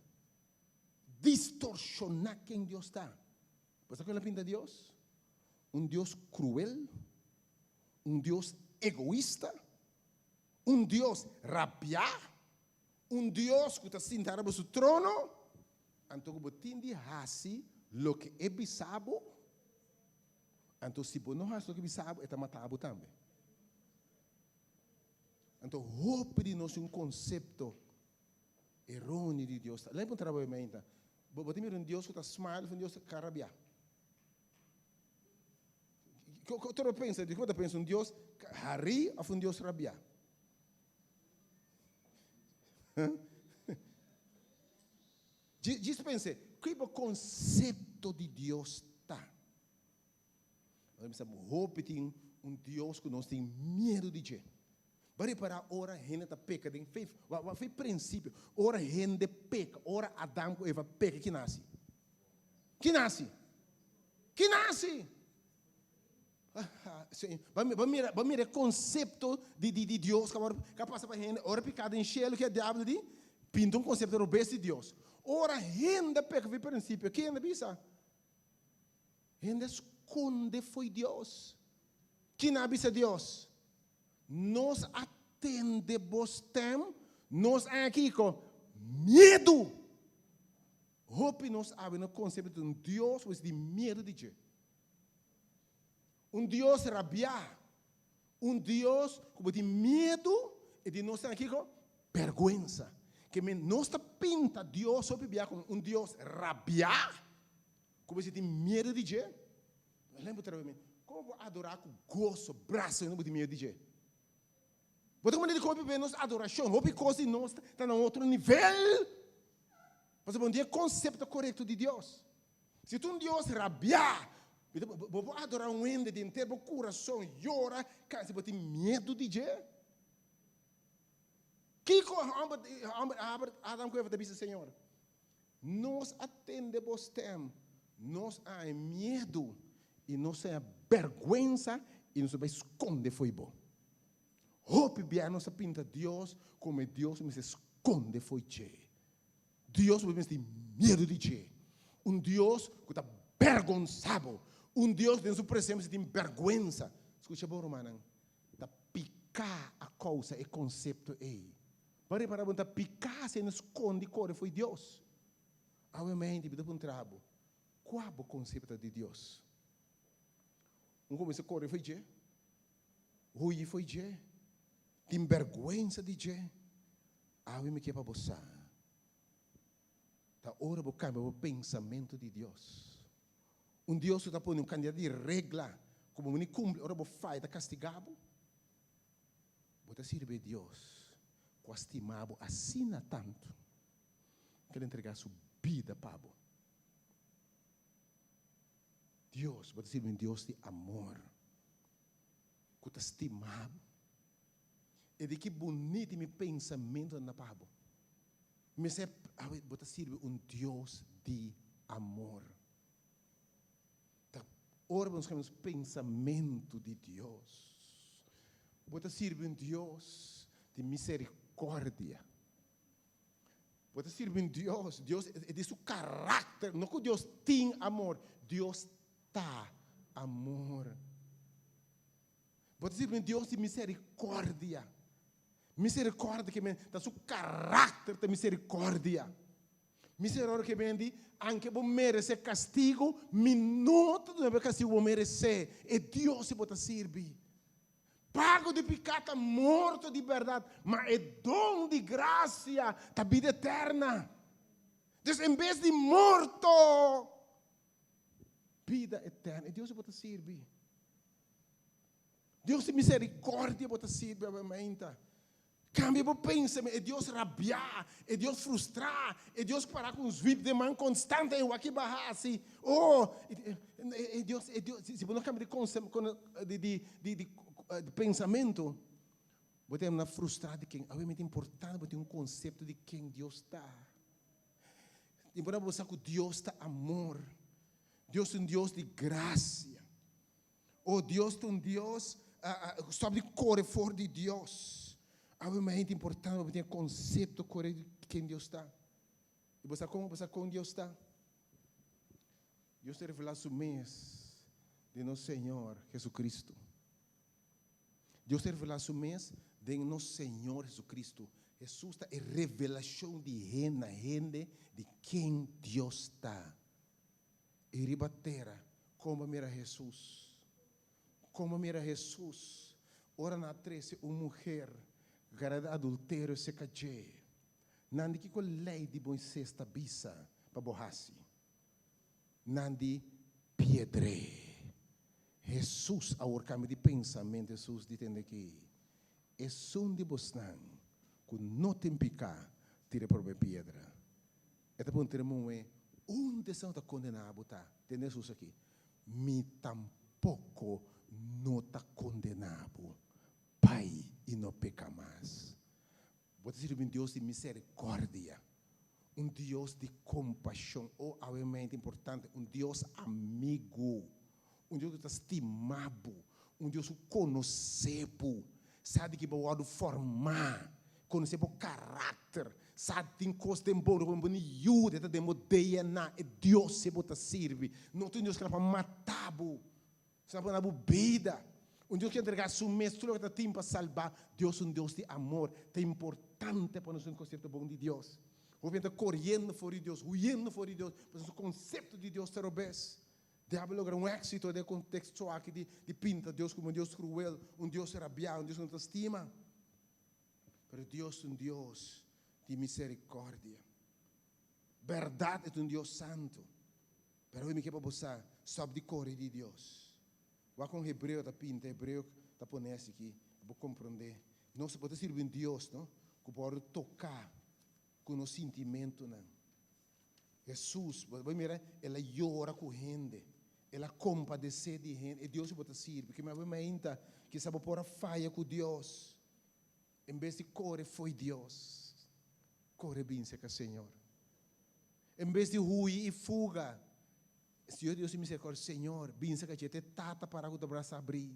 distorsiona ken Dios ta. Bo sa kon el a pinta Dios? Un Dios kruel, un Dios egoista, un Dios rabiá, un Dios ku ta sinta riba su trono, anto ku bo tin di hasi loke e bisa bo, anto si bo no hasi loke e bisa bo, e ta mata bo tambe. Anto hopi di nos tin un konsepto eróneo di Dios. Lei puntra bo ainda, bo bo ta mira un Dios ku ta smile òf un Dios ku ta rabiá? Kiko bo pensa? Kiko bo ta pensa? Un Dios harí òf un Dios rabiá? Djis pensa, ki bo konsepto di Dios ta? Nos a bisa hopi tin un Dios ku nos tin miedu di dje. Bo a repará ora hende ta peka den fe, wak fe prinsipio, ora hende peka, ora Adam ku Eva peka, ki nasi? Ki nasi? Ki nasi? Bo mira, bo mira e konsepto di di di Dios ku a pasa pa hende, ora piká den shelu ke diablo di pinta un konsepto robes di Dios. Ora hende peka fe prinsipio, ki hende bisa? Hende skonde fo'i Dios. Kina a bisa Dios? Nos a tende bo stèm, nos a haña kiko? Miedu! Hopi nos awe no konsepto di un Dios ku di miedu di dje. Un Dios rabiá, un Dios ku bo tin miedu i di nos ta haña kiko? Bèrgwensa. Ke men nos ta pinta Dios hopi bia komo un Dios rabiá. Ku bo si tin miedu di dje? Lei bo trabe mi. Komo bo adorá ku goso, brasa i no bo tin miedu di dje? Bo ta komprende dikon hopi bes nos adorashon, hopi kos di nos ta na un otro nivel? Pasobra bo no tin e konsepto korekto di Dios. Si ta un Dios rabiá, bo por adorá un hende di henter bo kurason, yora, kanta si bo tin miedu di dje? Kiko hòmber Adam ku Eva ta bisa Señor? Nos a tende bo stem, nos a haña miedu i nos a haña bèrgwensa i nos a bai skonde fo'i bo. Hopi bia nos a pinta Dios komo e Dios ku mester skonde fo'i dje. Dios ku bo mester tin miedu di dje. Un Dios ku ta bèrgonsá bo. Un Dios den su presensia mester tin bèrgwensa. Skucha bon rumannan, ta piká a kousa e konsepto ei. Bo a repará bo ta piká si no skondi kore fo'i Dios? Awe mente mi ta puntra bo, kua bo konsepto ta di Dios? Un kuminsá kore fo'i dje? Huyi fo'i dje? Tin bèrgwensa di dje? Awe mi ke pa bo sa, ta ora bo kambia bo pensamentu di Dios. Un Dios ku ta pone un kantidat di regla ku bo no kumpli, ora bo faya ta kastigá bo. Bo ta sirbi e Dios ku a stima bo asina tantu ku el a entregá su bida pa bo. Dios, bo ta sirbi un Dios di amor ku ta stima bo. E di ki bunita mi pensamentunan ta pa bo. Mester, awe, bo ta sirbi un Dios di amor. Ta ora bo nos kambia nos pensamentu di Dios. Bo ta sirbi un Dios di misericordia. Bo ta sirbi un Dios, Dios e di su karakter, no ku Dios tin amor, Dios ta amor. Bo ta sirbi un Dios di misericordia. Misericordia ke men ta su karakter ta misericordia. Miseror ke ben di, Anke bo meresé kastigu, mi no ta duna bo e kastigu bo meresé. E Dios si bo ta sirbi. Pago di piká ta morto di bèrdat, ma e don di grasia ta bida eterna. Dus en bes di morto, bida eterna. E Dios si bo ta sirbi. Dios di misericordia bo ta sirbi awe mainta. Cambia bo pensamentu. E Dios rabiá, e Dios frustrá, e Dios pará ku un zwip den man konstante e wak ba hasi. Oh, e Dios, e Dios, si bo no cambia di di di di di pensamentu, bo ta na frustrá di ken. Awe ta importante bo tin un konsepto di ken Dios ta. Importante bo sa ku Dios ta amor. Dios ta un Dios di grasia. Oh Dios ta un Dios, stop di kore for di Dios. Awe mas hende importante pa bo tin e konsepto korekto di ken Dios ta. I bo sa kon bo sa kon Dios ta? Dios ta revelá su mes den nos Señor Jesucristo. Dios ta revelá su mes den nos Señor Jesucristo. Hesus ta e revelashon di hende na hende di ken Dios ta. I riba tera, kon bo a mira Hesus? Kon bo a mira Hesus ora nan a trese un muher gara di adulterio serka dje? Nan di kiko lei di Moises ta bisa pa bo hasi? Nan di piedr'é. Hesus awor kambia di pensamentu. Hesus di tende ki, Esun di bosnan ku no tin piká, tira e promé piedra. E ta puntra e muhé, Unda esnan ku ta kondená bo ta? Tende Hesus aki, Mi tampoko no ta kondená bo. Bai i no peka mas. Bo ta sirbi un Dios di miserikòrdia, un Dios di kompashon, o awemente importante, un Dios amigu, un Dios ku ta stima bo, un Dios ku konosé bo, sa di ki bo wòrdu formá, konosé bo karakter, sa tin kos den bo ku bo ni yuda, e ta den bo DNA, e Dios ei bo ta sirbi. No ta un Dios ku ta pa mata bo, Sa pa na bo bida. Un Dios ki a entregá su mes tur loke ta tin pa salbá. Dios un Dios di amor. Ta importante pa nos un konsepto bon di Dios. Hopi hende ta koriendo for di Dios, huyendo for di Dios, pasobra su konsepto di Dios ta robes. Diabel logra un éksito den e konteksto aki di di pinta Dios komo un Dios kruel, un Dios rabiá, un Dios ku no ta stima. Pero Dios ta un Dios di miserikòrdia. Bèrdat e ta un Dios santu. Pero hoy mi ke pa bo sa, stop di kore di Dios. Wak kon Hebreo ta pinta, Hebreo ta pone asiki, pa bo komprondé. Nos bo ta sirbi un Dios, no, ku por toká ku nos sintimentunan. Hesus, bo bo mira, el a yora ku hende, el a kompadesé di hende. E Dios ku bo ta sirbi, ke mi a mainta, kisa bo por a faya ku Dios. En bes di kore fo'i Dios, kore bin serka Señor. En bes di hui i fuga, Señor Dios di misericordia, Señor, bin serka dje, te Tata para ku ta brasa abrí.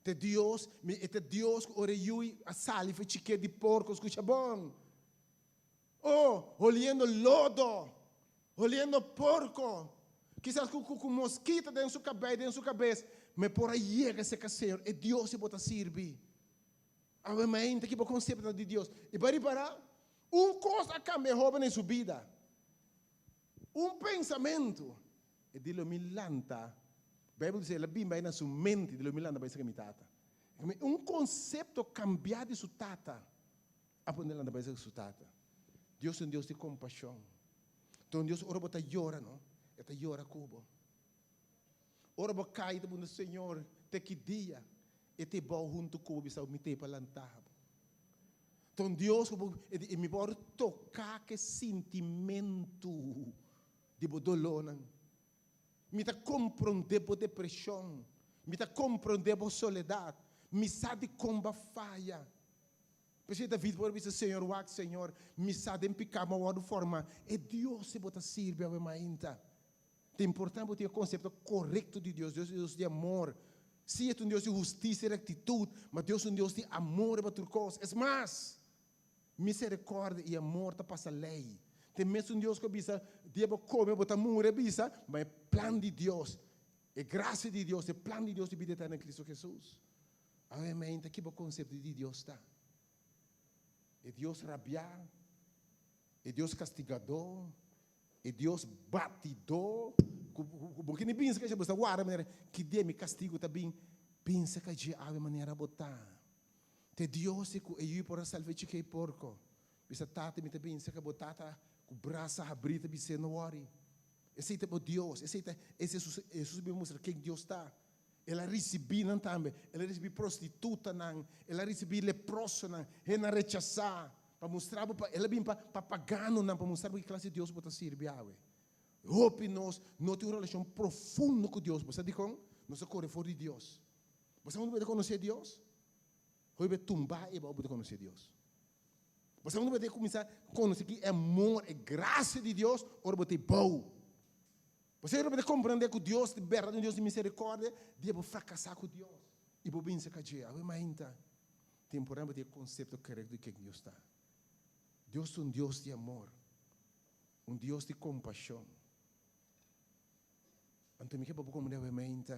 Te Dios, mi, e ta Dios ku ora e yui a sali for chiket di porko, skucha bon. Oh, holiendo lodo, holiendo porko, kisas ku, ku, ku moskito den su kabei, den su kabes, me por a yega serka Señor, e Dios ei bo ta sirbi. Awe mainta ki bo konsepto di Dios. I bo a ripará? Un kos a kambia e hóben den su bida. Un pensamentu. E di lo mi lanta. Beibel bisa el a bin bai na su mente di lo mi lanta bai serka mi tata. Un konsepto kambiá di su tata a pone lanta bai serka su tata. Dios ta un Dios di kompashon. Ta un Dios ora bo ta yora no, e ta yora ku bo. Ora bo kai ta puntra Señor te ki dia e te bou huntu ku bo bisa mi te pa lanta bo. Ta un Dios ku bo e di e mi por toka ke sintimentu di bo dolónan. Mi ta komprondé bo depreshon. Mi ta komprondé bo soledat. Mi sa di kon bo a faya. P'esei David por a bisa, Señor, wak, Señor, mi sa den piká mi a wòrdu formá. E Dios ei bo ta sirbi awe mainta. Ta importante bo tin e konsepto korekto di Dios. Dios ta un Dios di amor. Sí, e ta un Dios di hustisia i rektitut, ma Dios ta un Dios di amor riba tur kos. Es mas, miserikòrdia i amor ta pasa lei. Ta e mesun Dios ku a bisa, Dia bo kome bo ta muri, a bisa, ma e plan di Dios, e grasia di Dios, e plan di Dios di bida eterno den Kristu Hesus. Awe meinta ki bo konsepto di Dios ta? E Dios rabiá? E Dios kastigadó? E Dios batidó ku bo kende binse ka dje bo sta warda manera ki dia mi kastigu ta bin, binse ka dje awe manera bo ta. Te Dios di ku e yu por a salva e chikei porko. Bisa tata mi ta binse ka bo tata ku brasa habrí ta bis'é no wòri. Esei ta bo Dios, esei ta es Hesus, Hesus a bin mustra ken Dios ta. El a risibí nan tambe, el a risibí prostitutanan, el a risibí leprosonan, hendenan rechasá. Pa mustra bo pa el a bin pa pa paganonan, pa mustra bo ki klase Dios bo ta sirbi awe. Hopi nos no tin un relashon profundo ku Dios. Bo sa dikon? Nos a kore for di Dios. Bo sa unda bo ta konosé Dios? Hopi bo tumba e bo ta konosé Dios. Bo sa unda bo ta kuminsá konosé ki e amor, e grasia di Dios? Ora bo ta bou. Bo sa ora bo ta komprendé ku Dios di bèrdat un Dios di miserikòrdia, dia bo frakasá ku Dios i bo binse ka dje. Awe mainta. Temporada bo tin e konsepto korekto di ken Dios ta. Dios ta un Dios di amor, un Dios di kompashon. Anto mi ke pa bo komprendé awe meinta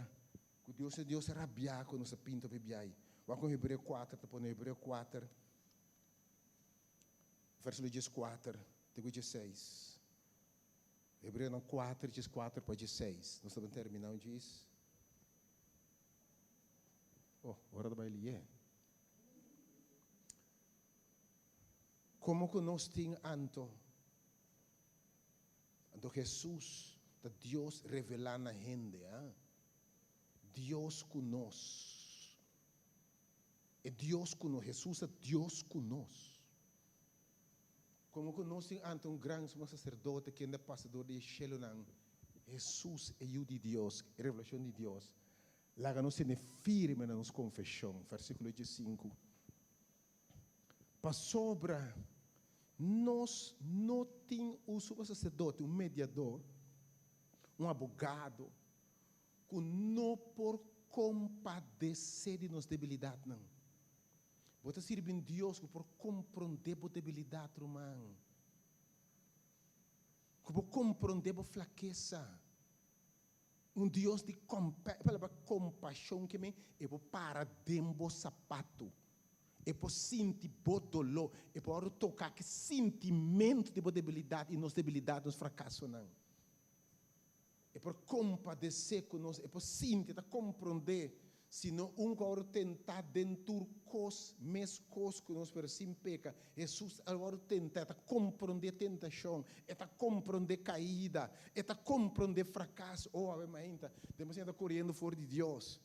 ku Dios e Dios rabiá ku nos a pinta pa e biai. Wak kon Hebreo kuater ta pone, Hebreo kuater vèrsikulo dieskuater te ku diesseis. Hebreonan kuater dieskuater pa diesseis. Nos ta bin terminá un djis. Oh, ora ta bai lié. Komo ku nos tin anto? Anto Hesus ta Dios revelá na hende, a. Dios ku nos. E Dios ku nos. Hesus ta Dios ku nos. Komo ku nos tin anto un gran sumo saserdote kende a pasa dor di e shelunan, Hesus, e Yu di Dios, e revelashon di Dios, laga nos tene firme na nos konfeshon, versíkulo diesinku. Pasobra nos no tin un sumo saserdote, un mediador, un abogado, ku no por kompadesé di nos debilidatnan. Bo ta sirbi un Dios ku por komprondé bo debilidat, ruman, ku por komprondé bo flakesa. Un Dios di kompa, e palabra kompashon ke men e por para den bo sapatu, e por sinti bo doló, e por wòrdu toká ku e sintimentu di bo debilidat i nos debilidat, nos frakasonan. E por kompadesé ku nos, e por sinti, e ta komprondé si no un ku a wòrdu tentá den tur kos meskos ku nos, pero sin peka. Hesus a wòrdu tentá, e ta komprondé tentashon, e ta komprondé kaida, e ta komprondé frakaso. Oh, awe mainta, den bo siña ta koriendo for di Dios.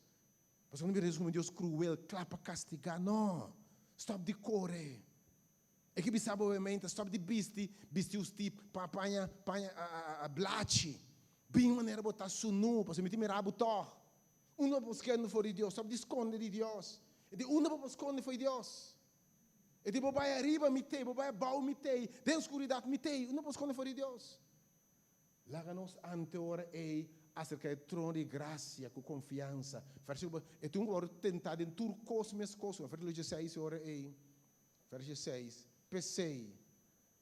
Pasobra no mira Dios komo un Dios kruel, kla pa kastigá. No! Stòp di kore. E ke bisa bo obviamente, stop di bisti, bisti usti pa paña, paña blachi. Bin manera bo ta sunu, pasobra mi ta mira bo tog. Unda bo por skende for di Dios? Stop di skonde di Dios. E di unda bo por skonde for di Dios? E di bo bai ariba mi tei, bo bai abou mi tei, den skuridat mi tei. Unda bo por skonde for di Dios? Laga nos ante ora ei aserka e trono di grasia ku konfiansa. Versíkulo, E tin ku wòrdu tentá den tur kos meskos. Versíkulo dieseis ora ei. Versíkulo seis, P'esei,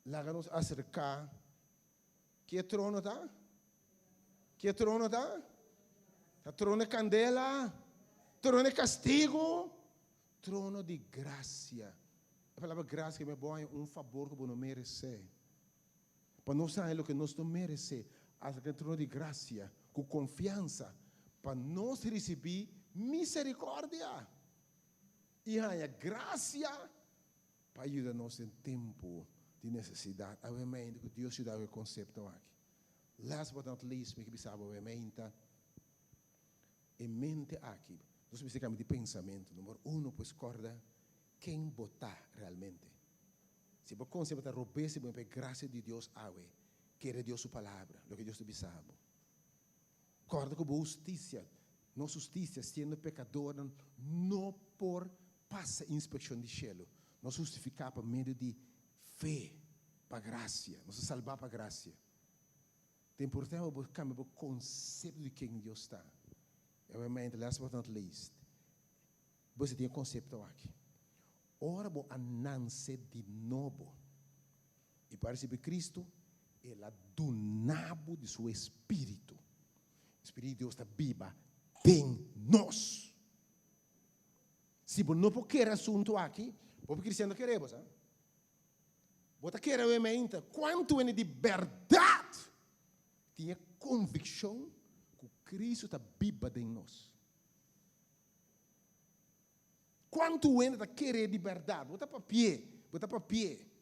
laga nos aserká. Ki e trono ta? Ki e trono ta? Ta trono di kandela? Trono di kastigu? Trono di grasia. E palabra grasia ke men bo haña un fabor ku bo no meresé. Pa nos haña loke nos no meresé, aserká e trono di grasia ku konfiansa pa nos risibí miserikòrdia. I haña grasia pa yuda nos den tempu di nesesidat. Awe meinta ku Dios yuda ku e konsepto aki. Last but not least, mi ke bisa bo awe meinta, e mente aki, nos mester kambia di pensamentu. Number uno, pues kòrda ken bo ta realmente. Si bo konse bo ta robes i bo pa e grasia di Dios awe, kere Dios su palabra, loke Dios ta bisa bo. Kòrda ku bo hustisia, nos hustisia, siendo pekadornan, no por pasa inspekshon di shelu. Nos hustifiká pa medio di fe, pa grasia. Nos ta salbá pa grasia. Ta importante pa bo kambia bo konsepto di ken Dios ta. I obviamente, last but not least, bo mester tin e konsepto aki. Ora bo a nanse di nobo i bo a risibí Kristu, El a duna bo di su espíritu. Espíritu di Dios ta biba den nos. Si bo no por kere asuntu aki, bo por cristian ta kere bo, sa. Bo ta kere awe meinta. Kuantu hende di bèrdat tin e konvikshon ku Cristo ta biba den nos? Kuantu hende ta kere di bèrdat? Bo ta papi'é, bo ta papi'é.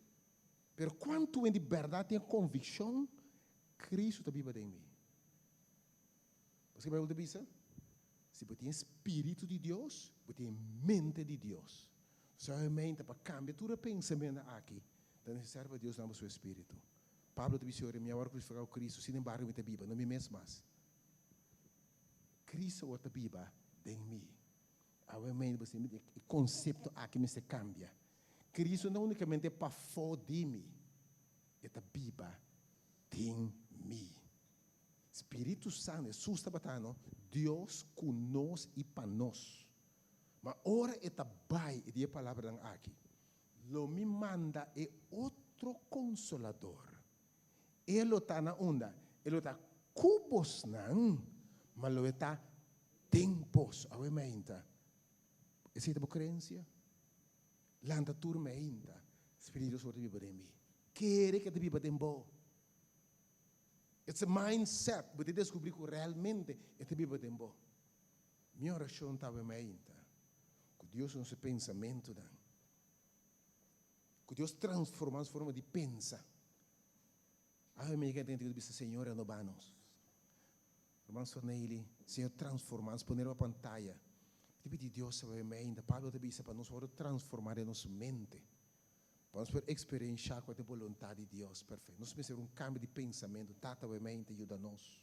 Pero kuantu hende di bèrdat tin e konvikshon, Kristu ta biba den mi? Paske Beibel ta bisa, si bo tin e spiritu di Dios, bo tin e mente di Dios. Solamente pa kambia tur e pensamentu aki, ta nesesario pa Dios duna bo su espiritu. Pablo ta bisa, Ora mi a wòrdu krusifiká ku Kristu, sin embargo mi ta biba, no mi mes mas. Kristu awor ta biba den mi. Awe mente bo sinti e konsepto aki mester kambia. Kristu no únikamente pafó di mi, e ta biba den mi. Spiritu Santu, Hesus tabata no, Dios ku nos i pa nos. Ma ora e ta bai e di e palabranan aki, Lo mi manda e otro Konsolador. E lo ta na unda? E lo ta ku bosnan. Ma lo e ta den boso. Awe mainta, esei ta bo kreensia? Lanta tur mainta, Spiritu Santu ta biba den mi. Kere ku e ta biba den bo. It's a mindset. Bo ta deskubrí ku realmente e ta biba den bo. Mi orashon ta awe mainta, ku Dios usa nos pensamentunan, ku Dios transforma nos forma di pensa. Awe mi yega den ku bisa, Señor, renobá nos. Ruman Soneili, Señor transforma nos, pone riba pantaya. Mi ta pidi Dios awe mainta, Pablo ta bisa pa nos wòrdu transformá den nos mente, pa nos por eksperenshá kua ta e boluntat di Dios perfekto. Nos mester un kambio di pensamentu. Tata awe mainta yuda nos.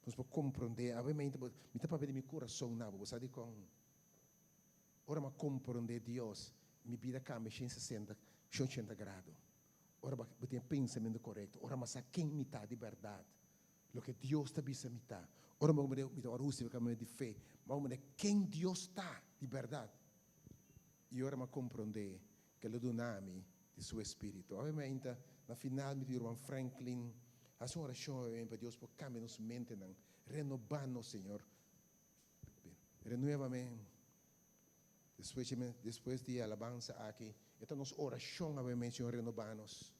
Nos por komprondé. Awe mainta bo, mi ta papia di mi kurason na bo. Bo sa dikon? Ora mi a komprondé Dios, mi bida kambia 160, 180 grado. Ora bo tin e pensamentu korekto, ora mi a sa ken mi ta di bèrdat, loke Dios ta bisa mi ta, ora mi a komprendé, mi ta ora hustifiká mi di fe, mi a komprendé ken Dios ta di bèrdat, i ora mi a komprendé ku el a duna mi di su espíritu. Awe mainta, na final mi di ruman Franklin hasi un orashon awe pa Dios por kambia nos mentenan, renobá nos, Señor. Renuévame. Despues despues di e alabansa aki, e ta nos orashon awe mes, Señor, renobá nos.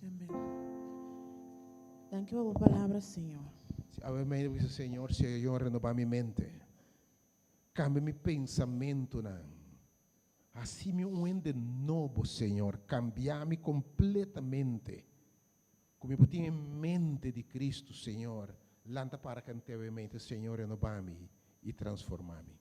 Amen. Danki pa bo palabra, Señor. Si awe mes bo bisa, Señor, Señor, renobá mi mente. Kambia mi pensamentunan. Hasi mi un hende nobo, Señor. Kambia mi kompletamente. Ku mi por tin e mente di Cristo, Señor, lanta para kant'eu e mente, Señor, renobá mi i transformá mi.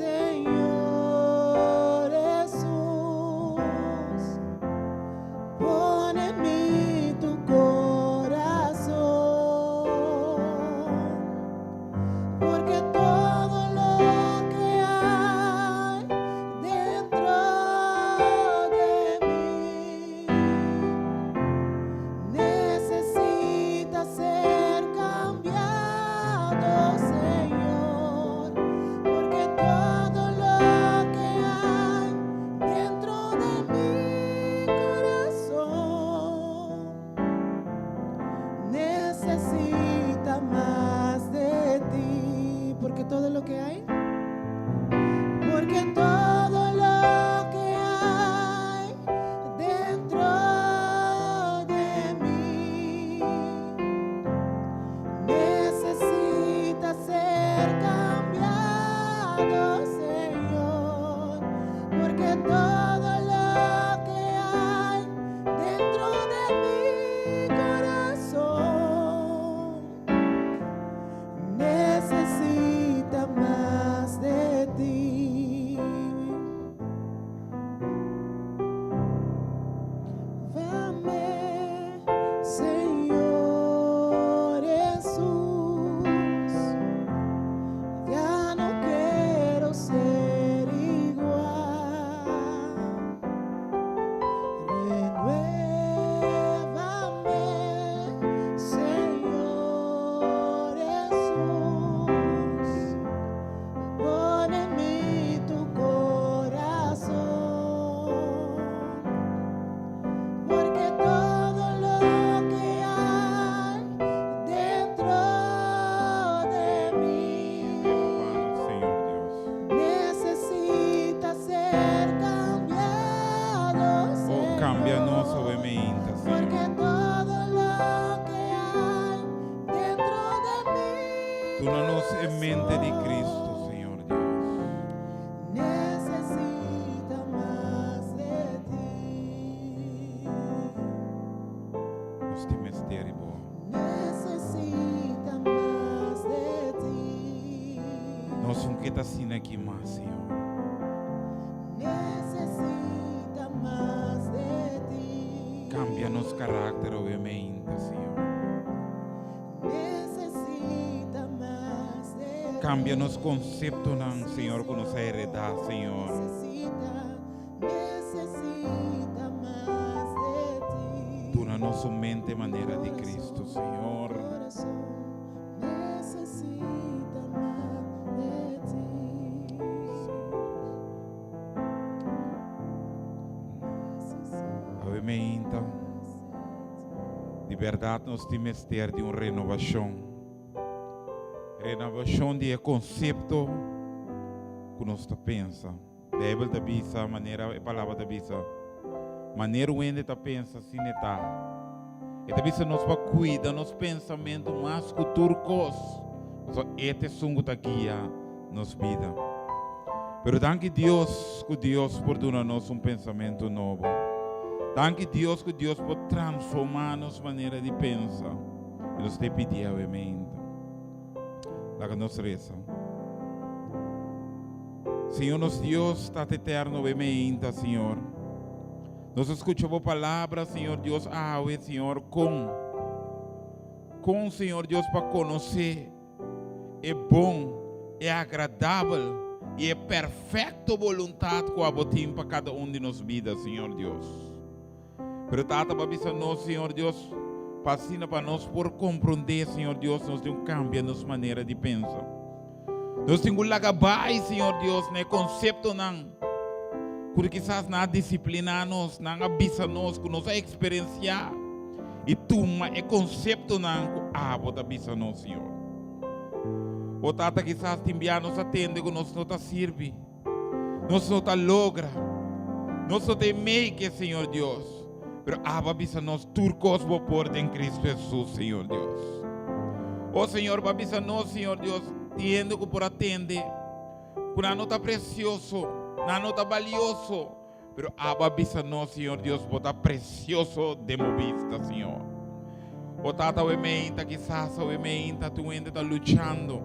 Señor Jesús. Pone Kambia nos awe meinta, Señor. Duna nos e mente di Cristo, Señor Dios. Nos tin mester di bo. Nos un ke ta asina aki mas, Señor. Cambia nos karakter awe meinta, Señor. Cambia nos conceptonan, Señor, ku nos a heredá, Señor. Duna nos un mente manera di Cristo, Señor. Awe meinta, di berdad nos tin mester di un renovacion. Renovacion di e concepto cu nos ta pensa. Bijbel ta bisa, manera e palabra ta bisa, manera un hende ta pensa, asina e ta. E ta bisa nos pa cuida nos pensamento mas cu tur cos, pasobra e ta esun cu ta guia nos bida. Pero danki Dios cu Dios por duna nos un pensamento nobo. Danki Dios cu Dios por transforma nos manera di pensa. Y nos te pidi awe meinta. Laga nos reza. Señor nos Dios, Tata Eterno, we meinta, Señor. Nos a scucha bo palabra, Señor Dios, awe, Señor, con, con, Señor Dios, pa conoce e bon, e agradabel y e perfecto voluntad cu abo tin pa cada un di nos bida, Señor Dios. Pero Tata, bo a bisa nos, Señor Dios, pa asina pa nos por comprende, Señor Dios, nos tin cu cambia nos manera di pensa. Nos tin cu laga bai, Señor Dios, na e conceptonan cu kisas nan a disciplina nos, nan a bisa nos, cu nos a experiencia, y tuma e conceptonan cu abo ta bisa nos, Señor. O Tata, kisas tin bia nos a tende cu nos no ta sirbi. Nos no ta logra. Nos no ta e make, Señor Dios. Pero Abba bisa nos tur cos bo por den Cristo Jesús, Señor Dios. Oh Señor, ba bisa nos, Señor Dios, tiende cu por atende, cu nan no ta precioso, nan no ta valioso, pero Abba bisa nos, Señor Dios, bo ta precioso den bo bista, Señor. O Tata, we meinta, quizás we meinta, tu hende ta luchando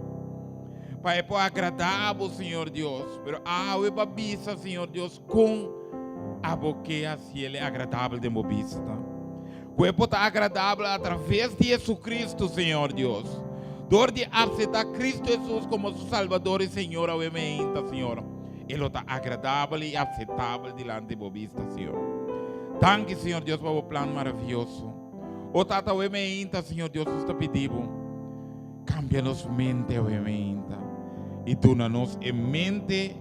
pa e por agradá bo, Señor Dios. Pero awe ba bisa, Señor Dios, con abo ke haciele agradabel den bo bista. Ku e por ta agradabel a traves di Jesucristo, Señor Dios. Dor di acepta Cristo Jesus como su Salvador y Señor awe meinta, Señor. E lo ta agradabel y aceptabel dilanti bo bista, Señor. Danki, Señor Dios, pa bo plan maraviyoso. O Tata, awe meinta, Señor Dios, nos ta pidi bo, cambia nos mente awe meinta y duna nos e mente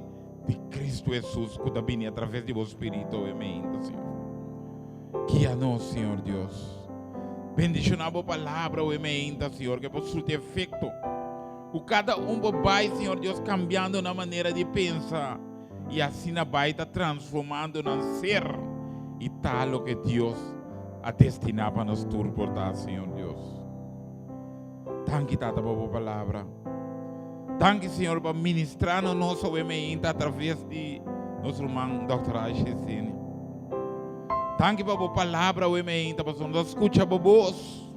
di Cristo Jesus cu ta bini a traves di bo Spirito awe meinta, Señor. Guia nos, Señor Dios. Bendiciona bo palabra awe meinta, Señor, que por surti efecto. Ku kada un bo bai, Señor Dios, kambiando nan manera di pensa i asina bai ta transformando nan ser i ta loke Dios a destiná pa nos tur por ta, Señor Dios. Danki, Tata, pa bo palabra. Danki, Señor, pa ministrá na nos awe meinta a traves di nos ruman Dòkter Aisha Heseni. Danki pa bo palabra awe meinta, pasobra nos a skucha bo bos.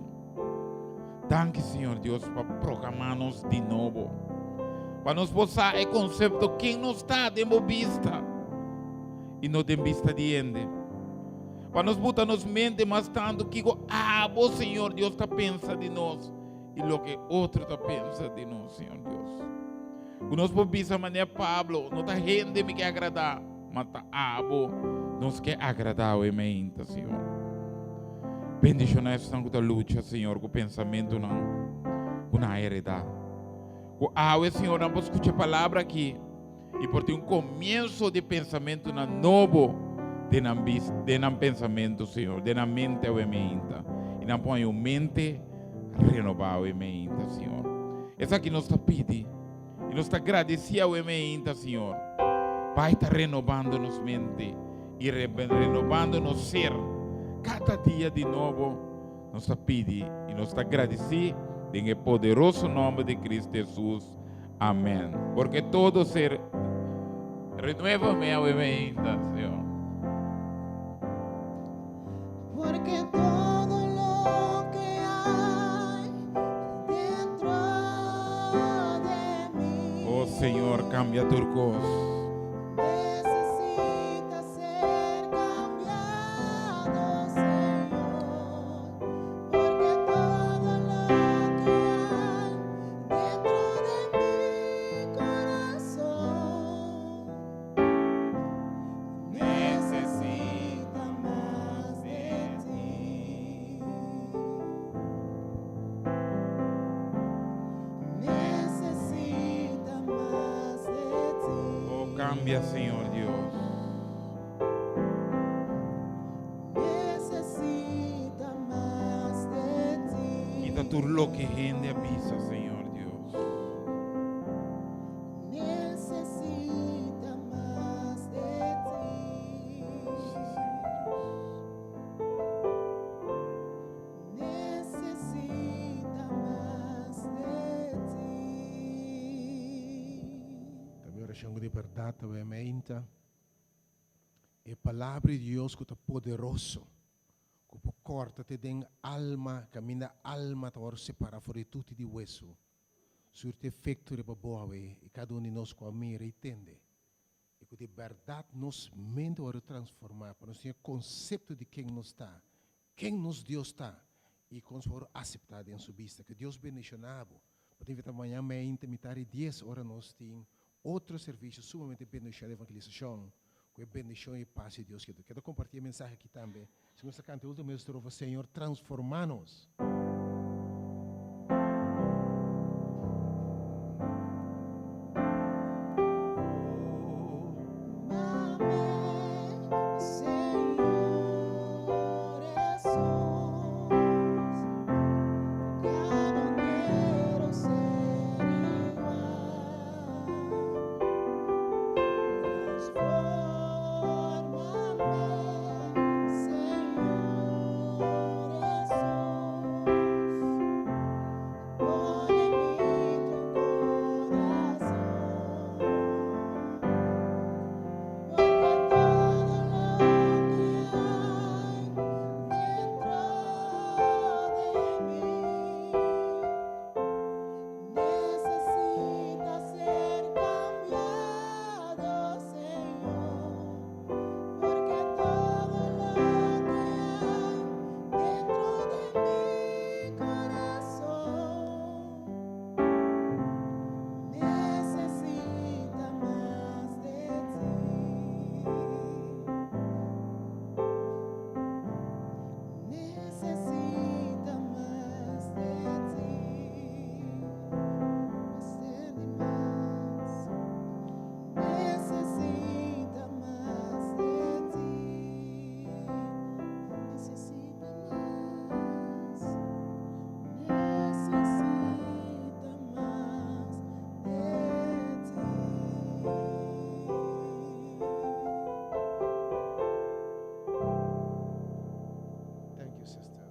Danki Señor Dios pa programá nos di nobo. Pa nos por sa e konsepto ken nos ta den bo bista i no den bista di hende. Pa nos buta nos mente mas tantu kiko abo Señor Dios ta pensa di nos i loke otro ta pensa di nos Señor Dios. Ku nos por bisa manera Pablo, no ta hende mi ke agradá, ma ta abo nos ke agradá awe meinta, Señor. Bendishoná esnan ku ta lucha, Señor, ku pensamentunan ku nan a heredá. Ku awe, Señor, nan por skucha e palabra aki i por tin un komienso di pensamentunan nobo den nan bis, den nan pensamentu, Señor, den nan mente awe meinta. I nan por haña un mente renobá awe meinta, Señor. Esaki nos ta pidi. I nos ta gradesí awe meinta, Señor. Bai ta renobando nos mente. i renobando nos ser kada dia di nobo, nos ta pidi i nos ta gradisí den e poderoso nòmber di Cristo Hesus. Amèn. Porque todo ser renuévame awe mainta, Señor. Porque todo lo que hay dentro de mí. Oh Señor, cambia tur cos. Necesita ser cambiado, Señor. Porque todo lo que hay dentro de mi corazón necesita más de ti. Necesita más de ti. Oh, cambia, Señor Dios. Necesita mas de ti. Kita tur loke hende a bisa, Señor Dios. Necesita mas de ti. Sí, Señor Dios. Necesita mas de ti. Ta mi orashon di bèrdat awe mainta. E palabra di Dios ku ta poderoso, ku por kòrta te den alma, kaminda alma ta wòrdu separá for di tuti di wesu. Surti efekto riba bo awe i kada un di nos ku a mira i tende. I ku di bèrdat nos mente wòrdu transformá pa nos tin e konsepto di ken nos ta, ken nos Dios ta i kon nos por aseptá den su bista. Ku Dios bendishoná bo. Bo ta invitá mañan mainta mitar di dies ora nos tin otro servisio sumamente bendishoná di evangelisashon. Ku e bendishon i pas di Dios keda. Keda kompartí e mensahe aki tambe. Si nos ta kanta e último estrofa, Señor, transformá nos. Transfórmame, Señor Jesús. Ya no quiero ser igual. Transfórmame, Señor Jesús. Pon en mí tu corazón. Porque todo lo que hay dentro de mí necesita ser cambiado, Señor. Porque todo lo que hay dentro de mi corazón necesita más de ti. Necesita más de ti. Ser de más. Necesita más de ti. Necesita más. Necesita más de ti. Thank you, sister.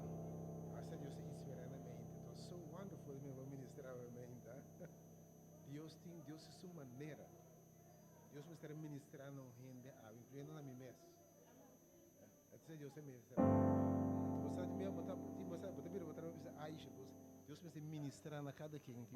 Hasta Dios ta inspirá mi mente. It was so wonderful mi a ministrá mi mente. Dios tin Dios su manera. Dios mester ministrando hende, inkluyendo na mi mes. Anto Dios ta ministrando. Bo sa, mi, bo ta, bo ta, bo ta, mira, bo ta, Aisha, Dios mester ministrando kada ken.